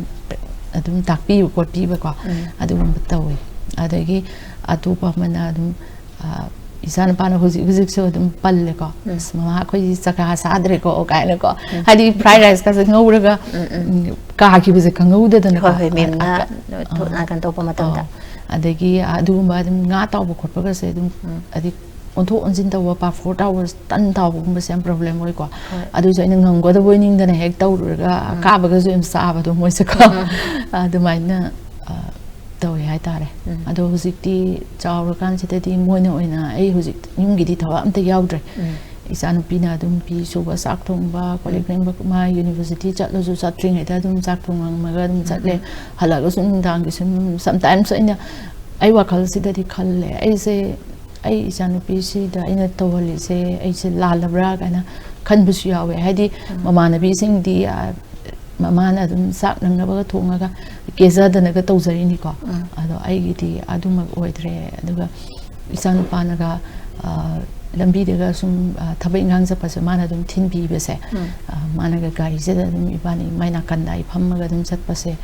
ꯑꯗꯨꯝ ꯇꯥꯛꯄꯤꯕ ꯈꯣꯠꯄꯤꯕꯀꯣ, ꯑꯗꯨꯒꯨꯝꯕ ꯇꯧꯋꯦ꯫ ꯑꯗꯒꯤ ꯑꯇꯣꯞꯄ ꯑꯃꯅ ꯑꯗꯨꯝ, ꯑ, ꯏꯆꯥ ꯅꯨꯄꯥꯅ ꯍꯧꯖꯤꯛ ꯍꯧꯖꯤꯛꯁꯨ ꯑꯗꯨꯝ ꯄꯜꯂꯦꯀꯣ, "ꯑꯁ, ꯃꯃꯥ, ꯑꯩꯈꯣꯏꯗꯤ ꯆꯀꯥ ꯆꯥꯗ꯭ꯔꯦꯀꯣ" ꯀꯥꯏꯅꯀꯣ꯫ ꯍꯥꯏꯗꯤ fried rice ꯀꯁꯦ ꯉꯧꯔꯒ, ꯎꯝ, ꯀꯥꯈꯤꯕꯁꯦ ꯈꯪꯍꯧꯗꯗꯅꯀꯣ꯫ ꯍꯣꯏ, ꯍꯣꯏ, ꯃꯦꯝꯅ ꯑ, ꯑ, ꯅꯣꯏ ꯊꯣꯛ-, ꯑ, ꯅꯥꯀꯟ ꯇꯧꯕ ꯃꯇꯝꯗ꯫ ꯑ, ꯑꯗꯒꯤ ꯑꯗꯨꯒꯨꯝꯕ ꯑꯗꯨꯝ ꯉꯥ ꯇꯥꯎꯕ ꯈꯣꯠꯄꯒꯁꯦ ꯑꯗꯨꯝ, ꯍꯥꯏꯗꯤ ꯑꯣꯟꯊꯣꯛ ꯑꯣꯟꯁꯤꯟ ꯇꯧꯕ, ꯄꯥꯐꯣꯔ ꯇꯥꯎꯕ, ꯇꯟ ꯇꯥꯎꯕꯒꯨꯝꯕꯁꯦ ꯌꯥꯝ problem ꯑꯣꯏꯀꯣ꯫ ꯍꯣꯏ꯫ ꯑꯗꯨꯁꯨ ꯑꯩꯅ ꯉꯝꯒꯗꯕ ꯑꯣꯏ ꯅꯤꯡꯗꯅ ꯍꯦꯛ ꯇꯧꯔꯨꯔꯒ, ꯎꯝ꯫ ꯀꯥꯕꯒꯁꯨ ꯌꯥꯝ ꯆꯥꯕꯗꯣ ꯃꯣꯏꯁꯦꯀꯣ꯫ ꯎꯝ꯫ ꯑꯗꯨꯃꯥꯏꯅ, ꯑ, ꯇꯧꯋꯦ ꯍꯥꯏꯇꯥꯔꯦ꯫ ꯎꯝ꯫ ꯑꯗꯣ ꯍꯧꯖꯤꯛꯇꯤ ꯆꯥꯎꯔꯀꯥꯟꯁꯤꯗꯗꯤ ꯃꯣꯏꯅ ꯑꯣꯏꯅ, ꯑꯩ ꯍꯧꯖꯤꯛ ꯌꯨꯝꯒꯤꯗꯤ ꯊꯕꯛ ꯑꯝꯇ ꯌꯥꯎꯗ꯭ꯔꯦ꯫ ꯎꯝ꯫ ꯏꯆꯥꯅꯨꯄꯤꯅ ꯑꯗꯨꯝ ꯐꯤ ꯁꯨꯕ, ꯆꯥꯛ ꯊꯣꯡꯕ, ꯀꯣꯜ ꯂꯤꯛ ꯎꯝ꯫ ꯐꯦꯡꯕ, ꯃꯥ university ꯆꯠꯂꯁꯨ ꯆꯠꯇ꯭ꯔꯤꯉꯩꯗ ꯑꯗꯨꯝ ꯆꯥꯛ ꯊꯣꯡꯉꯝꯃꯒ ꯑꯗꯨꯝ ꯆꯠꯂꯦ꯫ ꯎꯝ꯫ ꯍꯜꯂꯛꯑꯒꯁꯨ ꯅꯨꯡꯗꯥꯡꯒꯤ ꯁꯨꯝ sometimes ꯑꯩꯅ, ꯑꯩ ꯋꯥꯈꯜꯁꯤꯗꯗꯤ ꯈꯜꯂꯦ, ꯑꯩꯁꯦ ꯑꯩ ꯏꯆꯥꯅꯨꯄꯤꯁꯤꯗ ꯑꯩꯅ ꯇꯧꯍꯜꯂꯤꯁꯦ ꯑꯩꯁꯦ ꯂꯥꯜꯂꯕ꯭ꯔꯥ ꯀꯥꯏꯅ ꯈꯟꯕꯁꯨ ꯌꯥꯎꯋꯦ꯫ ꯍꯥꯏꯗꯤ ꯃꯃꯥꯟꯅꯕꯤꯁꯤꯡꯗꯤ, ꯑ, ꯃꯃꯥꯅ ꯑꯗꯨꯝ ꯆꯥꯛ ꯅꯪꯅꯕꯒ ꯊꯣꯡꯉꯒ ꯀꯦꯖꯗꯅꯒ ꯇꯧꯖꯔꯤꯅꯤꯀꯣ꯫ ꯑꯗꯣ ꯑꯩꯒꯤꯗꯤ ꯑꯗꯨꯃꯛ ꯑꯣꯏꯗ꯭ꯔꯦ꯫ ꯑꯗꯨꯒ ꯏꯆꯥꯅꯨꯄꯥꯅꯒ, ꯑ, ꯂꯝꯕꯤꯗꯒ ꯁꯨꯝ, ꯑ, ꯊꯕꯛ ꯏꯪꯈꯥꯡ ꯆꯠꯄꯁꯦ ꯃꯥꯅ ꯑꯗꯨꯝ ꯊꯤꯟꯕꯤꯕꯁꯦ, ꯑ, ꯃꯥꯅꯒ ꯒꯥꯔꯤꯁꯤꯗ ꯑꯗꯨꯝ ꯏꯕꯥꯅꯤ ꯃꯥꯏ ꯅꯥꯀꯟꯗ ꯑꯩ ꯐꯝꯃꯒ ꯑꯗꯨꯝ ꯆꯠꯄꯁꯦ,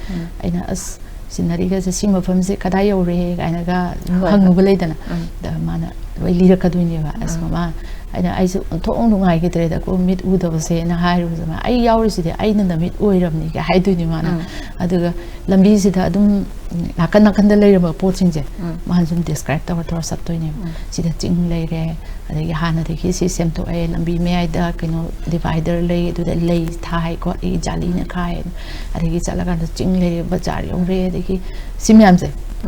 ꯑꯩꯅ, "ꯑꯁ, ꯁꯤꯅꯔꯤꯒꯁꯦ ꯁꯤ ꯃꯐꯝꯁꯦ ꯀꯗꯥꯏ ꯌꯧꯔꯦ?" ꯀꯥꯏꯅꯒ ꯑꯗꯨꯝ ꯍꯣꯏ, ꯍꯪꯉꯨꯕ ꯂꯩꯗꯅ꯫ ꯑꯗ ꯃꯥꯅ ꯂꯣꯏ ꯂꯤꯔꯛꯀꯗꯣꯏꯅꯦꯕ꯫ "ꯑꯁ, ꯃꯃꯥ," ꯑꯩꯅ, "ꯑꯩꯁꯨ ꯑꯣꯟꯊꯣꯛ ꯅꯨꯡꯉꯥꯏꯈꯤꯗ꯭ꯔꯦꯗꯀꯣ, ꯃꯤꯠ ꯎꯗꯕꯁꯦꯅ" ꯍꯥꯏꯔꯨꯕꯁꯦ, ꯃꯥ, "ꯑꯩ ꯌꯥꯎꯔꯤꯁꯤꯗꯤ, ꯑꯩꯅ ꯅꯃꯤꯠ ꯑꯣꯏꯔꯕꯅꯤꯒ" ꯍꯥꯏꯗꯣꯏꯅꯦ ꯃꯥꯅ꯫ ꯑꯗꯨꯒ ꯂꯝꯕꯤꯁꯤꯗ ꯑꯗꯨꯝ ꯅꯥꯀꯟ ꯅꯥꯀꯟꯗ ꯂꯩꯔꯝꯕ ꯄꯣꯠꯁꯤꯡꯁꯦ ꯃꯥꯅ ꯁꯨꯝ describe ꯇꯧꯔ ꯇꯧꯔ ꯆꯠꯇꯣꯏꯅꯦꯕ꯫ "ꯁꯤꯗ ꯆꯤꯡ ꯂꯩꯔꯦ, ꯑꯗꯒꯤ ꯍꯥꯟꯅꯗꯒꯤ ꯁꯤ ꯁꯦꯝꯗꯣꯛꯑꯦ, ꯂꯝꯕꯤ ꯃꯌꯥꯏꯗ ꯀꯩꯅꯣ divider ꯂꯩ, ꯑꯗꯨꯗ ꯂꯩ ꯊꯥꯏ ꯈꯣꯠꯂꯤ, ꯖꯥꯂꯤꯅ ꯈꯥꯏ, ꯑꯗꯒꯤ ꯆꯠꯂꯀꯥꯟꯗ ꯆꯤꯡ ꯂꯩꯔꯦ, ꯕꯖꯥꯔ ꯌꯧꯔꯦ", ꯑꯗꯒꯤ ꯁꯤ ꯃꯌꯥꯝꯁꯦ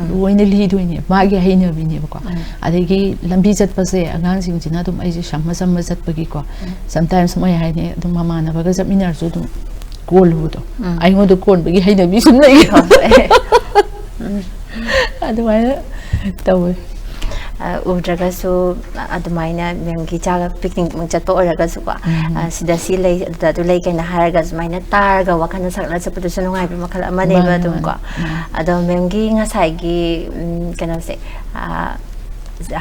ꯂꯣꯏꯅ ꯂꯤꯗꯣꯏꯅꯦ, ꯃꯥꯒꯤ ꯍꯩꯅꯕꯤꯅꯦꯕꯀꯣ꯫ ꯑꯗꯒꯤ ꯂꯝꯕꯤ ꯆꯠꯄꯁꯦ ꯑꯉꯥꯡꯁꯤꯡꯁꯤꯅ ꯑꯗꯨꯝ, ꯑꯩꯁꯦ ꯁꯝꯃ ꯁꯝꯃ ꯆꯠꯄꯒꯤꯀꯣ, sometimes ꯃꯣꯏ ꯍꯥꯏꯅꯤ ꯑꯗꯨꯝ ꯃꯃꯥꯟꯅꯕꯒ ꯆꯠꯃꯤꯟꯅꯔꯁꯨ ꯑꯗꯨꯝ ꯀꯣꯜꯂꯨꯕꯗꯣ꯫ ꯑꯩꯉꯣꯟꯗ ꯀꯣꯟꯕꯒꯤ ꯍꯩꯅꯕꯤ ꯁꯨꯝ ꯂꯩ꯫ ꯑꯗꯨꯃꯥꯏꯅ ꯇꯧꯋꯦ꯫ ꯑ, ꯎꯗ꯭ꯔꯒꯁꯨ ꯑꯗꯨꯃꯥꯏꯅ ꯃꯦꯝꯒꯤ ꯏꯆꯥꯒ picnic ꯆꯠꯄ ꯑꯣꯏꯔꯒꯁꯨꯀꯣ, ꯑ, ꯁꯤꯗ ꯁꯤ ꯂꯩ, ꯑꯗꯨꯗ ꯑꯗꯨ ꯂꯩ ꯀꯩꯅ ꯍꯥꯏꯔꯒ ꯁꯨꯃꯥꯏꯅ ꯇꯥꯔꯒ ꯋꯥꯈꯜꯅ ꯁꯥꯒꯠꯂ ꯆꯠꯄꯗꯨꯁꯨ ꯅꯨꯡꯉꯥꯏꯕ ꯃꯈꯜ ꯑꯃꯅꯦꯕ꯫ ꯃꯥꯅꯦ, ꯑꯗꯨꯝꯀꯣ꯫ ꯃꯥꯅꯦ꯫ ꯎꯝ꯫ ꯑꯗꯣ ꯃꯦꯝꯒꯤ ꯉꯁꯥꯏꯒꯤ, ꯎꯝ, ꯀꯩꯅꯣꯁꯦ, ꯑ,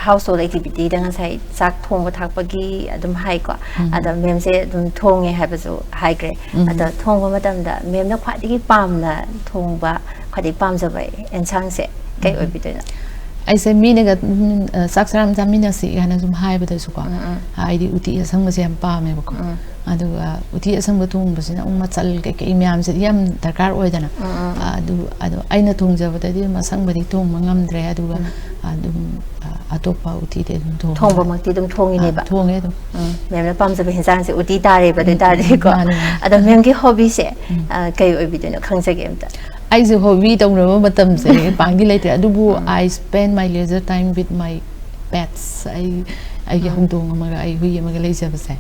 household activityꯗ ꯉꯁꯥꯏ ꯆꯥꯛ ꯊꯣꯡꯕ ꯊꯥꯛꯄꯒꯤ ꯑꯗꯨꯝ ꯍꯥꯏꯀꯣ꯫ ꯑꯗꯣ ꯃꯦꯝꯁꯦ ꯑꯗꯨꯝ ꯊꯣꯡꯉꯦ ꯍꯥꯏꯕꯁꯨ ꯍꯥꯏꯈ꯭ꯔꯦ꯫ ꯑꯗꯣ ꯊꯣꯡꯕ ꯃꯇꯝꯗ ꯃꯦꯝꯅ ꯈ꯭ꯋꯥꯏꯗꯒꯤ ꯄꯥꯝꯅ ꯊꯣꯡꯕ, ꯈ꯭ꯋꯥꯏꯗꯒꯤ ꯄꯥꯝꯖꯕ ꯑꯦꯟꯁꯥꯡꯁꯦ ꯀꯩ ꯑꯣꯏꯕꯤꯗꯣꯏꯅꯣ? ꯑꯩꯁꯦ ꯃꯤꯅꯒ, ꯎꯝ, ꯑ, "ꯆꯥꯛ ꯆꯔꯥ ꯑꯃ ꯆꯥꯃꯤꯟꯅꯁꯤ" ꯍꯥꯏꯅ ꯁꯨꯝ ꯍꯥꯏꯕꯗꯁꯨꯀꯣ, ꯍꯥꯏꯗꯤ ꯎꯇꯤ ꯑꯁꯪꯕꯁꯦ ꯌꯥꯝ ꯄꯥꯝꯃꯦꯕꯀꯣ꯫ ꯑꯗꯨꯒ ꯎꯇꯤ ꯑꯁꯪꯕ ꯊꯣꯡꯕꯁꯤꯅ ꯑꯃꯨꯛ ꯃꯆꯜ ꯀꯩꯀꯩ ꯃꯌꯥꯝꯁꯤꯗꯤ ꯌꯥꯝ ꯗꯔꯀꯥꯔ ꯑꯣꯏꯗꯅ꯫ ꯑꯗꯨ, ꯑꯗꯣ ꯑꯩꯅ ꯊꯣꯡꯖꯕꯗꯗꯤ ꯑꯗꯨꯝ ꯑꯁꯪꯕꯗꯤ ꯊꯣꯡꯕ ꯉꯝꯗ꯭ꯔꯦ꯫ ꯑꯗꯨꯒ ꯑꯗꯨꯝ, ꯑ, ꯑꯇꯣꯞꯄ ꯎꯇꯤꯗꯤ ꯑꯗꯨꯝ ꯊꯣꯡꯉꯦ꯫ ꯊꯣꯡꯕꯃꯛꯇꯤ ꯑꯗꯨꯝ ꯊꯣꯡꯉꯤꯅꯦꯕ? ꯑ, ꯊꯣꯡꯉꯦ ꯑꯗꯨꯝ꯫ ꯎꯝ, ꯃꯦꯝꯅ ꯄꯥꯝꯖꯕ ꯍꯦꯟꯖꯥꯡꯁꯦ ꯎꯇꯤ ꯇꯥꯔꯦꯕ ꯑꯗꯨ ꯑꯣꯏ ꯇꯥꯔꯗꯤꯀꯣ꯫ ꯃꯥꯅꯦ, ꯃꯥꯅꯦ꯫ ꯑꯗꯣ ꯃꯦꯝꯒꯤ ꯍꯣꯕꯤꯁꯦ, ꯑ, ꯀꯩ ꯑꯣꯏꯕꯤꯗꯣꯏꯅꯣ ꯈꯪꯖꯒꯦ ꯑꯝꯇ? ꯑꯩꯁꯦ ꯍꯣꯕꯤ ꯇꯧꯅꯕ ꯃꯇꯝꯁꯦ ꯄꯥꯡꯗꯤ ꯂꯩꯇ꯭ꯔꯦ, ꯑꯗꯨꯕꯨ I spend my leisure time with my pets. ꯑꯩ, ꯑꯩꯒꯤ ꯍꯧꯗꯣꯡ ꯑꯃꯒ ꯑꯩ ꯍꯨꯏ ꯑꯃꯒ ꯂꯩꯖꯕꯁꯦ,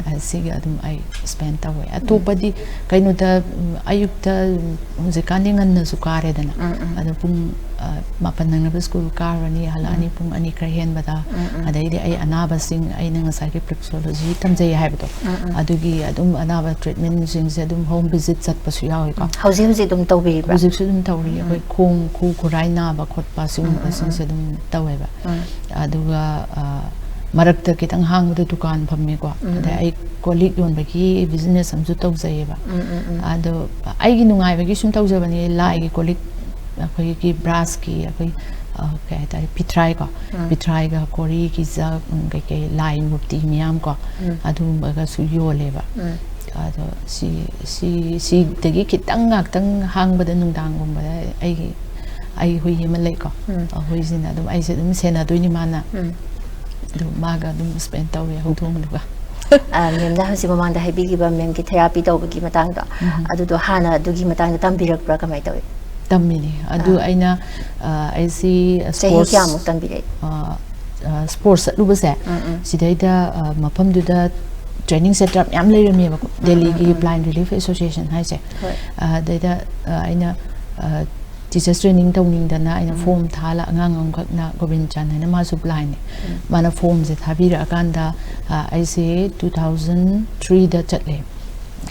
ꯑ, ꯁꯤꯒ ꯑꯗꯨꯝ ꯑꯩ spend ꯇꯧꯋꯦ꯫ ꯑꯇꯣꯞꯄꯗꯤ ꯀꯩꯅꯣꯗ, ꯎꯝ, ꯑꯌꯨꯛꯇ, ꯎꯝ, ꯍꯧꯖꯤꯛꯀꯥꯟꯗꯤ ꯉꯟꯅꯁꯨ ꯀꯥꯔꯦꯗꯅ, ꯑꯗꯣ ꯄꯨꯡ, ꯑ, ꯃꯥꯄꯟ ꯅꯪꯅꯕ ꯁ꯭ꯀꯨꯜ ꯀꯥꯔꯨꯔꯅꯤ, ꯍꯜꯂꯛꯑꯅꯤ ꯄꯨꯡ ꯑꯅꯤ ꯈꯔ ꯍꯦꯟꯕꯗ꯫ ꯑꯗꯩꯗꯤ ꯑꯩ ꯑꯅꯥꯕꯁꯤꯡ, ꯑꯩꯅ ꯉꯁꯥꯏꯒꯤ reflexology ꯇꯝꯖꯩ ꯍꯥꯏꯕꯗꯣ, ꯑꯗꯨꯒꯤ ꯑꯗꯨꯝ ꯑꯅꯥꯕ treatmentꯁꯤꯡꯁꯦ ꯑꯗꯨꯝ home visit ꯆꯠꯄꯁꯨ ꯌꯥꯎꯋꯤꯀꯣ꯫ ꯎꯝ, ꯍꯧꯖꯤꯛ ꯍꯧꯖꯤꯛ ꯑꯗꯨꯝ ꯇꯧꯕꯤꯔꯤꯕ꯭ꯔꯥ? ꯍꯧꯖꯤꯛꯁꯨ ꯑꯗꯨꯝ ꯇꯧꯔꯤ꯫ ꯑꯩꯈꯣꯏ ꯈꯣꯡ ꯈꯨ ꯈꯨꯔꯥꯏ ꯅꯥꯕ ꯈꯣꯠꯄ ꯁꯤꯒꯨꯝꯕꯁꯤꯡꯁꯦ ꯑꯗꯨꯝ ꯇꯧꯋꯦꯕ꯫ ꯑꯗꯨꯒ, ꯑ, ꯃꯔꯛꯇ ꯈꯤꯇꯪ ꯍꯥꯡꯕꯗ ꯗꯨꯀꯥꯟ ꯐꯝꯃꯦꯀꯣ꯫ ꯑꯗꯩ ꯑꯩ ꯀꯣꯜ ꯂꯤꯛ ꯌꯣꯟꯕꯒꯤ business ꯑꯃꯁꯨ ꯇꯧꯖꯩꯌꯦꯕ꯫ ꯑꯗꯣ ꯑꯩꯒꯤ ꯅꯨꯡꯉꯥꯏꯕꯒꯤ ꯁꯨꯝ ꯇꯧꯖꯕꯅꯤ꯫ ꯂꯥꯏꯒꯤ ꯀꯣꯜ ꯂꯤꯛ, ꯑꯩꯈꯣꯏꯒꯤ brassꯀꯤ, ꯑꯩꯈꯣꯏ, ꯑ, ꯀꯩ ꯍꯥꯏꯇꯥꯔꯦ, ꯄꯤꯊ꯭ꯔꯥꯏꯀꯣ, ꯄꯤꯊ꯭ꯔꯥꯏꯒ ꯀꯣꯔꯤꯒꯤ ꯖꯛ, ꯎꯝ, ꯀꯩꯀꯩ ꯂꯥꯏ ꯃꯨꯔꯇꯤ ꯃꯌꯥꯝ ꯀꯣ, ꯑꯗꯨꯒꯨꯝꯕꯒꯁꯨ ꯌꯣꯜꯂꯦꯕ꯫ ꯑꯗꯣ ꯁꯤ, ꯁꯤ, ꯁꯤꯗꯒꯤ ꯈꯤꯇꯪ ꯉꯥꯛꯇꯪ ꯍꯥꯡꯕꯗ ꯅꯨꯡꯗꯥꯡꯒꯨꯝꯕꯗ ꯑꯩꯒꯤ, ꯑꯩꯒꯤ ꯍꯨꯏ ꯑꯃ ꯂꯩꯀꯣ꯫ ꯎꯝ꯫ ꯑ, ꯍꯨꯏꯁꯤꯅ ꯑꯗꯨꯝ ꯑꯩꯁꯦ ꯑꯗꯨꯝ ꯁꯦꯟꯅꯗꯣꯏꯅꯤ ꯃꯥꯅ꯫ ꯎꯝ꯫ ꯑꯗꯨ ꯃꯥꯒ ꯑꯗꯨꯝ spend ꯇꯧꯋꯦ ꯍꯧꯗꯣꯡꯗꯨꯒ꯫ ꯑ, ꯃꯦꯝꯅ ꯍꯧꯖꯤꯛ ꯃꯃꯥꯡꯗ ꯍꯥꯏꯕꯤꯈꯤꯕ ꯃꯦꯝꯒꯤ therapy ꯇꯧꯕꯒꯤ ꯃꯇꯥꯡꯗꯣ, ꯎꯝ꯫ ꯑꯗꯨꯗꯣ ꯍꯥꯟꯅ ꯑꯗꯨꯒꯤ ꯃꯇꯥꯡꯗ ꯇꯝꯕꯤꯔꯛꯄ꯭ꯔꯥ, ꯀꯃꯥꯏꯅ ꯇꯧꯏ? ꯇꯝꯃꯤꯅꯦ꯫ ꯑꯗꯨ ꯑꯥ꯫ ꯑꯩꯅ, ꯑ, ꯑꯩꯁꯤ ꯆꯍꯤ sports, ꯀꯌꯥꯃꯨꯛ ꯇꯝꯕꯤꯔꯛꯏ? ꯑ, ꯑ, sports ꯆꯠꯂꯨꯕꯁꯦ, ꯎꯝ, ꯎꯝ꯫ ꯁꯤꯗꯩꯗ, ꯑ, ꯃꯐꯝꯗꯨꯗ training center ꯃꯌꯥꯝ ꯂꯩꯔꯝꯃꯦꯕꯀꯣ, ꯎꯝ, ꯎꯝ, ꯗꯦꯜꯂꯤꯒꯤ ꯎꯝ꯫ Blind Relief Association ꯍꯥꯏꯁꯦ꯫ ꯍꯣꯏ꯫ ꯑ, ꯑꯗꯩꯗ, ꯑ, ꯑꯩꯅ, ꯑ, teachers training ꯇꯧꯅꯤꯡꯗꯅ ꯑꯩꯅ ꯎꯝ꯫ Form ꯊꯥꯍꯜꯂ, ꯑꯉꯥꯡ ꯑꯃꯈꯛꯅ, ꯒꯣꯕꯤꯟ ꯆꯥꯟ ꯍꯥꯏꯅ, ꯃꯥꯁꯨ blindꯅꯦ꯫ ꯎꯝ꯫ ꯃꯥꯅ formꯁꯦ ꯊꯥꯕꯤꯔꯛꯑꯀꯥꯟꯗ, ꯑ, ꯑꯩꯁꯦ two thousand threeꯗ ꯆꯠꯂꯦ,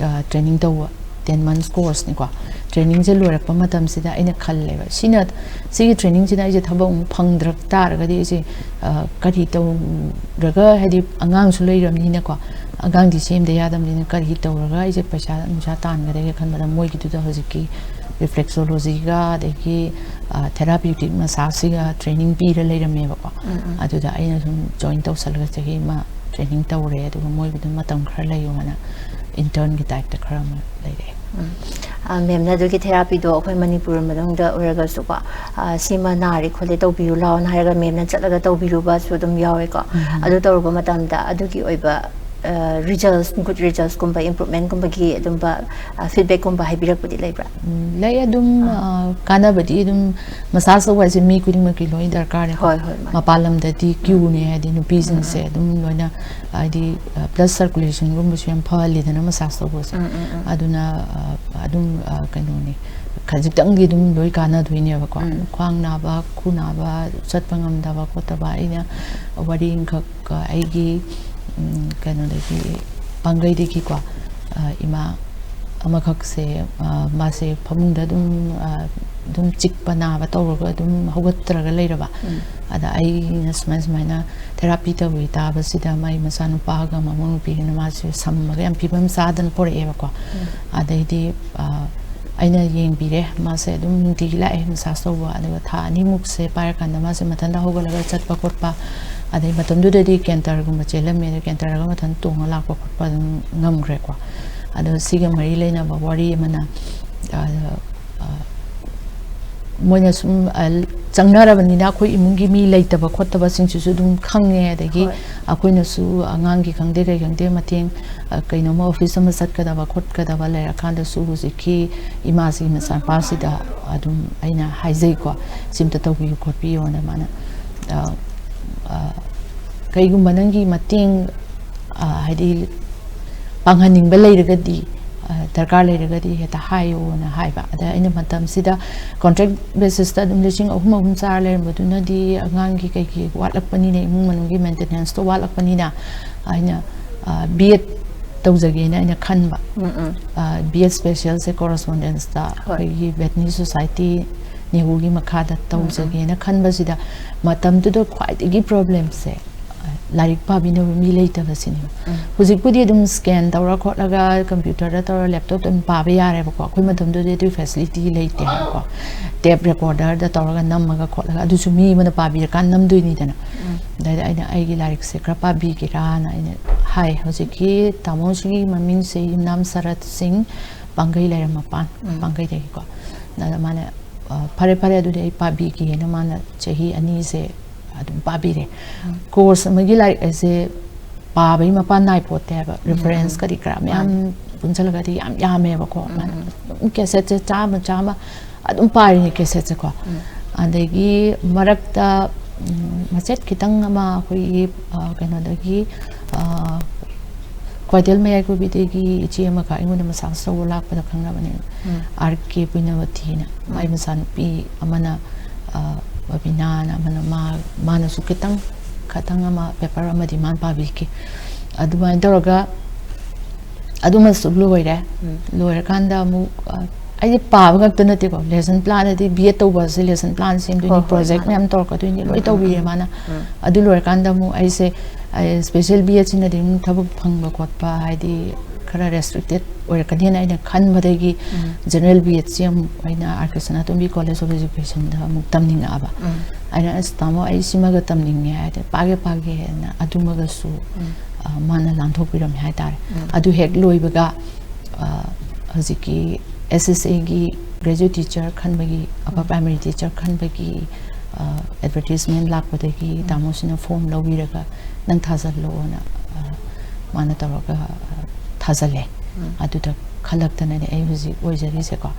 ꯑ, training ꯇꯧꯕ꯫ Ten months courseꯅꯤꯀꯣ꯫ Trainingꯁꯦ ꯂꯣꯏꯔꯛꯄ ꯃꯇꯝꯁꯤꯗ ꯑꯩꯅ ꯈꯜꯂꯦꯕ, ꯁꯤꯅ, ꯁꯤꯒꯤ trainingꯁꯤꯅ ꯑꯩꯁꯦ ꯊꯕꯛ ꯑꯃꯨꯛ ꯐꯪꯗ꯭ꯔ ꯇꯥꯔꯒꯗꯤ ꯑꯩꯁꯦ, ꯑ, ꯀꯔꯤ ꯇꯧꯔꯒ, ꯍꯥꯏꯗꯤ ꯑꯉꯥꯡꯁꯨ ꯂꯩꯔꯕꯅꯤꯅꯀꯣ, ꯑꯉꯥꯡꯗꯤ ꯁꯦꯝꯗ ꯌꯥꯗꯕꯅꯤꯅ ꯀꯔꯤ ꯇꯧꯔꯒ ꯑꯩꯁꯦ ꯄꯩꯁꯥ ꯅꯨꯡꯁꯥ ꯇꯥꯟꯒꯗꯒꯦ ꯈꯟꯕꯗ ꯃꯣꯏꯒꯤꯗꯨꯗ ꯍꯧꯖꯤꯛꯀꯤ reflexologyꯒ ꯑꯗꯒꯤ, ꯑ, therapeutic massageꯁꯤꯒ training ꯄꯤꯔ ꯂꯩꯔꯝꯃꯦꯕꯀꯣ꯫ ꯎꯝ, ꯎꯝ꯫ ꯑꯗꯨꯗ ꯑꯩꯅ ꯁꯨꯝ join ꯇꯧꯁꯜꯂꯒ ꯆꯍꯤ ꯑꯃ training ꯇꯧꯔꯦ, ꯑꯗꯨꯒ ꯃꯣꯏꯒꯤꯗ ꯃꯇꯝ ꯈꯔ ꯂꯩꯌꯣꯅ internꯒꯤ typeꯇ ꯈꯔ ꯑꯃ ꯂꯩꯔꯛꯑꯦ꯫ ꯎꯝ꯫ ꯑ, ꯃꯦꯝꯅ ꯑꯗꯨꯒꯤ therapyꯗꯣ ꯑꯩꯈꯣꯏ ꯃꯅꯤꯄꯨꯔ ꯃꯅꯨꯡꯗ ꯑꯣꯏꯔꯒꯁꯨꯀꯣ, ꯑ, ꯁꯤꯃ ꯅꯥꯔꯦ ꯈꯣꯠꯂꯦ ꯇꯧꯕꯤꯌꯨ ꯂꯥꯎꯅ ꯍꯥꯏꯔꯒ ꯃꯦꯝꯅ ꯆꯠꯂꯒ ꯇꯧꯕꯤꯔꯨꯕꯁꯨ ꯑꯗꯨꯝ ꯌꯥꯎꯋꯦꯀꯣ꯫ ꯎꯝ꯫ ꯑꯗꯨ ꯇꯧꯔꯨꯕ ꯃꯇꯝꯗ ꯑꯗꯨꯒꯤ ꯑꯣꯏꯕ ꯔꯤꯖꯜꯁ ꯒꯨꯗ ꯔꯤꯖꯜꯁꯀꯨꯝꯕ ꯏꯝꯄ꯭ꯔꯨꯚꯃꯦꯟꯒꯨꯝꯕꯒꯤ ꯑꯗꯨꯝꯕ ꯐꯤꯗꯕꯦꯛꯀꯨꯝꯕ ꯍꯥꯏꯕꯤꯔꯛꯄꯗꯤ ꯂꯩꯕ꯭ꯔꯥ? ꯎꯝ, ꯂꯩ ꯑꯗꯨꯝ꯫ ꯑꯥ, ꯀꯥꯟꯅꯕꯗꯤ ꯑꯗꯨꯝ ꯃꯁꯥꯖ ꯇꯧꯕ ꯍꯥꯏꯁꯦ ꯃꯤ ꯈꯨꯗꯤꯡꯃꯛꯀꯤ ꯂꯣꯏ ꯗꯔꯀꯥꯔꯅꯦꯀꯣ꯫ ꯍꯣꯏ, ꯍꯣꯏ, ꯃꯥꯅꯦ꯫ ꯃꯄꯥꯟ ꯂꯝꯗꯗꯤ ꯀ꯭ꯌꯨꯅꯦ ꯍꯥꯏꯗꯤ ꯅꯨꯄꯤꯁꯤꯡꯁꯦ ꯑꯗꯨꯝ ꯂꯣꯏꯅ ꯍꯥꯏꯗꯤ ꯕ꯭ꯂꯗ ꯁꯔꯀꯨꯂꯦꯁꯟꯒꯨꯝꯕꯁꯨ ꯌꯥꯝ ꯐꯍꯜꯂꯤꯗꯅ ꯃꯁꯥꯖ ꯇꯧꯕꯁꯦ꯫ ꯎꯝ, ꯎꯝ, ꯎꯝ꯫ ꯑꯗꯨꯅ ꯑꯥ, ꯑꯗꯨꯝ ꯑꯥ, ꯀꯩꯅꯣꯅꯤ, ꯈꯖꯤꯛꯇꯪꯗꯤ ꯑꯗꯨꯝ ꯂꯣꯏ ꯀꯥꯟꯅꯗꯣꯏꯅꯦꯕꯀꯣ꯫ ꯎꯝ꯫ ꯈ꯭ꯋꯥꯡ ꯅꯥꯕ, ꯈꯨ ꯅꯥꯕ, ꯆꯠꯄ ꯉꯝꯗꯕ ꯈꯣꯠꯇꯕ, ꯑꯩꯅ ꯋꯥꯔꯤ ꯑꯃꯈꯛ ꯑꯩꯒꯤ ꯎꯝ, ꯀꯩꯅꯣꯗꯒꯤ, ꯄꯥꯡꯒꯩꯗꯒꯤꯀꯣ, ꯑ, ꯏꯃꯥ ꯑꯃꯈꯛꯁꯦ, ꯑ, ꯃꯥꯁꯦ ꯐꯃꯨꯡꯗ ꯑꯗꯨꯝ, ꯑ, ꯑꯗꯨꯝ ꯆꯤꯛꯄ ꯅꯥꯕ ꯇꯧꯔꯒ ꯑꯗꯨꯝ ꯍꯧꯒꯠꯇ꯭ꯔꯒ ꯂꯩꯔꯕ꯫ ꯎꯝ꯫ ꯑꯗ ꯑꯩꯅ ꯁꯨꯃꯥꯏ ꯁꯨꯃꯥꯏꯅ ꯊꯦꯔꯥꯄꯤ ꯇꯧꯏ ꯇꯥꯕꯁꯤꯗ ꯃꯥꯏ ꯃꯆꯥꯅꯨꯄꯥꯒ ꯃꯃꯧ ꯅꯨꯄꯤꯒꯅ ꯃꯥꯁꯦ ꯁꯝꯃꯒ ꯌꯥꯝ ꯐꯤꯕꯝ ꯆꯥꯗꯅ ꯄꯣꯔꯛꯑꯦꯕꯀꯣ꯫ ꯎꯝ꯫ ꯑꯗꯩꯗꯤ, ꯑ, ꯑꯩꯅ ꯌꯦꯡꯕꯤꯔꯦ꯫ ꯃꯥꯁꯦ ꯑꯗꯨꯝ ꯅꯨꯡꯇꯤꯒꯤ ꯂꯥꯛꯑꯦ ꯃꯁꯥꯁ ꯇꯧꯕ꯫ ꯑꯗꯨꯒ ꯊꯥ ꯑꯅꯤꯃꯨꯛꯁꯦ ꯄꯥꯏꯔꯀꯥꯟꯗ ꯃꯥꯁꯦ ꯃꯊꯟꯇ ꯍꯧꯒꯠꯂꯒ ꯆꯠꯄ ꯈꯣꯠꯄ, ꯑꯗꯩ ꯃꯇꯝꯗꯨꯗꯗꯤ ꯀꯦꯟꯇꯔꯒꯨꯝꯕ ꯆꯦꯜꯂꯝꯃꯦ꯫ ꯑꯗꯣ ꯀꯦꯟꯇꯔꯒ ꯃꯊꯟꯇ ꯇꯣꯡꯉ ꯂꯥꯛꯄ ꯈꯣꯠꯄ ꯑꯗꯨꯝ ꯉꯝꯈ꯭ꯔꯦꯀꯣ꯫ ꯑꯗꯣ ꯁꯤꯒ ꯃꯔꯤ ꯂꯩꯅꯕ ꯋꯥꯔꯤ ꯑꯃꯅ, ꯑ, ꯑ, ꯃꯣꯏꯅ ꯁꯨꯝ, ꯑ, ꯆꯪꯅꯔꯕꯅꯤꯅ ꯑꯩꯈꯣꯏ ꯏꯃꯨꯡꯒꯤ ꯃꯤ ꯂꯩꯇꯕ ꯈꯣꯠꯇꯕꯁꯤꯡꯁꯤꯁꯨ ꯑꯗꯨꯝ ꯈꯪꯉꯦ꯫ ꯑꯗꯒꯤ ꯍꯣꯏ꯫ ꯑꯩꯈꯣꯏꯅꯁꯨ ꯑꯉꯥꯡꯒꯤ ꯈꯪꯗꯦ ꯀꯩ ꯈꯪꯗꯦ ꯃꯇꯦꯡ, ꯑ, ꯀꯩꯅꯣꯝꯃ ꯑꯣꯐꯤꯁ ꯑꯃ ꯆꯠꯀꯗꯕ ꯈꯣꯠꯀꯗꯕ ꯂꯩꯔꯀꯥꯟꯗꯁꯨ ꯍꯧꯖꯤꯛꯀꯤ ꯏꯃꯥꯁꯤꯒꯤ ꯃꯆꯥꯅꯨꯄꯥꯁꯤꯗ ꯑꯗꯨꯝ ꯑꯩꯅ ꯍꯥꯏꯖꯩꯀꯣ, "ꯁꯤ ꯑꯝꯇ ꯇꯧꯕꯤꯌꯨ ꯈꯣꯠꯄꯤꯌꯣꯅ" ꯃꯥꯅ꯫ ꯑ, ꯑ, ꯀꯩꯒꯨꯝꯕ ꯅꯪꯒꯤ ꯃꯇꯦꯡ, ꯑ, ꯍꯥꯏꯗꯤ ꯄꯥꯡꯍꯟꯅꯤꯡꯕ ꯂꯩꯔꯒꯗꯤ, ꯑ, ꯗꯔꯀꯥꯔ ꯂꯩꯔꯒꯗꯤ ꯍꯦꯛꯇ ꯍꯥꯏꯌꯣꯅ ꯍꯥꯏꯕ꯫ ꯑꯗ ꯑꯩꯅ ꯃꯇꯝꯁꯤꯗ ꯀꯣꯟꯇ꯭ꯔꯦꯛ ꯕꯦꯁꯤꯁꯇ ꯑꯗꯨꯝ ꯂꯤꯁꯤꯡ ꯑꯍꯨꯝ ꯑꯍꯨꯝ ꯆꯥꯔ ꯂꯩꯔꯝꯕꯗꯨꯅꯗꯤ ꯑꯉꯥꯡꯒꯤ ꯀꯩꯒꯤ ꯋꯥꯠꯂꯛꯄꯅꯤꯅ, ꯏꯃꯨꯡ ꯃꯅꯨꯡꯒꯤ ꯃꯦꯟꯇꯦꯅꯦꯟꯁꯇꯣ ꯋꯥꯠꯂꯛꯄꯅꯤꯅ ꯑꯩꯅ, ꯑ, ꯕꯤ ꯑꯦꯗ ꯇꯧꯖꯒꯦꯅ ꯑꯩꯅ ꯈꯟꯕ꯫ ꯎꯝ, ꯎꯝ꯫ ꯑ, ꯕꯤ ꯑꯦꯗ ꯁ꯭ꯄꯦꯁꯦꯜꯁꯦ ꯀꯣꯔꯦꯁꯄꯣꯟꯗꯦꯟꯁꯇ ꯍꯣꯏ꯫ ꯑꯩꯈꯣꯏꯒꯤ ꯕꯦꯠꯅꯤ ꯁꯣꯁꯥꯏꯇꯤ ꯅꯦꯍꯨꯒꯤ ꯃꯈꯥꯗ ꯇꯧꯖꯒꯦꯅ ꯈꯟꯕꯁꯤꯗ ꯃꯇꯝꯗꯨꯗ ꯈ꯭ꯋꯥꯏꯗꯒꯤ ꯄ꯭ꯔꯣꯕ꯭ꯂꯦꯝꯁꯦ, ꯑ, ꯂꯥꯏꯔꯤꯛ ꯄꯥꯕꯤꯅꯕ ꯃꯤ ꯂꯩꯇꯕꯁꯤꯅꯦꯕ꯫ ꯎꯝ꯫ ꯍꯧꯖꯤꯛꯄꯨꯗꯤ ꯑꯗꯨꯝ ꯁ꯭ꯀꯦꯟ ꯇꯧꯔ ꯈꯣꯠꯂꯒ ꯀꯝꯄ꯭ꯌꯨꯇꯔꯗ ꯇꯧꯔ ꯂꯦꯞꯇꯣꯞꯇ ꯑꯗꯨꯝ ꯄꯥꯕ ꯌꯥꯔꯦꯕꯀꯣ꯫ ꯑꯩꯈꯣꯏ ꯃꯇꯝꯗꯨꯗꯗꯤ ꯑꯗꯨꯒꯤ ꯐꯦꯁꯤꯂꯤꯇꯤ ꯂꯩꯇꯦ ꯍꯥꯏꯕꯀꯣ꯫ ꯇꯦꯞ ꯔꯦꯀꯣꯔꯗꯔꯗ ꯇꯧꯔꯒ ꯅꯝꯃꯒ ꯈꯣꯠꯂꯒ ꯑꯗꯨꯁꯨ ꯃꯤ ꯑꯃꯅ ꯄꯥꯕꯤꯔꯀꯥꯟꯗ ꯅꯝꯗꯣꯏꯅꯤꯗꯅ꯫ ꯎꯝ꯫ ꯑꯗꯩꯗ ꯑꯩꯅ ꯑꯩꯒꯤ ꯂꯥꯏꯔꯤꯛꯁꯦ ꯈꯔ ꯄꯥꯕꯤꯒꯦꯔꯥꯅ ꯑꯩꯅ ꯍꯥꯏ꯫ ꯍꯧꯖꯤꯛꯀꯤ ꯇꯥꯃꯣꯁꯤꯒꯤ ꯃꯃꯤꯡꯁꯦ ꯌꯨꯝꯅꯥꯝ ꯁꯔꯠ ꯁꯤꯡ, ꯄꯥꯡꯒꯩ ꯂꯩꯔꯝ ꯃꯄꯥꯟ, ꯎꯝ꯫ ꯄꯥꯡꯒꯩꯗꯒꯤꯀꯣ꯫ ꯑꯗ ꯃꯥꯅ, "ꯑ, ꯐꯔꯦ, ꯐꯔꯦ, ꯑꯗꯨꯗꯤ ꯑꯩ ꯄꯥꯕꯤꯒꯦꯅ" ꯃꯥꯅ ꯆꯍꯤ ꯑꯅꯤꯁꯦ ꯑꯗꯨꯝ ꯄꯥꯕꯤꯔꯦ꯫ ꯎꯝ꯫ ꯀꯣꯔꯁ ꯑꯃꯒꯤ ꯂꯥꯏꯔꯤꯛ ꯑꯁꯦ ꯄꯥꯕꯒꯤ ꯃꯄꯥꯟ ꯅꯥꯏꯄꯣꯠꯇꯦ ꯍꯥꯏꯕ꯫ ꯔꯤꯐꯔꯦꯟꯁꯀꯗꯤ ꯀꯔꯥ ꯃꯌꯥꯝ ꯄꯨꯟꯁꯤꯜꯂꯒꯗꯤ ꯌꯥꯝ ꯌꯥꯝꯃꯦꯕꯀꯣ꯫ ꯑꯗꯨꯝ ꯀꯦꯁꯦꯠꯁꯦ ꯆꯥꯝꯃ ꯆꯥꯝꯃ ꯑꯗꯨꯝ ꯄꯥꯔꯤꯅꯦ ꯀꯦꯁꯦꯠꯁꯦꯀꯣ꯫ ꯑꯗꯒꯤ ꯃꯔꯛꯇ ꯃꯆꯦꯠ ꯈꯤꯇꯪ ꯑꯃ ꯑꯩꯈꯣꯏꯒꯤ ꯀꯩꯅꯣꯗꯒꯤ, ꯀ꯭ꯋꯥꯏꯊꯦꯜ ꯃꯌꯥꯏ ꯀꯣꯕꯤꯗꯒꯤ ꯏꯆꯦ ꯑꯃꯒ ꯑꯩꯉꯣꯟꯗ ꯃꯁꯥꯁ ꯇꯧꯕ ꯂꯥꯛꯄꯗ ꯈꯪꯅꯕꯅꯦ꯫ ꯑꯥꯔ ꯀꯦ ꯄꯨꯏꯅꯕꯊꯤꯅ ꯃꯥꯏ ꯃꯆꯥꯅꯨꯄꯤ ꯑꯃꯅ, ꯕꯕꯤꯅꯥꯅ ꯑꯃꯅ, ꯃꯥ, ꯃꯥꯅꯁꯨ ꯈꯤꯇꯪ ꯈꯤꯇꯪ ꯑꯃ ꯄꯦꯄꯔ ꯑꯃꯗꯤ ꯃꯥꯅ ꯄꯥꯕꯤꯈꯤ꯫ ꯑꯗꯨꯃꯥꯏꯅ ꯇꯧꯔꯒ ꯑꯗꯨꯃꯁꯨ ꯂꯣꯏꯔꯦ꯫ ꯂꯣꯏꯔꯀꯥꯟꯗ ꯑꯃꯨꯛ ꯑꯩꯗꯤ ꯄꯥꯕ ꯈꯛꯇ ꯅꯠꯇꯦꯀꯣ, ꯂꯦꯁꯟ ꯄ꯭ꯂꯥꯟ, ꯍꯥꯏꯗꯤ ꯕꯤ ꯑꯦꯗ ꯇꯧꯕꯁꯦ ꯂꯦꯁꯟ ꯄ꯭ꯂꯥꯟ ꯁꯦꯝꯗꯣꯏꯅꯤ, ꯄ꯭ꯔꯣꯖꯦꯛ ꯃꯌꯥꯝ ꯇꯧꯔꯛꯀꯗꯣꯏꯅꯤ, ꯂꯣꯏ ꯇꯧꯕꯤꯔꯦ ꯃꯥꯅ꯫ ꯑꯗꯨ ꯂꯣꯏꯔꯀꯥꯟꯗ ꯑꯃꯨꯛ ꯑꯩꯁꯦ ꯏꯁꯄꯦꯁꯦꯜ ꯕꯤ ꯑꯦꯗꯁꯤꯅꯗꯤ ꯑꯗꯨꯝ ꯊꯕꯛ ꯐꯪꯕ ꯈꯣꯠꯄ, ꯍꯥꯏꯗꯤ ꯈꯔ ꯔꯦꯁꯇ꯭ꯔꯤꯛꯇꯦꯠ ꯑꯣꯏꯔꯛꯀꯅꯤꯅ ꯑꯩꯅ ꯈꯟꯕꯗꯒꯤ ꯖꯦꯅꯔꯦꯜ ꯕꯤ ꯑꯦꯗꯁꯤ ꯑꯃꯨꯛ ꯑꯩꯅ R K Sanatombi college of ꯏꯖꯨꯀꯦꯁꯟꯗ ꯑꯃꯨꯛ ꯇꯝꯅꯤꯡꯉꯛꯑꯕ꯫ ꯑꯩꯅ, "ꯑꯁ ꯇꯥꯃꯣ, ꯑꯩ ꯁꯤꯃꯒ ꯇꯝꯅꯤꯡꯉꯦ" ꯍꯥꯏꯗꯤ, "ꯄꯥꯒꯦ ꯄꯥꯒꯦꯅ" ꯑꯗꯨꯃꯒꯁꯨ ꯃꯥꯅ ꯂꯥꯟꯊꯣꯛꯄꯤꯔꯝꯃꯦ ꯍꯥꯏꯇꯥꯔꯦ꯫ ꯑꯗꯨ ꯍꯦꯛ ꯂꯣꯏꯕꯒ ꯍꯧꯖꯤꯛꯀꯤ ꯑꯦꯁ ꯑꯦꯁ ꯑꯦꯒꯤ ꯒ꯭ꯔꯦꯖꯨꯋꯦꯠ ꯇꯤꯆꯔ ꯈꯟꯕꯒꯤ, ꯑꯄꯔ ꯄ꯭ꯔꯥꯏꯃꯔꯤ ꯇꯤꯆꯔ ꯈꯟꯕꯒꯤ ꯑꯦꯗꯚꯔꯇꯤꯁꯃꯦꯟ ꯂꯥꯛꯄꯗꯒꯤ ꯇꯥꯃꯣꯁꯤꯅ ꯐꯣꯝ ꯂꯧꯕꯤꯔꯒ, "ꯅꯪ ꯊꯥꯖꯜꯂꯣꯅ" ꯃꯥꯅ ꯇꯧꯔꯒ ꯊꯥꯖꯜꯂꯦ꯫ ꯑꯗꯨꯗ ꯈꯜꯂꯛꯇꯅꯅꯦ ꯑꯩ ꯍꯧꯖꯤꯛ ꯑꯣꯏꯖꯔꯤꯁꯦꯀꯣ꯫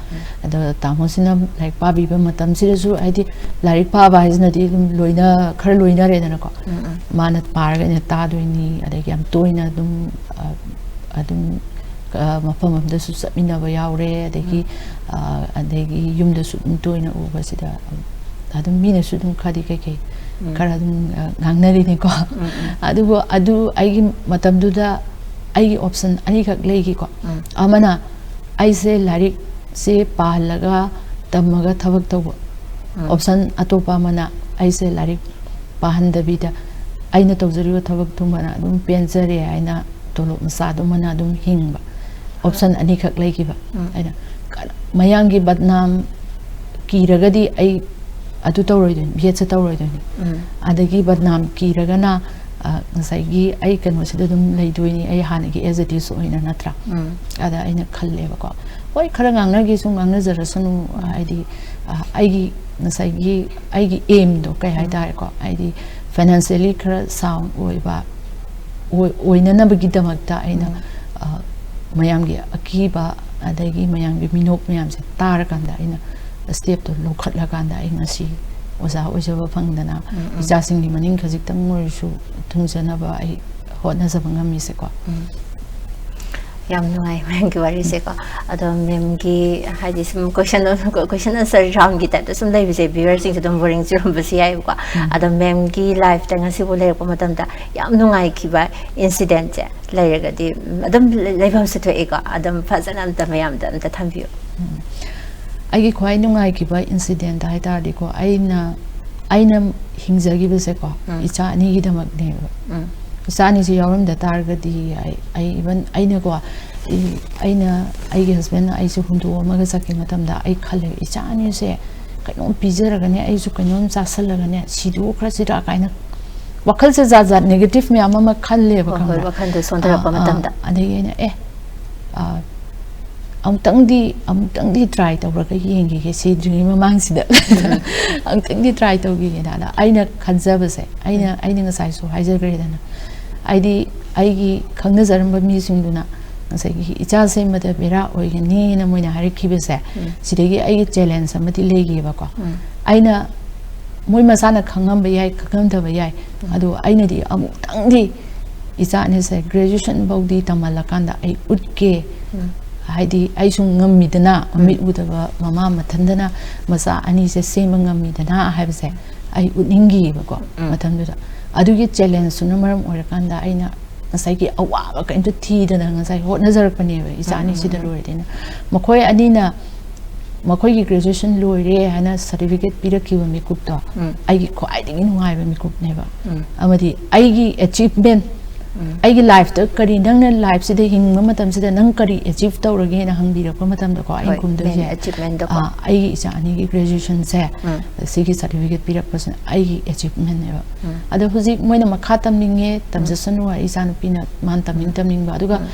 ꯑꯗꯣ ꯇꯥꯃꯣꯁꯤꯅ ꯂꯥꯏꯔꯤꯛ ꯄꯥꯕꯤꯕ ꯃꯇꯝꯁꯤꯗꯁꯨ, ꯍꯥꯏꯗꯤ ꯂꯥꯏꯔꯤꯛ ꯄꯥꯕ ꯍꯥꯏꯁꯤꯅꯗꯤ ꯑꯗꯨꯝ ꯂꯣꯏꯅ, ꯈꯔ ꯂꯣꯏꯅꯔꯦꯗꯅꯀꯣ꯫ ꯃꯥꯅ ꯄꯥꯔꯒ ꯑꯩꯅ ꯇꯥꯗꯣꯏꯅꯤ, ꯑꯗꯒꯤ ꯌꯥꯝ ꯇꯣꯏꯅ ꯑꯗꯨꯝ, ꯑꯗꯨꯝ ꯃꯐꯝ ꯑꯃꯗꯁꯨ ꯆꯠꯃꯤꯟꯅꯕ ꯌꯥꯎꯔꯦ, ꯑꯗꯒꯤ ꯑꯗꯒꯤ ꯌꯨꯝꯗꯁꯨ ꯑꯗꯨꯝ ꯇꯣꯏꯅ ꯎꯕꯁꯤꯗ ꯑꯗꯨꯝ ꯃꯤꯅꯁꯨ ꯑꯗꯨꯝ ꯈꯔꯗꯤ ꯀꯩꯀꯩ ꯈꯔ ꯑꯗꯨꯝ ꯉꯥꯡꯅꯔꯤꯅꯤꯀꯣ꯫ ꯑꯗꯨꯕꯨ ꯑꯗꯨ ꯑꯩꯒꯤ ꯃꯇꯝꯗꯨꯗ ꯑꯩꯒꯤ ꯑꯣꯞꯁꯟ ꯑꯅꯤꯈꯛ ꯂꯩꯈꯤꯀꯣ꯫ ꯑꯃꯅ ꯑꯩꯁꯦ ꯂꯥꯏꯔꯤꯛꯁꯦ ꯄꯥꯍꯜꯂꯒ ꯇꯝꯃꯒ ꯊꯕꯛ ꯇꯧꯕ꯫ ꯑꯣꯞꯁꯟ ꯑꯇꯣꯞꯄ ꯑꯃꯅ ꯑꯩꯁꯦ ꯂꯥꯏꯔꯤꯛ ꯄꯥꯍꯟꯗꯕꯤꯗ ꯑꯩꯅ ꯇꯧꯖꯔꯤꯕ ꯊꯕꯛꯇꯨꯃꯅ ꯑꯗꯨꯝ ꯄꯦꯟꯖꯔꯦ ꯍꯥꯏꯅ ꯇꯣꯂꯣꯞ ꯃꯆꯥꯗꯨꯃꯅ ꯑꯗꯨꯝ ꯍꯤꯡꯕ꯫ ꯑꯣꯞꯁꯟ ꯑꯅꯤꯈꯛ ꯂꯩꯈꯤꯕ꯫ ꯑꯩꯅ ꯀ-, ꯃꯌꯥꯝꯒꯤ ꯕꯗꯅꯥꯝ ꯀꯤꯔꯒꯗꯤ ꯑꯩ ꯑꯗꯨ ꯇꯧꯔꯣꯏꯗꯣꯏꯅꯤ, ꯕꯤ ꯑꯦꯗꯁꯦ ꯇꯧꯔꯣꯏꯗꯣꯏꯅꯤ꯫ ꯑꯗꯒꯤ ꯕꯗꯅꯥꯝ ꯀꯤꯔꯒꯅ, ꯑ, ꯉꯁꯥꯏꯒꯤ ꯑꯩ ꯀꯩꯅꯣꯁꯤꯗ ꯑꯗꯨꯝ ꯂꯩꯗꯣꯏꯅꯤ, ꯑꯩ ꯍꯥꯟꯅꯒꯤ as it is ꯑꯣꯏꯅ, ꯅꯠꯇ꯭ꯔꯥ? ꯑꯗ ꯑꯩꯅ ꯈꯜꯂꯦꯕꯀꯣ, ꯍꯣꯏ, ꯈꯔ ꯉꯥꯡꯅꯒꯦꯁꯨ ꯉꯥꯡꯅꯖꯔꯁꯅꯨ, ꯍꯥꯏꯗꯤ, ꯑ, ꯑꯩꯒꯤ ꯉꯁꯥꯏꯒꯤ ꯑꯩꯒꯤ aimꯗꯣ ꯀꯩ ꯍꯥꯏꯇꯥꯔꯦꯀꯣ, ꯍꯥꯏꯗꯤ financially ꯈꯔ sound ꯑꯣꯏꯕ, ꯑꯣꯏ-, ꯑꯣꯏꯅꯅꯕꯒꯤꯗꯃꯛꯇ ꯑꯩꯅ, ꯎꯝ꯫ ꯑ, ꯃꯌꯥꯝꯒꯤ ꯑꯀꯤꯕ ꯑꯗꯒꯤ ꯃꯌꯥꯝꯒꯤ ꯃꯤꯅꯣꯛ ꯃꯌꯥꯝꯁꯦ ꯇꯥꯔꯀꯥꯟꯗ ꯑꯩꯅ ꯁ꯭ꯇꯦꯞꯇꯣ ꯂꯧꯈꯠꯂꯀꯥꯟꯗ ꯑꯩ ꯉꯁꯤ ꯑꯣꯖꯥ ꯑꯣꯏꯖꯕ ꯐꯪꯗꯅ ꯎꯝ, ꯎꯝ꯫ ꯏꯆꯥꯁꯤꯡꯒꯤ ꯃꯅꯤꯡ ꯈꯖꯤꯛꯇꯪ ꯑꯣꯏꯔꯁꯨ ꯊꯨꯡꯖꯅꯕ ꯑꯩ ꯍꯣꯠꯅꯖꯕ ꯉꯝꯃꯤꯁꯦꯀꯣ꯫ ꯎꯝ꯫ ꯌꯥꯝ ꯅꯨꯡꯉꯥꯏ ꯃꯌꯥꯝꯒꯤ ꯋꯥꯔꯤꯁꯦꯀꯣ꯫ ꯑꯗꯣ ꯃꯦꯝꯒꯤ ꯍꯥꯏꯗꯤ ꯁꯨꯝ question, question answer roundꯒꯤ typeꯇ ꯁꯨꯝ ꯂꯩꯕꯁꯦ viewerꯁꯤꯡꯁꯨ ꯑꯗꯨꯝ boring ꯆꯨꯔꯝꯕꯁꯨ ꯌꯥꯏꯕꯀꯣ꯫ ꯎꯝ꯫ ꯑꯗꯣ ꯃꯦꯝꯒꯤ lifeꯇ ꯉꯁꯤꯕꯨ ꯂꯩꯔꯛꯄ ꯃꯇꯝꯗ ꯌꯥꯝ ꯅꯨꯡꯉꯥꯏꯈꯤꯕ incidentꯁꯦ ꯂꯩꯔꯒꯗꯤ ꯑꯗꯨꯝ ꯂꯩꯐꯝꯁꯨ ꯊꯣꯛꯏꯀꯣ꯫ ꯑꯗꯨꯝ ꯐꯖꯅ ꯑꯝꯇ ꯃꯌꯥꯝꯗ ꯑꯝꯇ ꯊꯝꯕꯤꯌꯨ꯫ ꯎꯝ꯫ ꯑꯩꯒꯤ ꯈ꯭ꯋꯥꯏ ꯅꯨꯡꯉꯥꯏꯈꯤꯕ incident ꯍꯥꯏ ꯇꯥꯔꯗꯤꯀꯣ, ꯑꯩꯅ, ꯑꯩꯅ ꯍꯤꯡꯖꯈꯤꯕꯁꯦꯀꯣ, ꯎꯝ꯫ ꯏꯆꯥ ꯑꯅꯤꯒꯤꯗꯃꯛꯅꯦꯕ꯫ ꯎꯝ꯫ ꯏꯆꯥ ꯑꯅꯤꯁꯦ ꯌꯥꯎꯔꯝꯗ ꯇꯥꯔꯒꯗꯤ ꯑꯩ, ꯑꯩ even ꯑꯩꯅꯀꯣ, ꯑꯩ, ꯑꯩꯅ, ꯑꯩꯒꯤ husbandꯅ ꯑꯩꯁꯦ ꯍꯨꯟꯗꯣꯛꯑꯝꯃꯒ ꯆꯠꯈꯤ ꯃꯇꯝꯗ ꯑꯩ ꯈꯜꯂꯦ, "ꯏꯆꯥ ꯑꯅꯤꯁꯦ ꯀꯩꯅꯣꯝ ꯄꯤꯖꯔꯒꯅꯦ, ꯑꯩꯁꯨ ꯀꯩꯅꯣꯝ ꯆꯥꯁꯜꯂꯒꯅꯦ, ꯁꯤꯗꯣꯛꯈ꯭ꯔꯁꯤꯔꯥ?" ꯀꯥꯏꯅ ꯋꯥꯈꯜꯁꯦ ꯖꯥꯠ ꯖꯥꯠ negative ꯃꯌꯥꯝ ꯑꯃ ꯈꯜꯂꯦꯕ, ꯍꯣꯏ, ꯍꯣꯏ, ꯈꯪꯕ꯭ꯔꯥ? ꯋꯥꯈꯜꯗꯣ ꯁꯣꯟꯊꯔꯛꯄ ꯑꯥ, ꯑꯥ, ꯃꯇꯝꯗ꯫ ꯑꯗꯒꯤ ꯑꯩꯅ, "ꯑꯦ, ꯑꯥ, ꯑꯃꯨꯛꯇꯪꯗꯤ, ꯑꯃꯨꯛꯇꯪꯗꯤ try ꯇꯧꯔꯒ ꯌꯦꯡꯈꯤꯒꯦ ꯁꯤꯗ꯭ꯔꯤꯉꯩ ꯃꯃꯥꯡꯁꯤꯗ꯫ ꯎꯝ꯫ ꯑꯃꯨꯛꯇꯪꯗꯤ try ꯇꯧꯈꯤꯒꯦꯅ"꯫ ꯑꯗ ꯑꯩꯅ ꯈꯟꯖꯕꯁꯦ, ꯑꯩꯅ, ꯎꯝ꯫ ꯑꯩꯅ ꯉꯁꯥꯏꯁꯨ ꯍꯥꯏꯖꯈ꯭ꯔꯦꯗꯅ, ꯍꯥꯏꯗꯤ ꯑꯩꯒꯤ ꯈꯪꯅꯖꯔꯝꯕ ꯃꯤꯁꯤꯡꯗꯨꯅ ꯉꯁꯥꯏꯒꯤ ꯏꯆꯥꯁꯦ ꯃꯗ ꯕꯦꯔꯥ ꯑꯣꯏꯒꯅꯤꯅ ꯃꯣꯏꯅ ꯍꯥꯏꯔꯛꯈꯤꯕꯁꯦ, ꯎꯝ꯫ ꯁꯤꯗꯒꯤ ꯑꯩꯒꯤ challenge ꯑꯃꯗꯤ ꯂꯩꯈꯤꯕꯀꯣ꯫ ꯎꯝ꯫ ꯑꯩꯅ, ꯃꯣꯏ ꯃꯁꯥꯅ ꯈꯪꯉꯝꯕ ꯌꯥꯏ, ꯈꯪꯉꯝꯗꯕ ꯌꯥꯏ, ꯎꯝ꯫ ꯑꯗꯣ ꯑꯩꯅꯗꯤ ꯑꯃꯨꯛꯇꯪꯗꯤ ꯏꯆꯥ ꯑꯅꯤꯁꯦ graduation ꯐꯥꯎꯗꯤ ꯇꯝꯍꯜꯂꯀꯥꯟꯗ ꯑꯩ ꯎꯠꯀꯦ꯫ ꯎꯝ꯫ ꯍꯥꯏꯗꯤ ꯑꯩꯁꯨ ꯉꯝꯃꯤꯗꯅ, ꯎꯝ꯫ ꯃꯤꯠ ꯎꯗꯕ ꯃꯃꯥ ꯃꯊꯟꯗꯅ ꯃꯆꯥ ꯑꯅꯤꯁꯦ ꯁꯦꯝꯕ ꯉꯝꯃꯤꯗꯅ ꯍꯥꯏꯕꯁꯦ ꯑꯩ ꯎꯠꯅꯤꯡꯈꯤꯕꯀꯣ, ꯎꯝ꯫ ꯃꯇꯝꯗꯨꯗ꯫ ꯑꯗꯨꯒꯤ challengeꯇꯨꯅ ꯃꯔꯝ ꯑꯣꯏꯔꯀꯥꯟꯗ ꯑꯩꯅ ꯉꯁꯥꯏꯒꯤ ꯑꯋꯥꯕ ꯀꯔꯤꯝꯇ ꯊꯤꯗꯅ ꯉꯁꯥꯏ ꯍꯣꯠꯅꯖꯔꯛꯄꯅꯦꯕ, ꯏꯆꯥ ꯎꯝ, ꯎꯝ, ꯑꯅꯤꯁꯤꯗ ꯎꯝ꯫ ꯂꯣꯏꯔꯗꯤꯅ꯫ ꯃꯈꯣꯏ ꯑꯅꯤꯅ ꯃꯈꯣꯏꯒꯤ graduation ꯂꯣꯏꯔꯦ ꯍꯥꯏꯅ certificate ꯄꯤꯔꯛꯈꯤꯕ ꯃꯤꯀꯨꯞꯇꯣ ꯎꯝ꯫ ꯑꯩꯒꯤ ꯈ꯭ꯋꯥꯏꯗꯒꯤ ꯅꯨꯡꯉꯥꯏꯕ ꯃꯤꯀꯨꯞꯅꯦꯕ꯫ ꯎꯝ꯫ ꯑꯃꯗꯤ ꯑꯩꯒꯤ achievement, ꯎꯝ꯫ ꯑꯩꯒꯤ lifeꯇ ꯀꯔꯤ, ꯅꯪꯅ lifeꯁꯤꯗ ꯍꯤꯡꯕ ꯃꯇꯝꯁꯤꯗ ꯅꯪ ꯀꯔꯤ achieve ꯇꯧꯔꯒꯦꯅ ꯍꯪꯕꯤꯔꯛꯄ ꯃꯇꯝꯗꯀꯣ, ꯑꯩꯅ ꯍꯣꯏ, ꯈꯨꯝꯗꯣꯏꯁꯦ, main achievementꯗꯀꯣ꯫ ꯑꯥ, ꯑꯩꯒꯤ ꯏꯆꯥ ꯑꯅꯤꯒꯤ graduationꯁꯦ, ꯎꯝ꯫ ꯁꯤꯒꯤ certificate ꯄꯤꯔꯛꯄꯁꯤꯅ ꯑꯩꯒꯤ achievementꯅꯦꯕ꯫ ꯎꯝ꯫ ꯑꯗꯣ ꯍꯧꯖꯤꯛ ꯃꯣꯏꯅ ꯃꯈꯥ ꯇꯝꯅꯤꯡꯉꯦ, ꯎꯝ꯫ ꯇꯝꯖꯁꯅꯨ, ꯑꯩ ꯏꯆꯥꯅꯨꯄꯤꯅ ꯃꯥꯅ ꯇꯝꯅꯤꯡ ꯎꯝ꯫ ꯇꯝꯅꯤꯡꯕ꯫ ꯑꯗꯨꯒ ꯎꯝ꯫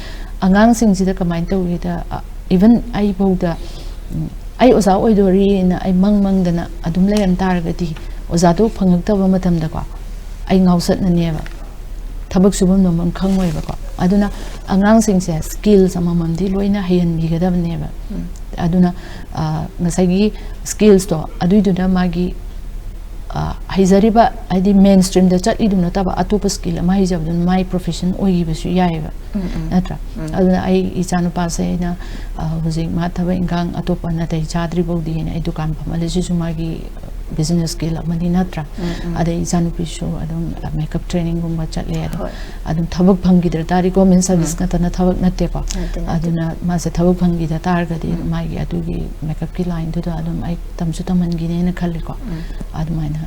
ꯑꯉꯥꯡꯁꯤꯡꯁꯤꯗ ꯀꯃꯥꯏꯅ ꯇꯧꯒꯦꯗ, ꯑ, even ꯑꯩꯐꯧꯗ, ꯎꯝ, ꯑꯩ ꯑꯣꯖꯥ ꯑꯣꯏꯗꯣꯔꯤꯅ ꯑꯩ ꯃꯪ ꯃꯪꯗꯅ ꯑꯗꯨꯝ ꯂꯩꯔꯝ ꯇꯥꯔꯒꯗꯤ, ꯑꯣꯖꯥꯗꯣ ꯐꯪꯉꯛꯇꯕ ꯃꯇꯝꯗꯀꯣ, ꯑꯩ ꯉꯥꯎꯆꯠꯅꯅꯦꯕ꯫ ꯊꯕꯛ ꯁꯨꯐꯝ ꯅꯣꯝꯐꯝ ꯈꯪꯉꯣꯏꯕꯀꯣ꯫ ꯑꯗꯨꯅ ꯑꯉꯥꯡꯁꯤꯡꯁꯦ skills ꯑꯃꯃꯝꯗꯤ ꯂꯣꯏꯅ ꯍꯩꯍꯟꯕꯤꯒꯗꯕꯅꯦꯕ꯫ ꯑꯗꯨꯅ ꯉꯁꯥꯏꯒꯤ skillsꯇꯣ ꯑꯗꯨꯏꯗꯨꯅ ꯃꯥꯒꯤ ꯍꯩꯖꯔꯤꯕ, ꯍꯥꯏꯗꯤ main streamꯗ ꯆꯠꯂꯤꯗꯨ ꯅꯠꯇꯕ ꯑꯇꯣꯞꯄ skill ꯑꯃ ꯍꯩꯖꯕꯗꯨꯅ ꯃꯥꯏ profession ꯑꯣꯏꯈꯤꯕꯁꯨ ꯌꯥꯏꯑꯕ, ꯅꯠꯇ꯭ꯔꯥ? ꯑꯗꯨꯅ ꯑꯩ ꯏꯆꯥꯅꯨꯄꯥꯁꯦ ꯑꯩꯅ ꯍꯧꯖꯤꯛ ꯃꯥ ꯊꯕꯛ ꯏꯟꯈꯥꯡ ꯑꯇꯣꯞꯄ ꯅꯥꯇꯩ ꯆꯥꯗ꯭ꯔꯤ ꯐꯥꯎꯗꯤ ꯍꯥꯏꯅ ꯑꯩ ꯗꯨꯀꯥꯟ ꯐꯝꯍꯜꯂꯦ, ꯁꯤꯁꯨ ꯃꯥꯒꯤ business skill ꯑꯃꯅꯤ, ꯅꯠꯇ꯭ꯔꯥ? ꯑꯗꯩ ꯏꯆꯥꯅꯨꯄꯤꯁꯨ ꯑꯗꯨꯝ makeup trainingꯒꯨꯝꯕ ꯆꯠꯂꯦ꯫ ꯑꯗꯣ ꯑꯗꯨꯝ ꯊꯕꯛ ꯐꯪꯈꯤꯗ꯭ꯔ ꯇꯥꯔꯗꯤ, government service ꯅꯠꯇꯅ ꯊꯕꯛ ꯅꯠꯇꯦꯀꯣ꯫ ꯑꯗꯨꯅ ꯃꯥꯁꯦ ꯊꯕꯛ ꯐꯪꯈꯤꯗ ꯇꯥꯔꯒꯗꯤ ꯃꯥꯒꯤ ꯑꯗꯨꯒꯤ makeupꯀꯤ lineꯗꯨꯗ ꯑꯗꯨꯝ ꯑꯩ ꯇꯝꯁꯨ ꯇꯝꯍꯟꯈꯤꯅꯦꯅ ꯈꯜꯂꯦꯀꯣ꯫ ꯑꯗꯨꯃꯥꯏꯅ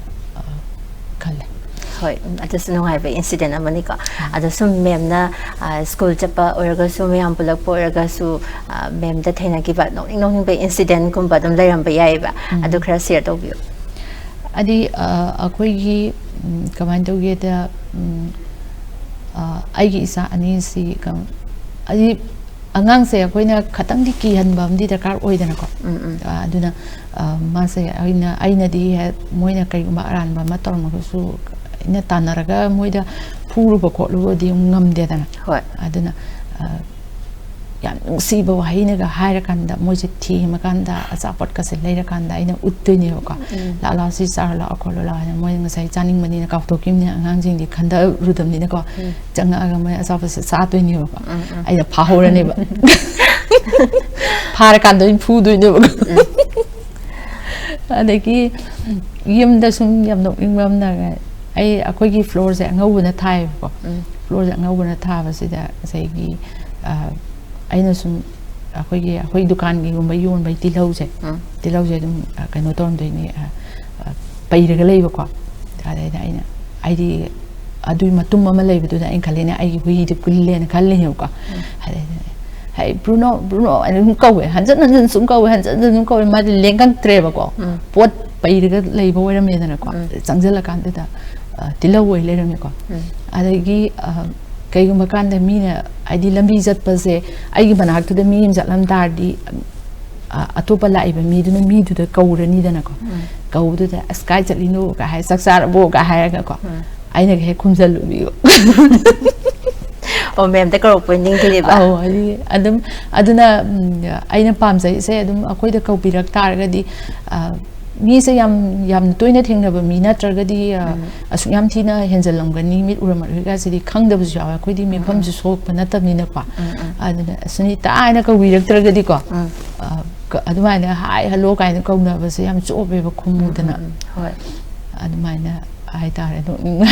ꯈꯜꯂꯦ꯫ ꯍꯣꯏ, ꯑꯗꯨꯁꯨ ꯅꯨꯡꯉꯥꯏꯕ incident ꯑꯃꯅꯤꯀꯣ꯫ ꯑꯗꯣ ꯁꯨꯝ ma'amꯅ school ꯆꯠꯄ ꯑꯣꯏꯔꯒꯁꯨ, ꯃꯌꯥꯝ ꯄꯨꯜꯂꯛꯄ ꯑꯣꯏꯔꯒꯁꯨ, ma'amꯗ ꯊꯦꯡꯅꯈꯤꯕ ꯅꯣꯛꯅꯤꯡ ꯅꯣꯛꯅꯤꯡꯕ incidentꯀꯨꯝꯕ ꯑꯗꯨꯝ ꯂꯩꯔꯝꯕ ꯌꯥꯏꯑꯕ꯫ ꯑꯗꯨ ꯈꯔ share ꯇꯧꯕꯤꯌꯨ꯫ ꯑꯗꯤ ꯑꯩꯈꯣꯏꯒꯤ ꯀꯃꯥꯏꯅ ꯇꯧꯒꯦꯗ, ꯑꯩꯒꯤ ꯏꯆꯥ ꯑꯅꯤꯁꯤ ꯍꯥꯏꯗꯤ ꯑꯉꯥꯡꯁꯦ ꯑꯩꯈꯣꯏꯅ ꯈꯇꯪꯗꯤ ꯀꯤꯍꯟꯕ ꯑꯃꯗꯤ ꯗꯔꯀꯥꯔ ꯑꯣꯏꯗꯅꯀꯣ꯫ ꯑꯗꯨꯅ ꯃꯥꯁꯦ ꯑꯩꯅ ꯑꯩꯅꯗꯤ ꯍꯦꯛ ꯃꯣꯏꯅ ꯀꯔꯤꯒꯨꯝꯕ ꯑꯔꯥꯟꯕ ꯑꯃ ꯇꯧꯔꯝꯃꯒꯁꯨ ꯑꯩꯅ ꯇꯥꯟꯅꯔꯒ ꯃꯣꯏꯗ ꯐꯨꯔꯨꯕ ꯈꯣꯠꯂꯨꯕꯗꯤ ꯑꯃꯨꯛ ꯉꯝꯗꯦꯗꯅ꯫ ꯍꯣꯏ꯫ ꯑꯗꯨꯅ ꯌꯥꯝ ꯅꯨꯡꯁꯤꯕ ꯋꯥꯍꯩꯅꯒ ꯍꯥꯏꯔꯀꯥꯟꯗ ꯃꯣꯏꯁꯦ ꯊꯦꯝꯃꯀꯥꯟꯗ ꯑꯆꯥꯄꯣꯠꯀꯁꯦ ꯂꯩꯔꯀꯥꯟꯗ ꯑꯩꯅ ꯎꯠꯇꯣꯏꯅꯦꯕꯀꯣ꯫ "ꯂꯥꯛꯑꯣ, ꯂꯥꯛꯑꯣ, ꯁꯤ ꯆꯥꯔꯣ, ꯂꯥꯛꯑꯣ, ꯈꯣꯠꯂꯣ, ꯂꯥꯛꯑꯣ" ꯍꯥꯏꯅ꯫ ꯃꯣꯏꯅ ꯉꯁꯥꯏ ꯆꯥꯅꯤꯡꯕꯅꯤꯅ ꯀꯥꯎꯊꯣꯛꯈꯤꯕꯅꯤꯅ ꯑꯉꯥꯡꯁꯤꯡꯗꯤ ꯈꯟꯊꯔꯨꯗꯕꯅꯤꯅꯀꯣ꯫ ꯆꯪꯉꯛꯑꯒ ꯃꯣꯏ ꯑꯆꯥꯄꯣꯠꯁꯦ ꯆꯥꯗꯣꯏꯅꯦꯕꯀꯣ꯫ ꯑꯩꯅ ꯐꯥꯍꯧꯔꯅꯦꯕ꯫ ꯐꯥꯔꯀꯥꯟꯗ ꯑꯣꯏꯅ ꯐꯨꯗꯣꯏꯅꯦꯕ꯫ ꯑꯗꯒꯤ ꯌꯨꯝꯗ ꯁꯨꯝ ꯌꯥꯝ ꯅꯣꯛꯅꯤꯡꯕ ꯑꯃꯅ, ꯑꯩ, ꯑꯩꯈꯣꯏꯒꯤ floorꯁꯦ ꯑꯉꯧꯕꯅ ꯊꯥꯏꯌꯦꯕꯀꯣ꯫ Floorꯁꯦ ꯑꯉꯧꯕꯅ ꯊꯥꯕꯁꯤꯗ ꯉꯁꯥꯏꯒꯤ ꯑꯩꯅ ꯁꯨꯝ ꯑꯩꯈꯣꯏꯒꯤ ꯑꯩꯈꯣꯏ ꯗꯨꯀꯥꯟꯒꯤꯒꯨꯝꯕ ꯌꯣꯟꯕꯒꯤ ꯇꯤꯜꯍꯧꯁꯦ, ꯇꯤꯜꯍꯧꯁꯦ ꯑꯗꯨꯝ ꯀꯩꯅꯣ ꯇꯧꯔꯝꯗꯣꯏꯅꯤ, ꯄꯩꯔꯒ ꯂꯩꯕꯀꯣ꯫ ꯑꯗꯩꯗ ꯑꯩꯅ, ꯍꯥꯏꯗꯤ ꯑꯗꯨꯒꯤ ꯃꯇꯨꯝ ꯑꯃ ꯂꯩꯕꯗꯨꯗ ꯑꯩꯅ ꯈꯜꯂꯤꯅꯦ ꯑꯩꯒꯤ ꯍꯨꯏꯗꯨ ꯀꯨꯜꯂꯦꯅ ꯈꯜꯂꯤꯅꯦꯕꯀꯣ꯫ ꯑꯗꯩꯗ "ꯍꯩ ꯕ꯭ꯔꯨꯅꯣ, ꯕ꯭ꯔꯨꯅꯣ" ꯑꯗꯨꯝ ꯀꯧꯋꯦ, ꯍꯟꯖꯟ ꯍꯟꯖꯟ ꯁꯨꯝ ꯀꯧꯋꯦ, ꯍꯟꯖꯟ ꯍꯟꯖꯟ ꯁꯨꯝ ꯀꯧꯋꯦ꯫ ꯃꯥꯗꯤ ꯂꯦꯡꯉꯛꯇ꯭ꯔꯦꯕꯀꯣ꯫ ꯄꯣꯠ ꯄꯩꯔꯒ ꯂꯩꯕ ꯑꯣꯏꯔꯝꯃꯦꯗꯅꯀꯣ꯫ ꯆꯪꯁꯤꯜꯂꯀꯥꯟꯗꯨꯗ ꯇꯤꯜꯍꯧ ꯑꯣꯏ ꯂꯩꯔꯝꯃꯦꯀꯣ꯫ ꯑꯗꯒꯤ ꯀꯩꯒꯨꯝꯕ ꯀꯥꯟꯗ ꯃꯤꯅ, ꯍꯥꯏꯗꯤ ꯂꯝꯕꯤ ꯆꯠꯄꯁꯦ ꯑꯩꯒꯤ ꯃꯅꯥꯛꯇꯨꯗ ꯃꯤ ꯑꯃ ꯆꯠꯂꯝ ꯇꯥꯔꯗꯤ ꯑꯇꯣꯞꯄ ꯂꯥꯛꯏꯕ ꯃꯤꯗꯨꯅ ꯃꯤꯗꯨꯗ ꯀꯧꯔꯅꯤꯗꯅꯀꯣ꯫ ꯀꯧꯕꯗꯨꯗ "ꯑꯁ, ꯀꯥꯏ ꯆꯠꯂꯤꯅꯣ?" ꯀ ꯍꯥꯏ, "ꯆꯥꯛ ꯆꯥꯔꯕꯣ?" ꯀ ꯍꯥꯏꯔꯒꯀꯣ꯫ ꯑꯩꯅꯒ ꯍꯦꯛ ꯈꯨꯝꯖꯜꯂꯨꯕꯤꯌꯨ꯫ ꯑꯣ, ꯃꯦꯝꯗ ꯀꯧꯔꯛꯄ ꯅꯤꯡꯗꯣꯏꯅꯦꯕ꯫ ꯑꯧ, ꯍꯥꯏꯗꯤ ꯑꯗꯨꯝ ꯑꯗꯨꯅ, ꯎꯝ, ꯑꯩꯅ ꯄꯥꯝꯖꯩꯁꯦ ꯑꯗꯨꯝ ꯑꯩꯈꯣꯏꯗ ꯀꯧꯕꯤꯔꯛ ꯇꯥꯔꯒꯗꯤ, ꯑ, ꯃꯤꯁꯦ ꯌꯥꯝ, ꯌꯥꯝ ꯇꯣꯏꯅ ꯊꯦꯡꯅꯕ ꯃꯤ ꯅꯠꯇ꯭ꯔꯒꯗꯤ, ꯑ, ꯑꯁꯨꯛ ꯌꯥꯝ ꯊꯤꯅ ꯍꯦꯟꯖꯜꯂꯝꯒꯅꯤ, ꯃꯤꯠ ꯎꯔꯝꯃꯔꯣꯏꯒꯁꯤꯗꯤ ꯈꯪꯗꯕꯁꯨ ꯌꯥꯎꯋꯦ꯫ ꯑꯩꯈꯣꯏꯗꯤ ꯃꯤꯐꯝꯁꯨ ꯁꯣꯛꯄ ꯅꯠꯇꯕꯅꯤꯅꯀꯣ꯫ ꯑꯗꯨꯅ ꯁꯨꯅꯤꯇꯥ ꯍꯥꯏꯅ ꯀꯧꯕꯤꯔꯛꯇ꯭ꯔꯒꯗꯤꯀꯣ, ꯑ, ꯀ-, ꯑꯗꯨꯃꯥꯏꯅ "ꯍꯥꯏ, ꯍꯜꯂꯣ" ꯀꯥꯏꯅ ꯀꯧꯅꯕꯁꯦ ꯌꯥꯝ ꯆꯣꯞꯄꯦꯕ ꯈꯨꯝꯃꯨꯗꯅ꯫ ꯎꯝ, ꯍꯣꯏ꯫ ꯑꯗꯨꯃꯥꯏꯅ ꯍꯥꯏꯇꯥꯔꯦ, ꯅꯣꯛꯅꯤꯡꯕ꯫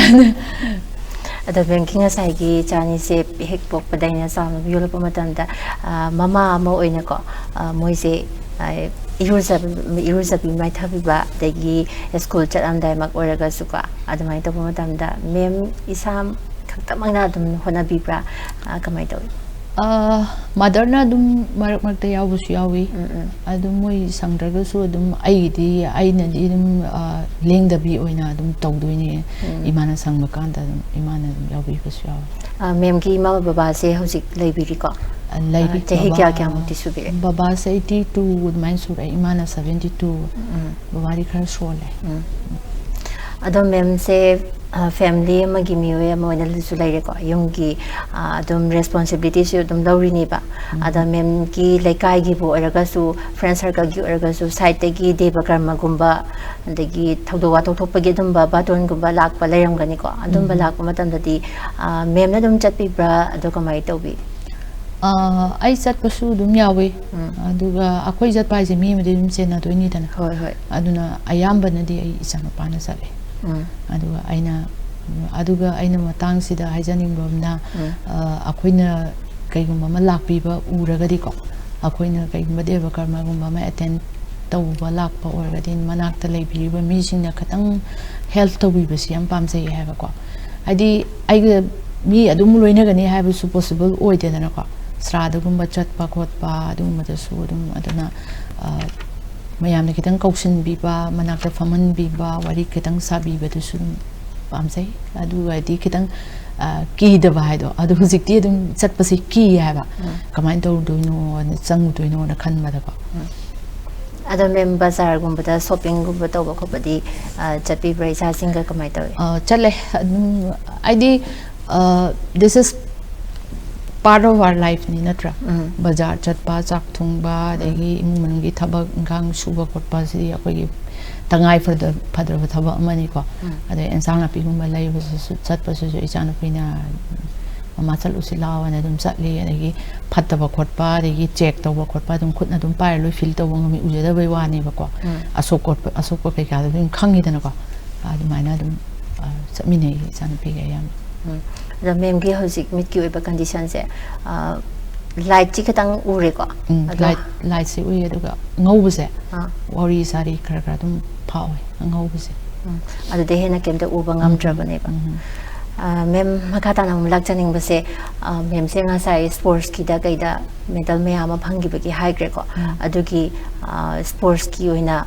ꯑꯗꯣ ꯃꯦꯝꯒꯤ ꯉꯁꯥꯏꯒꯤ ꯏꯆꯥꯅꯤꯁꯦ ꯍꯦꯛ ꯄꯣꯛꯄꯗꯩꯅ ꯆꯥꯎꯅꯕ ꯌꯣꯛꯂꯛꯄ ꯃꯇꯝꯗ, ꯑ, ꯃꯃꯥ ꯑꯃ ꯑꯣꯏꯅꯀꯣ, ꯑ, ꯃꯣꯏꯁꯦ, ꯑ, ꯏꯔꯨꯖꯕ, ꯏꯔꯨꯖꯕꯤ ꯃꯥꯏꯊꯕꯤꯕ, ꯑꯗꯒꯤ ꯁ꯭ꯀꯨꯜ ꯆꯠꯂꯝꯗꯥꯏꯃꯛ ꯑꯣꯏꯔꯒꯁꯨꯀꯣ, ꯑꯗꯨꯃꯥꯏꯅ ꯇꯧꯕ ꯃꯇꯝꯗ ꯃꯦꯝ ꯏꯁꯥ ꯈꯛꯇꯃꯛꯅ ꯑꯗꯨꯝ ꯍꯣꯠꯅꯕꯤꯕ꯭ꯔꯥ? ꯑ, ꯀꯃꯥꯏꯅ ꯇꯧꯏ? ꯑ, ꯃꯥꯗꯔꯅ ꯑꯗꯨꯝ ꯃꯔꯛ ꯃꯔꯛꯇ ꯌꯥꯎꯕꯁꯨ ꯌꯥꯎꯏ꯫ ꯎꯝ, ꯎꯝ꯫ ꯑꯗꯨꯝ ꯃꯣꯏ ꯁꯪꯗ꯭ꯔꯒꯁꯨ ꯑꯗꯨꯝ ꯑꯩꯒꯤꯗꯤ, ꯑꯩꯅꯗꯤ ꯑꯗꯨꯝ, ꯑ, ꯂꯦꯡꯗꯕꯤ ꯑꯣꯏꯅ ꯑꯗꯨꯝ ꯇꯧꯗꯣꯏꯅꯦ꯫ ꯎꯝ꯫ ꯏꯃꯥꯅ ꯁꯪꯕ ꯀꯥꯟꯗ ꯑꯗꯨꯝ ꯏꯃꯥꯅ ꯑꯗꯨꯝ ꯌꯥꯎꯕꯤꯕꯁꯨ ꯌꯥꯎꯏ꯫ ꯑ, ꯃꯦꯝꯒꯤ ꯏꯃꯥ ꯕꯕꯥꯁꯦ ꯍꯧꯖꯤꯛ ꯂꯩꯕꯤꯔꯤꯀꯣ? ꯑ, ꯂꯩꯔꯤ꯫ ꯑ, ꯆꯍꯤ ꯕꯕꯥ-, ꯀꯌꯥ ꯀꯌꯥꯃꯨꯛꯇꯤ ꯁꯨꯕꯤꯔꯦ? ꯕꯕꯥꯁꯦ eighty two ꯑꯗꯨꯃꯥꯏꯅ ꯁꯨꯔꯦ, ꯏꯃꯥꯅ seventy two꯫ ꯎꯝ꯫ ꯕꯕꯥꯗꯤ ꯈꯔ ꯁꯣꯜꯂꯦ꯫ ꯎꯝ꯫ ꯑꯗꯣ ꯃꯦꯝꯁꯦ, ꯑ, family ꯑꯃꯒꯤ ꯃꯤꯑꯣꯏ ꯑꯃ ꯑꯣꯏꯅꯁꯨ ꯂꯩꯔꯦꯀꯣ, ꯌꯨꯝꯒꯤ, ꯑ, ꯑꯗꯨꯝ responsibilityꯁꯨ ꯑꯗꯨꯝ ꯂꯧꯔꯤꯅꯦꯕ꯫ ꯑꯗ ꯃꯦꯝꯒꯤ ꯂꯩꯀꯥꯏꯒꯤꯕꯨ ꯑꯣꯏꯔꯒꯁꯨ, friend circleꯒꯤ ꯑꯣꯏꯔꯒꯁꯨ, sideꯇꯒꯤ ꯗꯦꯕ ꯀꯔꯃꯒꯨꯝꯕ, ꯑꯗꯒꯤ ꯊꯧꯗꯣꯛ ꯋꯥꯊꯣꯛ ꯊꯣꯛꯄꯒꯤ ꯑꯗꯨꯝꯕ ꯕꯥꯔꯇꯣꯟꯒꯨꯝꯕ ꯂꯥꯛꯄ ꯂꯩꯔꯝꯒꯅꯤꯀꯣ? ꯑꯗꯨꯝꯕ ꯂꯥꯛꯄ ꯃꯇꯝꯗꯗꯤ, ꯑ, ꯃꯦꯝꯅ ꯑꯗꯨꯝ ꯆꯠꯄꯤꯕ꯭ꯔꯥ? ꯑꯗꯣ ꯀꯃꯥꯏꯅ ꯇꯧꯕꯤ? ꯑ, ꯑꯩ ꯆꯠꯄꯁꯨ ꯑꯗꯨꯝ ꯌꯥꯎꯋꯤ꯫ ꯎꯝ꯫ ꯑꯗꯨꯒ ꯑꯩꯈꯣꯏ ꯆꯠꯄ ꯍꯥꯏꯁꯦ ꯃꯤ ꯑꯃꯗꯤ ꯑꯗꯨꯝ ꯆꯦꯟꯅꯗꯣꯏꯅꯤꯗꯅ꯫ ꯍꯣꯏ, ꯍꯣꯏ꯫ ꯑꯗꯨꯅ ꯑꯌꯥꯝꯕꯅꯗꯤ ꯑꯩ ꯏꯆꯥꯅꯨꯄꯥꯅ ꯆꯠꯂꯦ꯫ ꯎꯝ꯫ ꯑꯗꯨꯒ ꯑꯩꯅ, ꯑꯗꯨꯒ ꯑꯩꯅ ꯃꯇꯥꯡꯁꯤꯗ ꯍꯥꯏꯖꯅꯤꯡꯕ ꯑꯃꯅ, ꯎꯝ꯫ ꯑ, ꯑꯩꯈꯣꯏꯅ ꯀꯩꯒꯨꯝꯕ ꯑꯃ ꯂꯥꯛꯄꯤꯕ ꯎꯔꯒꯗꯤꯀꯣ, ꯑꯩꯈꯣꯏꯅ ꯀꯩꯒꯨꯝꯕ ꯗꯦꯕ ꯀꯔꯃꯒꯨꯝꯕ ꯑꯃ attend ꯇꯧꯕ ꯂꯥꯛꯄ ꯑꯣꯏꯔꯒꯗꯤ ꯃꯅꯥꯛꯇ ꯂꯩꯕꯤꯔꯤꯕ ꯃꯤꯁꯤꯡꯅ ꯈꯤꯇꯪ help ꯇꯧꯕꯤꯕꯁꯤ ꯌꯥꯝ ꯄꯥꯝꯖꯩ ꯍꯥꯏꯕꯀꯣ꯫ ꯍꯥꯏꯗꯤ ꯑꯩꯒ ꯃꯤ ꯑꯗꯨꯝ ꯂꯣꯏꯅꯒꯅꯤ ꯍꯥꯏꯕꯁꯨ possible ꯑꯣꯏꯗꯦꯗꯅꯀꯣ꯫ ꯁ꯭ꯔꯥꯗꯒꯨꯝꯕ ꯆꯠꯄ ꯈꯣꯠꯄ ꯑꯗꯨꯒꯨꯝꯕꯗꯁꯨ ꯑꯗꯨꯝ, ꯑꯗꯨꯅ, ꯑ, ꯃꯌꯥꯝꯅ ꯈꯤꯇꯪ ꯀꯧꯁꯤꯟꯕꯤꯕ, ꯃꯅꯥꯛꯇ ꯐꯝꯍꯟꯕꯤꯕ, ꯋꯥꯔꯤ ꯈꯤꯇꯪ ꯁꯥꯕꯤꯕꯗꯨꯁꯨ ꯑꯗꯨꯝ ꯄꯥꯝꯖꯩ꯫ ꯑꯗꯨꯒꯗꯤ ꯈꯤꯇꯪ, ꯑ, ꯀꯤꯗꯕ ꯍꯥꯏꯗꯣ, ꯑꯗꯨ ꯍꯧꯖꯤꯛꯇꯤ ꯑꯗꯨꯝ ꯆꯠꯄꯁꯦ ꯀꯤ ꯍꯥꯏꯕ꯫ ꯎꯝ꯫ ꯀꯃꯥꯏꯅ ꯇꯧꯗꯣꯏꯅꯣꯅ, ꯆꯪꯉꯨꯗꯣꯏꯅꯣꯅ ꯈꯟꯕꯗꯀꯣ꯫ ꯎꯝ꯫ ꯑꯗꯣ ꯃꯦꯝ, ꯕꯖꯥꯔꯒꯨꯝꯕꯗ ꯁꯣꯞꯄꯤꯡꯒꯨꯝꯕ ꯇꯧꯕ ꯈꯣꯠꯄꯗꯤ, ꯑ, ꯆꯠꯄꯤꯕ꯭ꯔꯥ ꯏꯆꯥꯁꯤꯡꯒ? ꯀꯃꯥꯏꯅ ꯇꯧꯏ? ꯑ, ꯆꯠꯂꯦ ꯑꯗꯨꯝ꯫ ꯍꯥꯏꯗꯤ, ꯑ, this is part of our life ꯅꯤ, ꯅꯠꯇ꯭ꯔꯥ? ꯎꯝ. ꯕꯖꯥꯔ ꯆꯠꯄ, ꯆꯥꯛ ꯊꯣꯡꯕ, ꯑꯗꯒꯤ ꯏꯃꯨꯡ ꯃꯅꯨꯡꯒꯤ ꯊꯕꯛ ꯏꯪꯈꯥꯡ ꯁꯨꯕ ꯈꯣꯠꯄ, ꯁꯤꯗꯤ ꯑꯩꯈꯣꯏꯒꯤ ꯇꯉꯥꯏ ꯐꯗ-, ꯐꯗ꯭ꯔꯕ ꯊꯕꯛ ꯑꯃꯅꯤꯀꯣ꯫ ꯎꯝ. ꯑꯗꯩ ꯑꯦꯟꯁꯥꯡ ꯅꯥꯄꯤꯒꯨꯝꯕ ꯂꯩꯕꯁꯤꯁꯨ, ꯆꯠꯄꯁꯤꯁꯨ ꯏꯆꯥꯅꯨꯄꯤꯅ, "ꯃꯃꯥ, ꯆꯠꯂꯨꯁꯤ ꯂꯥꯛꯑꯣ" ꯍꯥꯏꯅ ꯑꯗꯨꯝ ꯆꯠꯂꯤ꯫ ꯑꯗꯒꯤ ꯐꯠꯇꯕ ꯈꯣꯠꯄ, ꯑꯗꯒꯤ ꯆꯦꯛ ꯇꯧꯕ ꯈꯣꯠꯄ ꯑꯗꯨꯝ ꯈꯨꯠꯅ ꯑꯗꯨꯝ ꯄꯥꯏꯔ ꯂꯣꯏ ꯐꯤꯜ ꯇꯧꯕ ꯉꯝꯃꯤ, ꯎꯖꯗꯕꯩ ꯋꯥꯅꯦꯕꯀꯣ꯫ ꯎꯝ. ꯑꯁꯣꯛ ꯈꯣꯠꯄ, ꯑꯁꯣꯛꯄ ꯀꯩꯀꯥꯗꯣ ꯑꯗꯨꯝ ꯈꯪꯉꯤꯗꯅꯀꯣ꯫ ꯑꯗꯨꯃꯥꯏꯅ ꯑꯗꯨꯝ, ꯑ, ꯆꯠꯃꯤꯟꯅꯩ ꯏꯆꯥꯅꯨꯄꯤꯒ ꯑꯌꯥꯝꯕ꯫ ꯎꯝ. ꯑꯗꯣ ꯃꯦꯝꯒꯤ ꯍꯧꯖꯤꯛ ꯃꯤꯠꯀꯤ ꯑꯣꯏꯕ ꯀꯟꯗꯤꯁꯟꯁꯦ, ꯑ, ꯂꯥꯏꯠꯁꯤ ꯈꯤꯇꯪ ꯎꯔꯦꯀꯣ? ꯎꯝ, ꯑꯗꯣ ꯂꯥꯏꯠ, ꯂꯥꯏꯠꯁꯦ ꯎꯏ, ꯑꯗꯨꯒ ꯑꯉꯧꯕꯁꯦ, ꯑꯥ. ꯋꯥꯎꯔꯤ ꯆꯥꯔꯤ ꯈꯔ ꯈꯔ ꯑꯗꯨꯝ ꯐꯥꯎꯋꯦ, ꯑꯉꯧꯕꯁꯦ꯫ ꯎꯝ. ꯑꯗꯨꯗꯩ ꯍꯦꯟꯅ ꯀꯩꯝꯇ ꯎꯕ ꯉꯝꯗ꯭ꯔꯕꯅꯦꯕ꯫ ꯎꯝ. ꯑ, ꯃꯦꯝ, ꯃꯈꯥ ꯇꯥꯅ ꯑꯃꯨꯛ ꯂꯥꯛꯆꯅꯤꯡꯕꯁꯦ, ꯑ, ꯃꯦꯝꯁꯦ ꯉꯁꯥꯏ ꯁ꯭ꯄꯣꯔꯠꯁꯀꯤꯗ ꯀꯩꯗ ꯃꯦꯗꯜ ꯃꯌꯥꯝ ꯑꯃ ꯐꯪꯈꯤꯕꯒꯤ ꯍꯥꯏꯈ꯭ꯔꯦꯀꯣ꯫ ꯎꯝ. ꯑꯗꯨꯒꯤ, ꯑ, ꯁ꯭ꯄꯣꯔꯠꯁꯀꯤ ꯑꯣꯏꯅ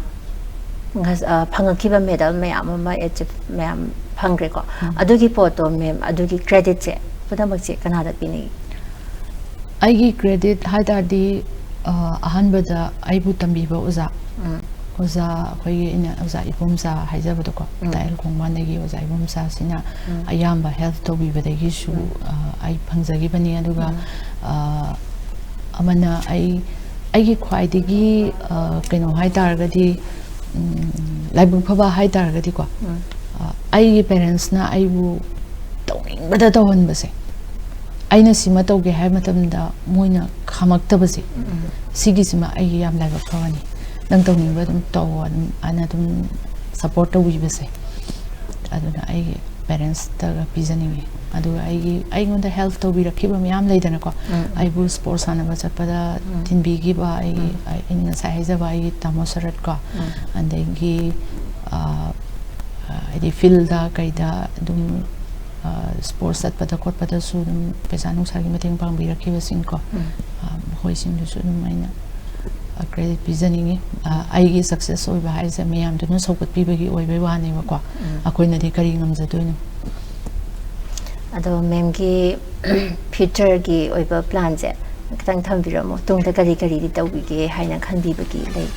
ꯉꯁ-, ꯑ, ꯐꯪꯉꯛꯈꯤꯕ ꯃꯦꯗꯜ ꯃꯌꯥꯝ ꯑꯃ, ꯑꯦꯆꯤꯞ ꯃꯌꯥꯝ ꯐꯪꯈ꯭ꯔꯦꯀꯣ꯫ ꯎꯝ. ꯑꯗꯨꯒꯤ ꯄꯣꯠꯇꯣ ꯃꯦꯝ, ꯑꯗꯨꯒꯤ ꯀ꯭ꯔꯦꯗꯤꯠꯁꯦ ꯄꯨꯝꯅꯃꯛꯁꯦ ꯀꯅꯥꯗ ꯄꯤꯅꯤꯡꯏ? ꯑꯩꯒꯤ ꯀ꯭ꯔꯦꯗꯤꯠ ꯍꯥꯏ ꯇꯥꯔꯗꯤ, ꯑ, ꯑꯍꯥꯟꯕꯗ ꯑꯩꯕꯨ ꯇꯝꯕꯤꯕ ꯑꯣꯖꯥ, ꯎꯝ. ꯑꯣꯖꯥ ꯑꯩꯈꯣꯏꯒꯤ, ꯑꯩꯅ ꯑꯣꯖꯥ ꯏꯕꯣꯝꯆꯥ ꯍꯥꯏꯖꯕꯗꯣꯀꯣ, ꯎꯝ. ꯇꯥꯏ ꯑꯦꯜ ꯈꯣꯡꯕꯥꯟꯗꯒꯤ ꯑꯣꯖꯥ ꯏꯕꯣꯝꯆꯥꯁꯤꯅ ꯎꯝ. ꯑꯌꯥꯝꯕ ꯍꯦꯜꯞ ꯇꯧꯕꯤꯕꯗꯒꯤꯁꯨ, ꯎꯝ. ꯑ, ꯑꯩ ꯐꯪꯖꯈꯤꯕꯅꯤ꯫ ꯑꯗꯨꯒ, ꯎꯝ. ꯑ, ꯑꯃꯅ ꯑꯩ, ꯑꯩꯒꯤ ꯈ꯭ꯋꯥꯏꯗꯒꯤ, ꯑ, ꯀꯩꯅꯣ ꯍꯥꯏ ꯇꯥꯔꯒꯗꯤ, ꯎꯝ, ꯂꯥꯏꯕꯛ ꯐꯕ ꯍꯥꯏ ꯇꯥꯔꯒꯗꯤꯀꯣ, ꯎꯝ. ꯑ, ꯑꯩꯒꯤ ꯄꯦꯔꯦꯟꯁꯅ ꯑꯩꯕꯨ ꯇꯧꯅꯤꯡꯕꯗ ꯇꯧꯍꯟꯕꯁꯦ, ꯑꯩꯅ ꯁꯤꯃ ꯇꯧꯒꯦ ꯍꯥꯏꯕ ꯃꯇꯝꯗ ꯃꯣꯏꯅ ꯈꯥꯝꯃꯛꯇꯕꯁꯦ, ꯎꯝ. ꯁꯤꯒꯤꯁꯤꯃ ꯑꯩꯒꯤ ꯌꯥꯝ ꯂꯥꯏꯕꯛ ꯐꯕꯅꯤ꯫ "ꯅꯪ ꯇꯧꯅꯤꯡꯕ ꯑꯗꯨꯝ ꯇꯧꯋꯣ", ꯑꯗꯨꯝ, ꯑꯅ ꯑꯗꯨꯝ ꯁꯞꯄꯣꯔꯠ ꯇꯧꯕꯤꯕꯁꯦ, ꯑꯗꯨꯅ ꯑꯩꯒꯤ ꯄꯦꯔꯦꯟꯁꯇꯒ ꯄꯤꯖꯅꯤꯡꯉꯤ꯫ ꯑꯗꯨꯒ ꯑꯩꯒꯤ, ꯑꯩꯉꯣꯟꯗ ꯍꯦꯜꯞ ꯇꯧꯕꯤꯔꯛꯈꯤꯕ ꯃꯌꯥꯝ ꯂꯩꯗꯅꯀꯣ, ꯎꯝ. ꯑꯩꯕꯨ ꯁ꯭ꯄꯣꯔꯠꯁ ꯁꯥꯟꯅꯕ ꯆꯠꯄꯗ ꯎꯝ. ꯊꯤꯟꯕꯤꯈꯤꯕ ꯑꯩꯒꯤ, ꯎꯝ. ꯑꯩꯅ ꯉꯁꯥꯏ ꯍꯥꯏꯖꯕ ꯑꯩꯒꯤ ꯇꯥꯃꯣ ꯁꯔꯠꯀꯣ, ꯎꯝ. ꯑꯗꯒꯤ, ꯑ, ꯍꯥꯏꯗꯤ ꯐꯤꯜꯗ ꯀꯩꯗ ꯑꯗꯨꯝ, ꯑ, ꯁ꯭ꯄꯣꯔꯠꯁ ꯆꯠꯄꯗ ꯈꯣꯠꯄꯗꯁꯨ ꯑꯗꯨꯝ ꯄꯩꯁꯥ ꯅꯨꯡꯁꯥꯒꯤ ꯃꯇꯦꯡ ꯄꯥꯡꯕꯤꯔꯛꯈꯤꯕꯁꯤꯡꯀꯣ, ꯎꯝ. ꯑ, ꯃꯈꯣꯏꯁꯤꯡꯗꯨꯁꯨ ꯑꯗꯨꯝ ꯑꯩꯅ, ꯑ, ꯀ꯭ꯔꯦꯗꯤꯠ ꯄꯤꯖꯅꯤꯡꯉꯤ꯫ ꯑ, ꯑꯩꯒꯤ ꯁꯛꯁꯦꯁ ꯑꯣꯏꯕ ꯍꯥꯏꯁꯦ ꯃꯌꯥꯝꯗꯨꯅ ꯁꯧꯒꯠꯄꯤꯕꯒꯤ ꯑꯣꯏꯕꯩ ꯋꯥꯅꯦꯕꯀꯣ, ꯎꯝ. ꯑꯩꯈꯣꯏꯅꯗꯤ ꯀꯔꯤ ꯉꯝꯖꯗꯣꯏꯅꯣ? ꯑꯗꯣ ꯃꯦꯝꯒꯤ ꯐ꯭ꯌꯨꯆꯔꯒꯤ ꯑꯣꯏꯕ ꯄ꯭ꯂꯥꯟꯁꯦ ꯈꯤꯇꯪ ꯊꯝꯕꯤꯔꯝꯃꯣ, ꯇꯨꯡꯗ ꯀꯔꯤ ꯀꯔꯤꯗꯤ ꯇꯧꯕꯤꯒꯦ ꯍꯥꯏꯅ ꯈꯟꯕꯤꯕꯒꯤ ꯂꯩ?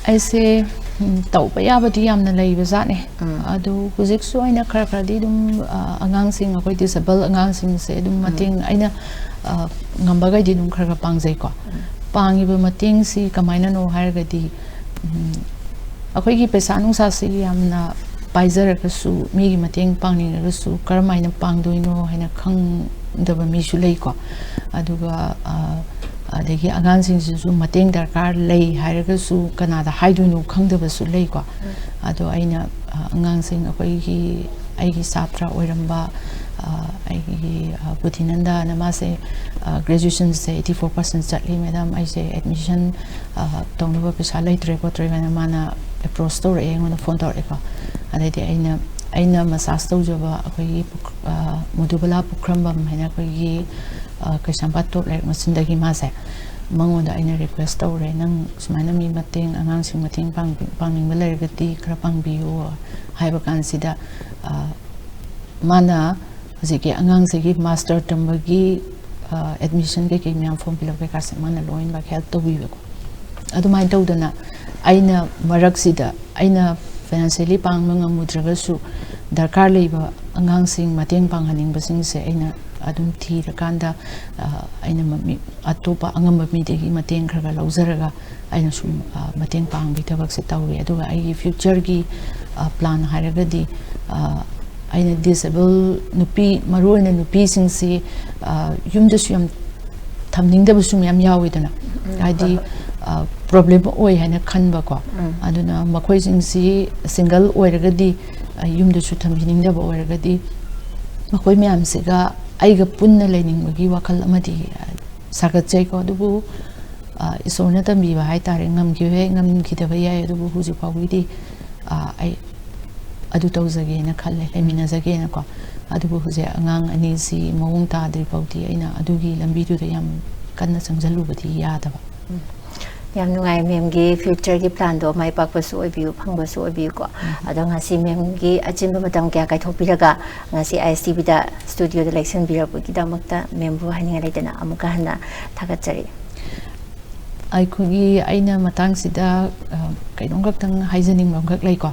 ꯑꯩꯁꯦ ꯎꯝ, ꯇꯧꯕ ꯌꯥꯕꯗꯤ ꯌꯥꯝꯅ ꯂꯩꯕ ꯖꯥꯠꯅꯦ꯫ ꯎꯝ꯫ ꯑꯗꯨ ꯍꯧꯖꯤꯛꯁꯨ ꯑꯩꯅ ꯈꯔ ꯈꯔꯗꯤ ꯑꯗꯨꯝ, ꯑ, ꯑꯉꯥꯡꯁꯤꯡ, ꯑꯩꯈꯣꯏ ꯗꯤꯁꯦꯕꯜ ꯑꯉꯥꯡꯁꯤꯡꯁꯦ ꯑꯗꯨꯝ ꯎꯝ꯫ ꯃꯇꯦꯡ ꯑꯩꯅ, ꯑ, ꯉꯝꯕꯈꯩꯗꯤ ꯑꯗꯨꯝ ꯈꯔ ꯈꯔ ꯄꯥꯡꯖꯩꯀꯣ꯫ ꯎꯝ꯫ ꯄꯥꯡꯉꯤꯕ ꯃꯇꯦꯡꯁꯤ ꯀꯃꯥꯏꯅꯅꯣ ꯍꯥꯏꯔꯒꯗꯤ, ꯎꯝ, ꯑꯩꯈꯣꯏꯒꯤ ꯄꯩꯁꯥ ꯅꯨꯡꯁꯥꯁꯤ ꯌꯥꯝꯅ ꯄꯥꯏꯖꯔꯒꯁꯨ, ꯃꯤꯒꯤ ꯃꯇꯦꯡ ꯄꯥꯡꯅꯤꯡꯉꯒꯁꯨ ꯀꯔꯝ ꯍꯥꯏꯅ ꯄꯥꯡꯗꯣꯏꯅꯣ ꯍꯥꯏꯅ ꯈꯪꯗꯕ ꯃꯤꯁꯨ ꯂꯩꯀꯣ꯫ ꯑꯗꯨꯒ, ꯑ, ꯑꯗꯒꯤ ꯑꯉꯥꯡꯁꯤꯡꯁꯤꯁꯨ ꯃꯇꯦꯡ ꯗꯔꯀꯥꯔ ꯂꯩ ꯍꯥꯏꯔꯒꯁꯨ ꯀꯅꯥꯗ ꯍꯥꯏꯗꯣꯏꯅꯣ ꯈꯪꯗꯕꯁꯨ ꯂꯩꯀꯣ꯫ ꯎꯝ꯫ ꯑꯗꯣ ꯑꯩꯅ, ꯑ, ꯑꯉꯥꯡꯁꯤꯡ ꯑꯩꯈꯣꯏꯒꯤ, ꯑꯩꯒꯤ ꯁꯥꯇ꯭ꯔ ꯑꯣꯏꯔꯝꯕ, ꯑ, ꯑꯩꯒꯤ, ꯑ, ꯕꯨꯙꯤꯅꯟꯗꯅ ꯃꯥꯁꯦ, ꯑ, ꯒ꯭ꯔꯦꯖꯨꯑꯦꯁꯟꯁꯦ eighty four percent ꯆꯠꯂꯤ, "ꯃꯦꯗꯥꯝ, ꯑꯩꯁꯦ ꯑꯦꯗꯃꯤꯁꯟ, ꯑ, ꯇꯧꯅꯕ ꯄꯩꯁꯥ ꯂꯩꯇ꯭ꯔꯦ ꯈꯣꯠꯇ꯭ꯔꯦ" ꯍꯥꯏꯅ ꯃꯥꯅ ꯑꯦꯄ꯭ꯔꯣꯁ ꯇꯧꯔꯛꯑꯦ, ꯑꯩꯉꯣꯟꯗ ꯐꯣꯟ ꯇꯧꯔꯛꯑꯦꯀꯣ꯫ ꯑꯗꯩꯗꯤ ꯑꯩꯅ, ꯑꯩꯅ ꯃꯁꯥꯁ ꯇꯧꯖꯕ ꯑꯩꯈꯣꯏꯒꯤ ꯄꯨꯈ-, ꯑ, ꯃꯙꯨꯕꯂꯥ ꯄꯨꯈ꯭ꯔꯝꯕꯝ ꯍꯥꯏꯅ ꯑꯩꯈꯣꯏꯒꯤ, ꯑ, ꯀꯩꯁꯥꯝꯄꯥꯠ ꯇꯣꯞ ꯂꯩꯔꯛ ꯃꯆꯤꯟꯗꯒꯤ ꯃꯥꯁꯦ, ꯃꯉꯣꯟꯗ ꯑꯩꯅ ꯔꯤꯀ꯭ꯋꯦꯁ ꯇꯧꯔꯦ, "ꯅꯪ ꯁꯨꯃꯥꯏꯅ ꯃꯤ ꯃꯇꯦꯡ, ꯑꯉꯥꯡꯁꯤꯡ ꯃꯇꯦꯡ ꯄꯥꯡꯕꯤ-, ꯄꯥꯡꯅꯤꯡꯕ ꯂꯩꯔꯒꯗꯤ ꯈꯔ ꯄꯥꯡꯕꯤꯌꯨ" ꯍꯥꯏꯕ ꯀꯥꯟꯁꯤꯗ, ꯑ, ꯃꯥꯅ ꯍꯧꯖꯤꯛꯀꯤ ꯑꯉꯥꯡꯁꯤꯒꯤ ꯃꯥꯁꯇꯔ ꯇꯝꯕꯒꯤ, ꯑ, ꯑꯦꯗꯃꯤꯁꯟ ꯀꯩꯀꯩ ꯃꯌꯥꯝ, ꯐꯣꯔꯝ ꯐꯤꯜ ꯑꯞ ꯀꯩꯀꯥꯁꯦ ꯃꯥꯅ ꯂꯣꯏꯅꯃꯛ ꯍꯦꯜꯞ ꯇꯧꯕꯤꯕꯀꯣ꯫ ꯑꯗꯨꯃꯥꯏꯅ ꯇꯧꯗꯅ ꯑꯩꯅ ꯃꯔꯛꯁꯤꯗ ꯑꯩꯅ ꯐꯥꯏꯅꯥꯟꯁꯤꯌꯦꯜꯂꯤ ꯄꯥꯡꯕ ꯉꯝꯃꯨꯗ꯭ꯔꯒꯁꯨ, ꯗꯔꯀꯥꯔ ꯂꯩꯕ ꯑꯉꯥꯡꯁꯤꯡ ꯃꯇꯦꯡ ꯄꯥꯡꯍꯟꯅꯤꯡꯕꯁꯤꯡꯁꯦ ꯑꯩꯅ ꯑꯗꯨꯝ ꯊꯤꯔꯀꯥꯟꯗ, ꯑ, ꯑꯩꯅ ꯃꯃꯤ-, ꯑꯇꯣꯞꯄ ꯑꯉꯝꯕ ꯃꯤꯗꯒꯤ ꯃꯇꯦꯡ ꯈꯔ ꯈꯔ ꯂꯧꯖꯔꯒ ꯑꯩꯅ ꯁꯨꯝ, ꯑ, ꯃꯇꯦꯡ ꯄꯥꯡꯕꯒꯤ ꯊꯕꯛꯁꯦ ꯇꯧꯔꯤ꯫ ꯑꯗꯨꯒ ꯑꯩꯒꯤ ꯐ꯭ꯌꯨꯆꯔꯒꯤ, ꯑ, ꯄ꯭ꯂꯥꯟ ꯍꯥꯏꯔꯒꯗꯤ, ꯑ, ꯑꯩꯅ ꯗꯤꯁꯦꯕꯜ ꯅꯨꯄꯤ, ꯃꯔꯨꯑꯣꯏꯅ ꯅꯨꯄꯤꯁꯤꯡꯁꯤ, ꯑ, ꯌꯨꯝꯗꯁꯨ ꯌꯥꯝ ꯊꯝꯅꯤꯡꯗꯕꯁꯨ ꯃꯌꯥꯝ ꯌꯥꯎꯋꯤꯗꯅ, ꯎꯝ, ꯍꯥꯏꯗꯤ, ꯍꯣꯏ, ꯍꯣꯏ꯫ ꯑ, ꯄ꯭ꯔꯣꯕ꯭ꯂꯦꯝ ꯑꯣꯏ ꯍꯥꯏꯅ ꯈꯟꯕꯀꯣ꯫ ꯎꯝ꯫ ꯑꯗꯨꯅ ꯃꯈꯣꯏꯁꯤꯡꯁꯤ ꯁꯤꯡꯒꯜ ꯑꯣꯏꯔꯒꯗꯤ, ꯑ, ꯌꯨꯝꯗꯁꯨ ꯊꯝꯕꯤꯅꯤꯡꯗꯕ ꯑꯣꯏꯔꯒꯗꯤ, ꯃꯈꯣꯏ ꯃꯌꯥꯝꯁꯤꯒ ꯑꯩꯒ ꯄꯨꯟꯅ ꯂꯩꯅꯤꯡꯕꯒꯤ ꯋꯥꯈꯜ ꯑꯃꯗꯤ, ꯑ, ꯁꯥꯒꯠꯆꯩꯀꯣ꯫ ꯑꯗꯨꯕꯨ, ꯑ, ꯏꯁꯣꯔꯅ ꯇꯝꯕꯤꯕ ꯍꯥꯏꯇꯥꯔꯦ, ꯉꯝꯈꯤꯕ ꯌꯥꯏ, ꯉꯝꯈꯤꯗꯕ ꯌꯥꯏ, ꯑꯗꯨꯕꯨ ꯍꯧꯖꯤꯛ ꯐꯥꯎꯒꯤꯗꯤ, ꯑ, ꯑꯩ ꯑꯗꯨ ꯇꯧꯖꯒꯦꯅ ꯈꯜꯂꯦ, ꯂꯩꯃꯤꯟꯅꯖꯒꯦꯅꯀꯣ꯫ ꯑꯗꯨꯕꯨ ꯍꯧꯖꯤꯛ ꯑꯉꯥꯡ ꯑꯅꯤꯁꯤ ꯃꯑꯣꯡ ꯇꯥꯗ꯭ꯔꯤ ꯐꯥꯎꯗꯤ ꯑꯩꯅ ꯑꯗꯨꯒꯤ ꯂꯝꯕꯤꯗꯨꯗ ꯌꯥꯝ ꯀꯟꯅ ꯆꯪꯁꯤꯜꯂꯨꯕꯗꯤ ꯌꯥꯗꯕ꯫ ꯎꯝ꯫ ꯌꯥꯝ ꯅꯨꯡꯉꯥꯏ, ꯃꯦꯝꯒꯤ ꯐ꯭ꯌꯨꯆꯔꯒꯤ ꯄ꯭ꯂꯥꯟꯗꯣ ꯃꯥꯏ ꯄꯥꯛꯄꯁꯨ ꯑꯣꯏꯕꯤꯌꯨ, ꯐꯪꯕꯁꯨ ꯑꯣꯏꯕꯤꯌꯨꯀꯣ꯫ ꯎꯝ꯫ ꯑꯗꯣ ꯉꯁꯤ ꯃꯦꯝꯒꯤ ꯑꯆꯤꯟꯕ ꯃꯇꯝ ꯀꯌꯥ ꯀꯥꯏꯊꯣꯛꯄꯤꯔꯒ ꯉꯁꯤ ꯑꯥꯏ ꯑꯦꯁ ꯇꯤ ꯚꯤꯗ ꯁ꯭ꯇꯨꯗꯤꯑꯣꯗ ꯂꯦꯛꯁꯟꯕꯤꯔꯛꯄꯒꯤꯗꯃꯛꯇ ꯃꯦꯝꯕꯨ ꯍꯥꯏꯅꯤꯡꯉꯥꯏ ꯂꯩꯇꯅ ꯑꯃꯨꯛꯀ ꯍꯟꯅ ꯊꯥꯒꯠꯆꯔꯤ꯫ ꯑꯩꯈꯣꯏꯒꯤ, ꯑꯩꯅ ꯃꯇꯥꯡꯁꯤꯗ, ꯑ, ꯀꯩꯅꯣꯝꯈꯛꯇꯪ ꯍꯥꯏꯖꯅꯤꯡꯕ ꯑꯃꯈꯛ ꯂꯩꯀꯣ꯫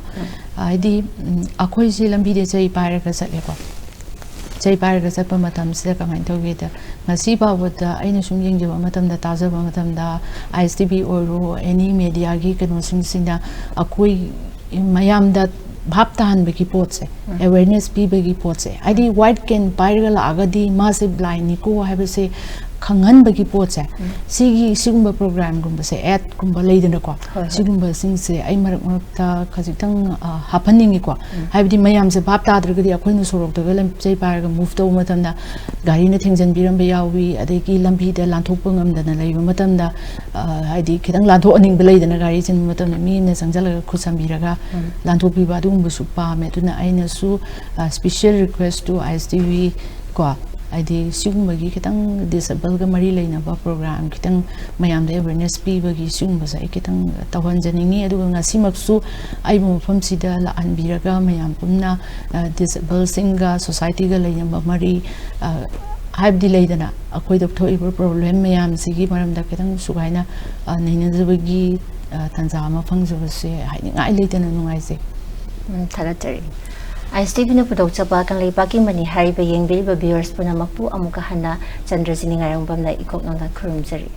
ꯍꯥꯏꯗꯤ, ꯎꯝ, ꯑꯩꯈꯣꯏꯁꯦ ꯂꯝꯕꯤꯗ ꯆꯩ ꯄꯥꯏꯔꯒ ꯆꯠꯂꯦꯀꯣ꯫ ꯆꯩ ꯄꯥꯏꯔꯒ ꯆꯠꯄ ꯃꯇꯝꯁꯤꯗ ꯀꯃꯥꯏꯅ ꯇꯧꯒꯦꯗ, ꯉꯁꯤ ꯐꯥꯎꯕꯗ ꯑꯩꯅ ꯁꯨꯝ ꯌꯦꯡꯖꯕ ꯃꯇꯝꯗ, ꯇꯥꯖꯕ ꯃꯇꯝꯗ, ꯑꯥꯏ ꯑꯦꯁ ꯇꯤ ꯚꯤ ꯑꯣꯏꯔꯣ, ꯑꯦꯅꯤ ꯃꯦꯗꯤꯌꯥꯒꯤ ꯀꯩꯅꯣꯁꯤꯡꯁꯤꯅ ꯑꯩꯈꯣꯏ ꯃꯌꯥꯝꯗ ꯚꯥꯞ ꯇꯥꯍꯟꯕꯒꯤ ꯄꯣꯠꯁꯦ, ꯑꯦꯋꯦꯔꯅꯦꯁ ꯄꯤꯕꯒꯤ ꯄꯣꯠꯁꯦ, ꯍꯥꯏꯗꯤ ꯋꯥꯏꯠ ꯀꯦꯟ ꯄꯥꯏꯔꯒ ꯂꯥꯛꯑꯒꯗꯤ ꯃꯥꯁꯦ ꯕ꯭ꯂꯥꯏꯟꯅꯤꯀꯣ ꯍꯥꯏꯕꯁꯦ ꯈꯪꯍꯟꯕꯒꯤ ꯄꯣꯠꯁꯦ, ꯁꯤꯒꯤ, ꯁꯤꯒꯨꯝꯕ ꯄ꯭ꯔꯣꯒ꯭ꯔꯥꯝꯒꯨꯝꯕꯁꯦ, ꯑꯦꯗꯀꯨꯝꯕ ꯂꯩꯗꯅꯀꯣ, ꯍꯣꯏ, ꯍꯣꯏ꯫ ꯁꯤꯒꯨꯝꯕꯁꯤꯡꯁꯦ ꯑꯩ ꯃꯔꯛ ꯃꯔꯛꯇ ꯈꯖꯤꯛꯇꯪ, ꯑ, ꯍꯥꯞꯍꯟꯅꯤꯡꯉꯤꯀꯣ꯫ ꯍꯥꯏꯕꯗꯤ ꯃꯌꯥꯝꯁꯦ ꯚꯥꯞ ꯇꯥꯗ꯭ꯔꯒꯗꯤ, ꯑꯩꯈꯣꯏꯅ ꯁꯣꯔꯣꯛꯇꯒ ꯂꯝ-, ꯆꯩ ꯄꯥꯏꯔꯒ ꯃꯨꯚ ꯇꯧꯕ ꯃꯇꯝꯗ ꯒꯥꯔꯤꯅ ꯊꯦꯡꯖꯤꯟꯕꯤꯔꯝꯕ ꯌꯥꯎꯏ, ꯑꯗꯒꯤ ꯂꯝꯕꯤꯗ ꯂꯥꯟꯊꯣꯛꯄ ꯉꯝꯗꯅ ꯂꯩꯕ ꯃꯇꯝꯗ, ꯑ, ꯍꯥꯏꯗꯤ ꯈꯤꯇꯪ ꯂꯥꯟꯊꯣꯛꯍꯟꯅꯤꯡꯕ ꯂꯩꯗꯅ, ꯒꯥꯔꯤ ꯆꯤꯟꯕ ꯃꯇꯝꯗ ꯃꯤ ꯑꯃꯅ ꯆꯪꯁꯤꯜꯂꯒ ꯈꯨꯠ ꯁꯝꯕꯤꯔꯒ ꯂꯥꯟꯊꯣꯛꯄꯤꯕ, ꯑꯗꯨꯒꯨꯝꯕꯁꯨ ꯄꯥꯝꯃꯦ꯫ ꯑꯗꯨꯅ ꯑꯩꯅꯁꯨ, ꯑ, special request to I S T V ꯀꯣ, ꯍꯥꯏꯗꯤ ꯁꯤꯒꯨꯝꯕꯒꯤ ꯈꯤꯇꯪ ꯗꯤꯁꯑꯦꯕꯜꯒ ꯃꯔꯤ ꯂꯩꯅꯕ ꯄ꯭ꯔꯣꯒ꯭ꯔꯥꯝ ꯈꯤꯇꯪ ꯃꯌꯥꯝꯗ ꯑꯦꯋꯦꯔꯅꯦꯁ ꯄꯤꯕꯒꯤ ꯁꯤꯒꯨꯝꯕꯁꯦ ꯑꯩ ꯈꯤꯇꯪ ꯇꯧꯍꯟꯖꯅꯤꯡꯉꯤ꯫ ꯑꯗꯨꯒ ꯉꯁꯤꯃꯛꯁꯨ ꯑꯩꯕꯨ ꯃꯐꯝꯁꯤꯗ ꯂꯥꯛꯍꯟꯕꯤꯔꯒ ꯃꯌꯥꯝ ꯄꯨꯟꯅ, ꯑ, ꯗꯤꯁꯑꯦꯕꯜꯁꯤꯡꯒ ꯁꯣꯁꯥꯏꯇꯤꯒ ꯂꯩꯅꯕ ꯃꯔꯤ, ꯑ, ꯍꯥꯏꯕꯗꯤ ꯂꯩꯗꯅ, ꯑꯩꯈꯣꯏꯗ ꯊꯣꯛꯏꯕ ꯄ꯭ꯔꯣꯕ꯭ꯂꯦꯝ ꯃꯌꯥꯝꯁꯤꯒꯤ ꯃꯔꯝꯗ ꯈꯤꯇꯪ ꯁꯨꯒꯥꯏꯅ, ꯑ, ꯅꯩꯅꯖꯕꯒꯤ, ꯑ, ꯇꯥꯟꯖꯥ ꯑꯃ ꯐꯪꯖꯕꯁꯦ ꯍꯥꯏꯅꯤꯡꯉꯥꯏ ꯂꯩꯇꯅ ꯅꯨꯡꯉꯥꯏꯖꯩ꯫ ꯎꯝ, ꯊꯥꯒꯠꯆꯔꯤ꯫ ꯑꯥꯏ ꯑꯦꯁ ꯇꯤ ꯚꯤꯅ ꯄꯨꯊꯣꯛꯆꯕ ꯀꯪꯂꯩꯄꯥꯛꯀꯤ ꯃꯅꯤ ꯍꯥꯏꯔꯤꯕ ꯌꯦꯡꯕꯤꯔꯤꯕ ꯚꯤꯌꯨꯋꯔꯁ ꯄꯨꯝꯅꯃꯛꯄꯨ ꯑꯃꯨꯛꯀ ꯍꯟꯅ ꯆꯟꯗ꯭ꯔꯖꯤꯅꯤ ꯉꯥꯏꯔꯪꯕꯝꯅ ꯏꯀꯣꯛ ꯅꯧꯅ ꯈꯨꯔꯨꯝꯖꯔꯤ꯫